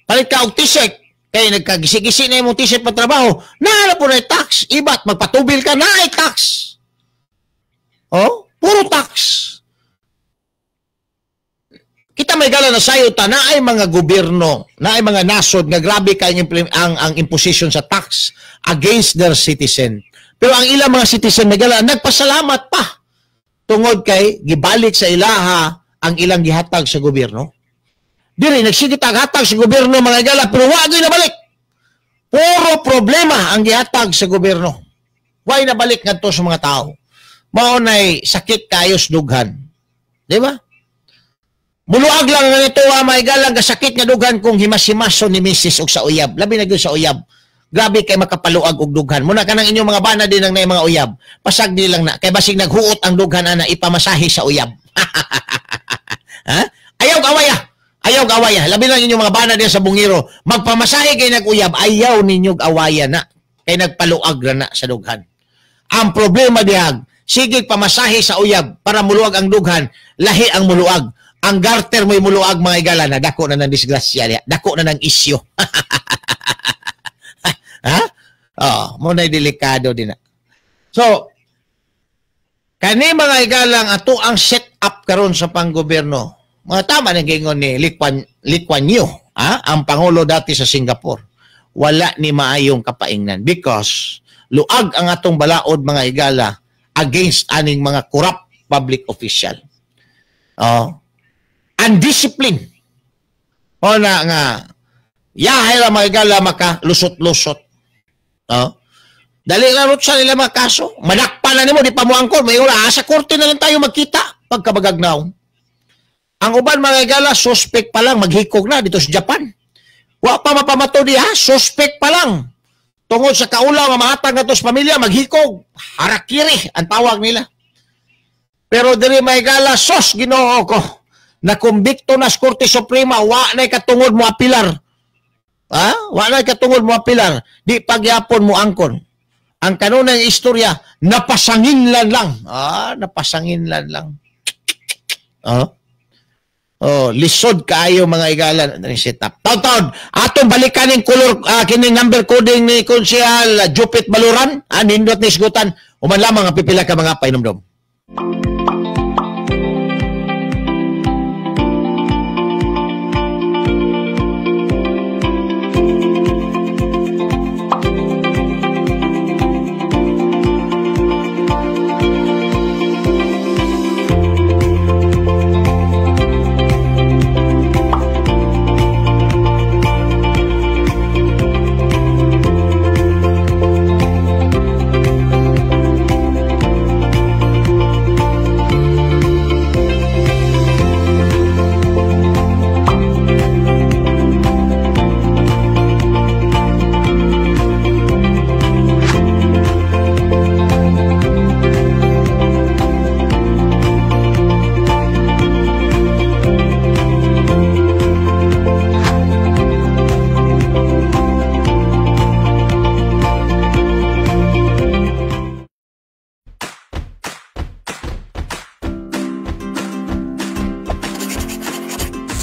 Palit ka og t-shirt. Kaya nagkagisi-gisi na imong t-shirt pa trabaho, naala po na yung tax. Ibat, magpatubil ka, na ay tax. Oh, puro tax. Kita may gala na sayo ta, na ay mga gobyerno, na ay mga nasod, nga grabe kay ang imposition sa tax against their citizen. Pero ang ilang mga citizen may gala, nagpasalamat pa. Tungod kay gibalik sa ilaha ang ilang gihatag sa gobyerno. Diri nagsige tag hatag sa gobyerno mga higala, pero wa gyud nabalik. Puro problema ang gihatag sa gobyerno. Way nabalik ngadto sa mga tao. Mao nay sakit kayos dughan. Di ba? Muluag lang nga nito mga higala, gasakit nga dughan kung himas-himason ni misis og sa uyab. Labi na gyud sa uyab. Grabe kay makapaluag og dughan. Muna kanang inyong mga bana din ang nay mga uyab. Pasag di lang na kay basig naghuot ang dughan ana ipamasahe sa uyab. Ha? Ayaw awaya. Ayaw awaya. Labi lang inyong mga bana din sa bungiro. Magpamasahe kay nag-uyab, ayaw ninyong awaya na. Kay nagpaluag na sa dughan. Ang problema dihag, sige pamasahe sa uyab para muluag ang dughan, lahi ang muluag. Ang garter mo'y muluag mga higala na dako na ng disgrasya niya. Dako na ng isyo. Ha? Oh, muna'y delikado din na. So, kani mga higalang ato ang set up karon sa panggobyerno. Mga tama ng gingon ni Lee Kuan Yew, ang pangulo dati sa Singapore. Wala ni maayong kapaingnan because luag ang atong balaod mga higala against aning mga corrupt public official. Oh. Undisciplined. O na nga yahay ra mga higala makalusot-lusot. Oh. Dali lang rutsa nila mga kaso. Madakpa na nimo di pa moangkon, may ura sa korte na lang tayo magkita pagkabagagnaw. Ang uban mga higala, suspect pa lang, maghikog na dito sa Japan. Wa pa mapamato diha, suspect pa lang. Tungod sa kaulaw nga mahatag nato sa pamilya, maghikog, harakiri ang tawag nila. Pero diri may gala, sos Ginoo ko, nakumbikto na sa Korte Suprema, wa na'y katungod mo apilar. Ha? Wa na'y katungod mo apilar, di pagyapon mo angkon. Ang kanunang istorya, napasanginlan lang. Ah, napasanginlan lang. Oh. Oh, lisod kaayo mga igalan ni setup. Taon-taon, atong balikan ning color kining number coding ni Konsehal Jupit Baluran, nindot ni isgutan, human lamang ang pipila ka mga painomdom.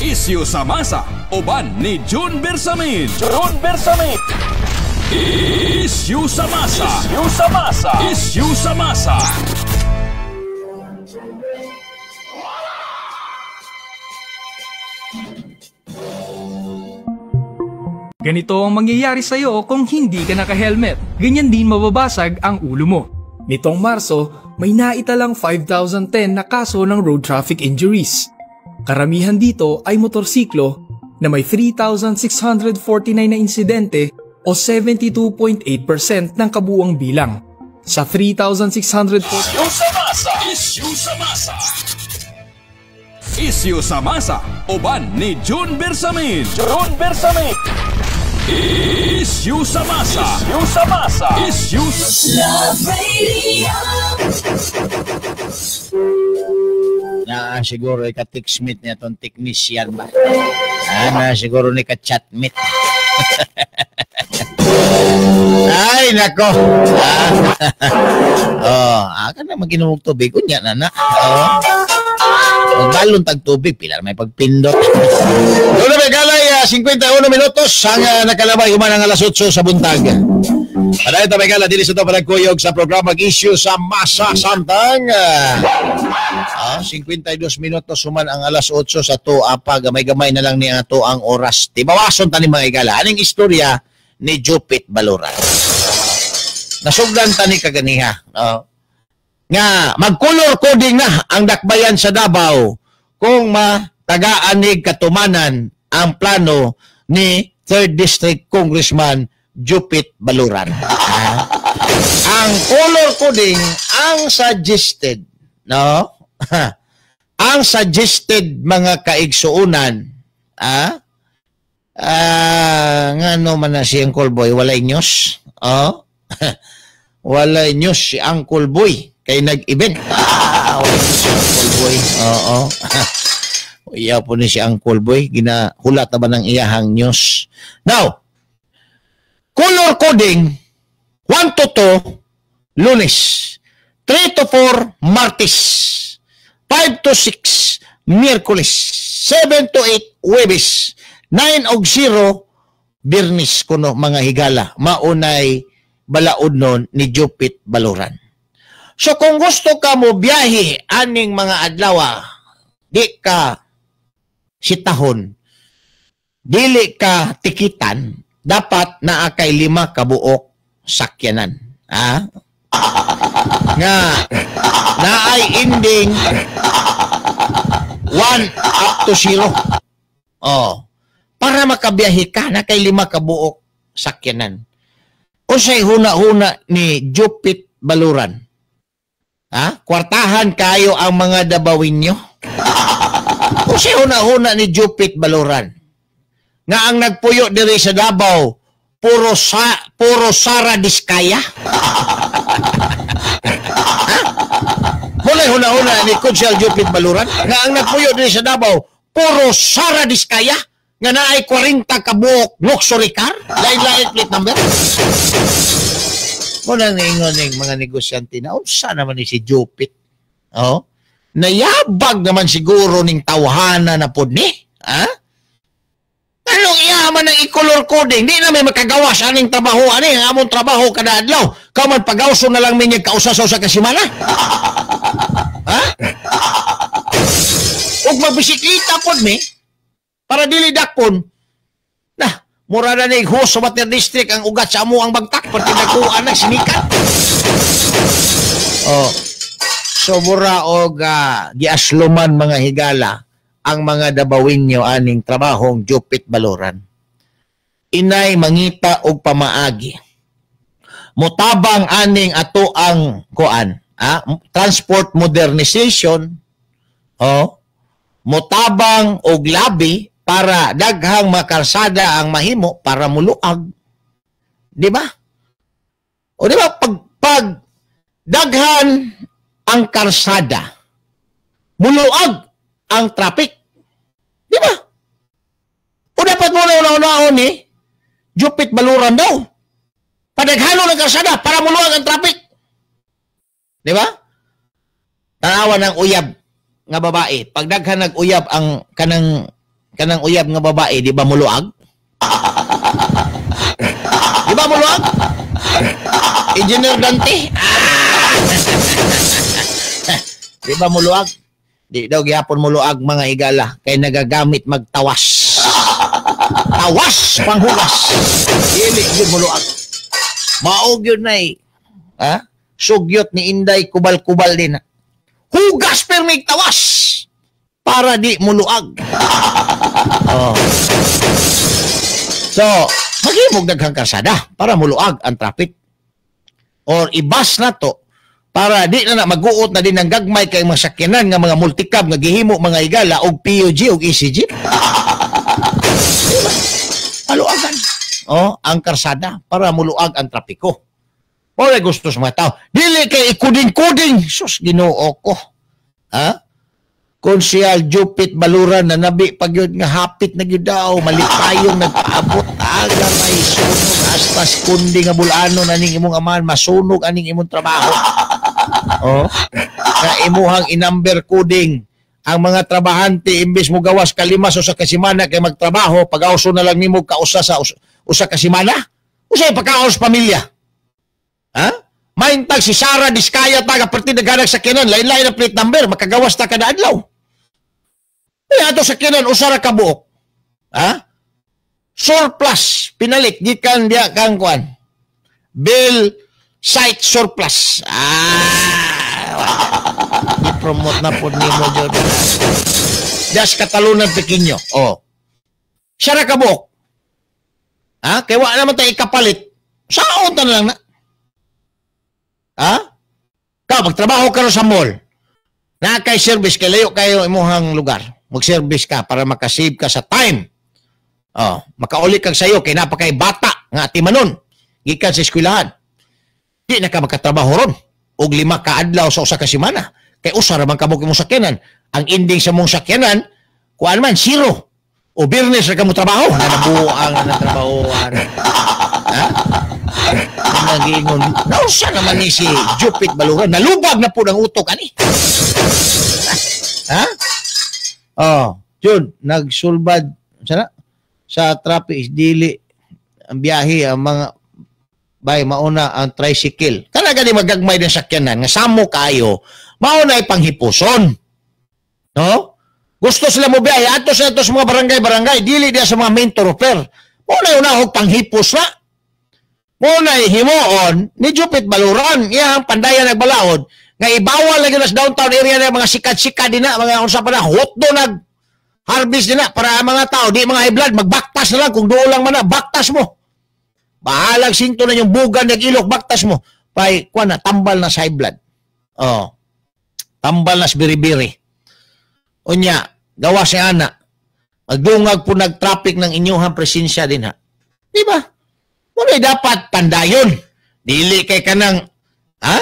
Isyu sa masa, uban ni June Bersamin. June Bersamin. Isyu sa masa. Isyu sa masa. Isyu sa masa. Ganito ang mangyayari sa'yo kung hindi ka naka-helmet. Ganyan din mababasag ang ulo mo. Nitong Marso, may naitalang 5,010 na kaso ng road traffic injuries. Karamihan dito ay motorsiklo na may 3,649 na insidente o 72.8% ng kabuuang bilang. Sa 3,640... Isyu sa masa! Isyu sa masa! Isyu sa masa! Uban ni June Bersamin! June Bersamin! Isyu sa masa! Isyu sa masa! Isyu sa... Love Radio! Na siguro ika-textmate niya itong technician ba? Na siguro ni ka-chatmate. Ay, nako. Oh, ka na mag-inom og tubig. Unya na na. Oh. Magbalon tag tubig, pila may pagpindot. Doon na galay, 51 minutos ang nakalabay human ang alas 8 sa buntag. Padayon ta gala dili sa to panagkuyog sa programa Issue sa Masa samtang 52 minutos human ang alas 8 sa to apa gamay-gamay na lang ni ato ang oras. Tibawason ta ni mga igala aning istorya ni Jupit Baluran. Nasugdan ta ni kaganiha. Nga mag-color coding na ang dakbayan sa Davao kung matagaan ni katumanan ang plano ni 3rd District Congressman Jupit Baluran. Ang color coding ang suggested, no? Ang suggested mga kaigsuunan, ngano man na si Uncle Boy, walay news. Oh? Walay news si Uncle Boy kay nag-event. Walay news si Uncle Boy. Oo. Iya po ni si Uncle Boy, ginahulat na ba ng iyahang news? Now, color coding 1 to 2 Lunes, 3 to 4 Martes, 5 to 6 Miyerkules, 7 to 8 Huwebes, 9 og 0 Biyernes kuno mga higala, maunay balaod nun ni Jupit Baluran. So kung gusto ka mo biyahe aning mga adlaw, di ka sitahon, dili ka tikitan, dapat naa kay 5 ka buok sakyanan. Nga naay ending 1 up to 0. Oh, para makabiyahe ka na kay 5 ka buok sakyanan. Unsay huna-huna ni Jupit Baluran? Kwartahan kayo ang mga Dabawinyo? Unsay huna-huna ni Jupit Baluran? Nga ang nagpuyo diri sa Davao Puro Sara Diskaya? Ha? Mulay huna-huna ni Konsehal Jupit Baluran nga ang nagpuyo din sa Davao puro Sara Diskaya nga naay 40 kabuok luxury car, lain-lain plate number. Muna ningon ning mga negosyante na unsa naman ni si Jupit? Oh, nayabag naman siguro ning tawhana na pod ni, ha? Anong iyaman ng i-color coding? Di na may makagawa sa aning trabaho. Ani ang among trabaho kada adlaw. Kauman pagawso na lang minyag kausa sa usa ka semana. Ha? Ug magbisikleta pod mi para dili dakpon. Nah, mura na ni host sa Water District ang ugat sa amo ang bagtak perti nagkuan nag sinikan. Oh. So mura og giasluman mga higala ang mga Dabawinyo aning trabahong Jupit Baluran. Inay mangita og pamaagi. Motabang aning ato ang kuan, transport modernization, oh, motabang og labi para daghang makarsada ang mahimo para muluag. Di ba? O di ba pag daghan ang karsada, muluag ang traffic. Di ba? O dapat muna una-unaon ni Jupit Baluran daw. Padaghano ng karsada para muluag ang traffic. Di ba? Tanawa ng uyab nga babae. Pag daghan nag uyab ang kanang uyab nga babae, di ba muluag? Di ba muluag? Engineer Dante? Di ba muluag? Di daw gihapon muluag mga higala kay nagagamit magtawas. Tawas panghugas. Dili gyud muluag. Mao gyud nay. Ha? Sugyot ni Inday kubal-kubal din. Hugas permig tawas para di muluag. Oh. So, maghimog daghang karsada para muluag ang traffic. Or ibas na to para di na maguot na din ang gagmay kay mga sakyanan nga mga multicab nga gihimo mga higala og PUG og ECG. Paluagan. Oh, ang karsada para muluag ang trapiko. Ora gusto sa mga tao. Dili kay ikuding-kuding. Sus, Ginoo ko. Ha? Konsehal Jupit Baluran na nabi pag yun nga hapit na gyud daw malipayong nagpaabot aga may sunog aspas kundi nga bulano na ning imong amahan masunog aning imong trabaho. Oh, nga imuhang inumber coding ang mga trabahante imbes mo gawas kalima sa usa ka semana kay magtrabaho pag-awso na lang nimo kausa sa usa ka semana usay pagkaos pamilya. Ha? Maintag si Sara Diskaya taga perti naghanag sa kinan lain-lain ang plate number makagawas ta kada adlaw. Eh, ato sa kinan, usara ka buok. Ha? Surplus. Pinalit. Gikan diya kang kuan. Bill site surplus. Ah! I-promote na po ni mo, Jordan. Das Katalunan Pequeño. Oh. Sara ka buok. Ha? Kaya wala naman tayo ikapalit. Saon ta na lang na. Ha? Ka, magtrabaho ka sa mall. Na kay service, kay layo kayo imuhang lugar. Mag-service ka para makasave ka sa time. Oh, makauli kag sayo kay napakay bata nga atimanon gikan sa eskwelahan. Di na ka makatrabaho ron og 5 ka adlaw sa usa ka semana. Kay usa ra man kabuk imong sakyanan. Ang ending sa mong sakyanan, kuan man zero. O Biyernes ra ka mo trabaho, nanabuang na trabahoan. Ha? Nagingon, nausa naman ni si Jupit Baluran, nalubag na po ng utok ani. Ha? Oh, Jun, nagsulbad sana sa traffic dili ang biyahe ang mga bay mauna ang tricycle. Kana gani magagmay din sakyanan nga samo kayo, mauna ay panghipuson. No? Gusto sila mo biyahe adto sa ato sa mga barangay-barangay, dili diya sa mga main thoroughfare. Mauna unahog panghipos na. Mauna himuon ni Jupit Baluran, iyang pandayan nagbalaod nga ibawal lagi sa downtown area na mga sikat-sikat din na, mga unsa pa na, hotdo nag harvest din na para ang mga tao, di mga high blood, magbaktas na lang, kung doon lang man na, baktas mo. Bahalag sinto na yung bugan nag-ilok, baktas mo. Pay, kuha na, tambal na sa high blood. Oh. Tambal na sa biribiri. Unya, gawa si ana. Magdungag po nag-traffic ng inyong presensya din ha. Di ba? Muna dapat pandayon. Dili kay kanang ha?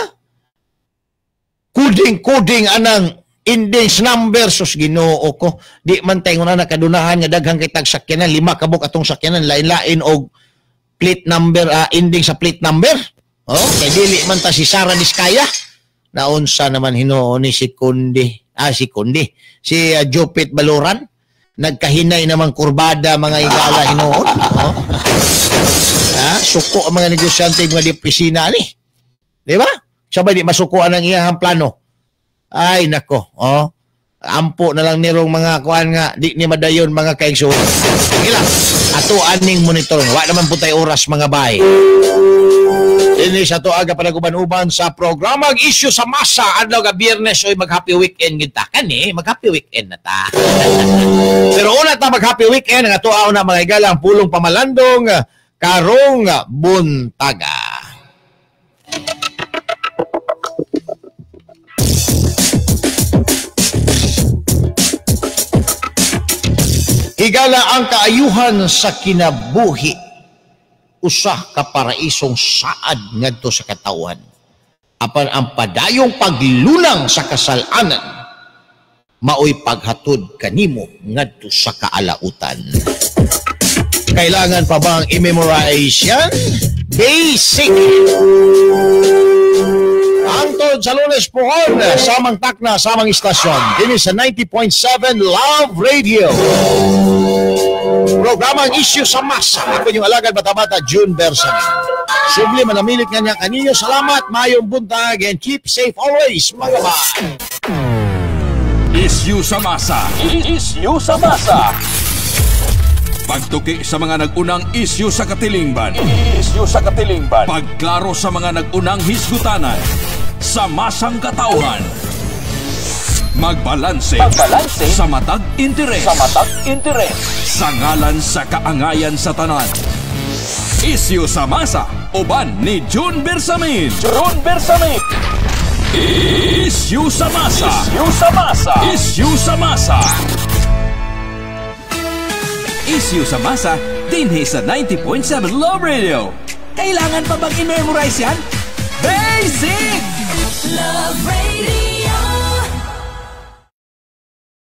Kuding-kuding anang endings number, sus Ginoo ko. Di man tayo na nakadunahan nga daghang kay tag sakyanan, 5 ka buok atong sakyanan lain-lain og plate number, ending sa plate number. Oh, kay dili man ta si Sara Diskaya. Naunsa naman hinuon ni si Kundi, si Jopet Baloran, nagkahinay namang kurbada mga higala hinuon. Oh. Suko ang mga negosyante mga di opisina ni. Di ba? Sabay di masukuan ang iyang plano. Ay nako, oh. Ampo na lang nirong mga kuan nga di ni madayon mga kaigsuon. Sige lang. Ato aning monitor. Wa naman po tayo oras mga bay. Ini sa to aga panaguban-uban sa programa ang isyu sa masa adlaw ga Biyernes oy mag-happy weekend gid ta kani, mag-happy weekend na ta. Pero una ta mag-happy weekend ang ato na mga higala ang pulong pamalandong karong buntaga. Higala ang kaayuhan sa kinabuhi, usa ka paraisong saad ngadto sa katawhan. Apan ang padayong paglunang sa kasalanan, maoy paghatod kanimo ngadto sa kaalautan. Kailangan pa bang i-memorize yan? Basic! Hangtod sa Lunes pohon, samang takna, samang istasyon. Dini sa 90.7 Love Radio. Programang Isyu sa Masa. Ako yung alagad bata-bata, June Bersamin. Subli manamilit nga niya kaninyo. Salamat, mayong buntag, and keep safe always, mga bay. Isyu sa Masa. Isyu sa Masa. Pagtuki sa mga nag-unang isyu sa katilingban. Isyu sa katilingban. Pagklaro sa mga nag-unang hisgutanan. Sa masang katauhan. Magbalanse. Magbalanse. Sa matag interes. Sa matag interes. Sa ngalan sa kaangayan sa tanan. Isyu sa masa. Uban ni June Bersamin. June Bersamin. Isyu sa masa. Isyu sa masa. Isyu sa masa. Isyu sa masa, dinhi sa 90.7 Love Radio. Kailangan pa bang i-memorize yan? Basic!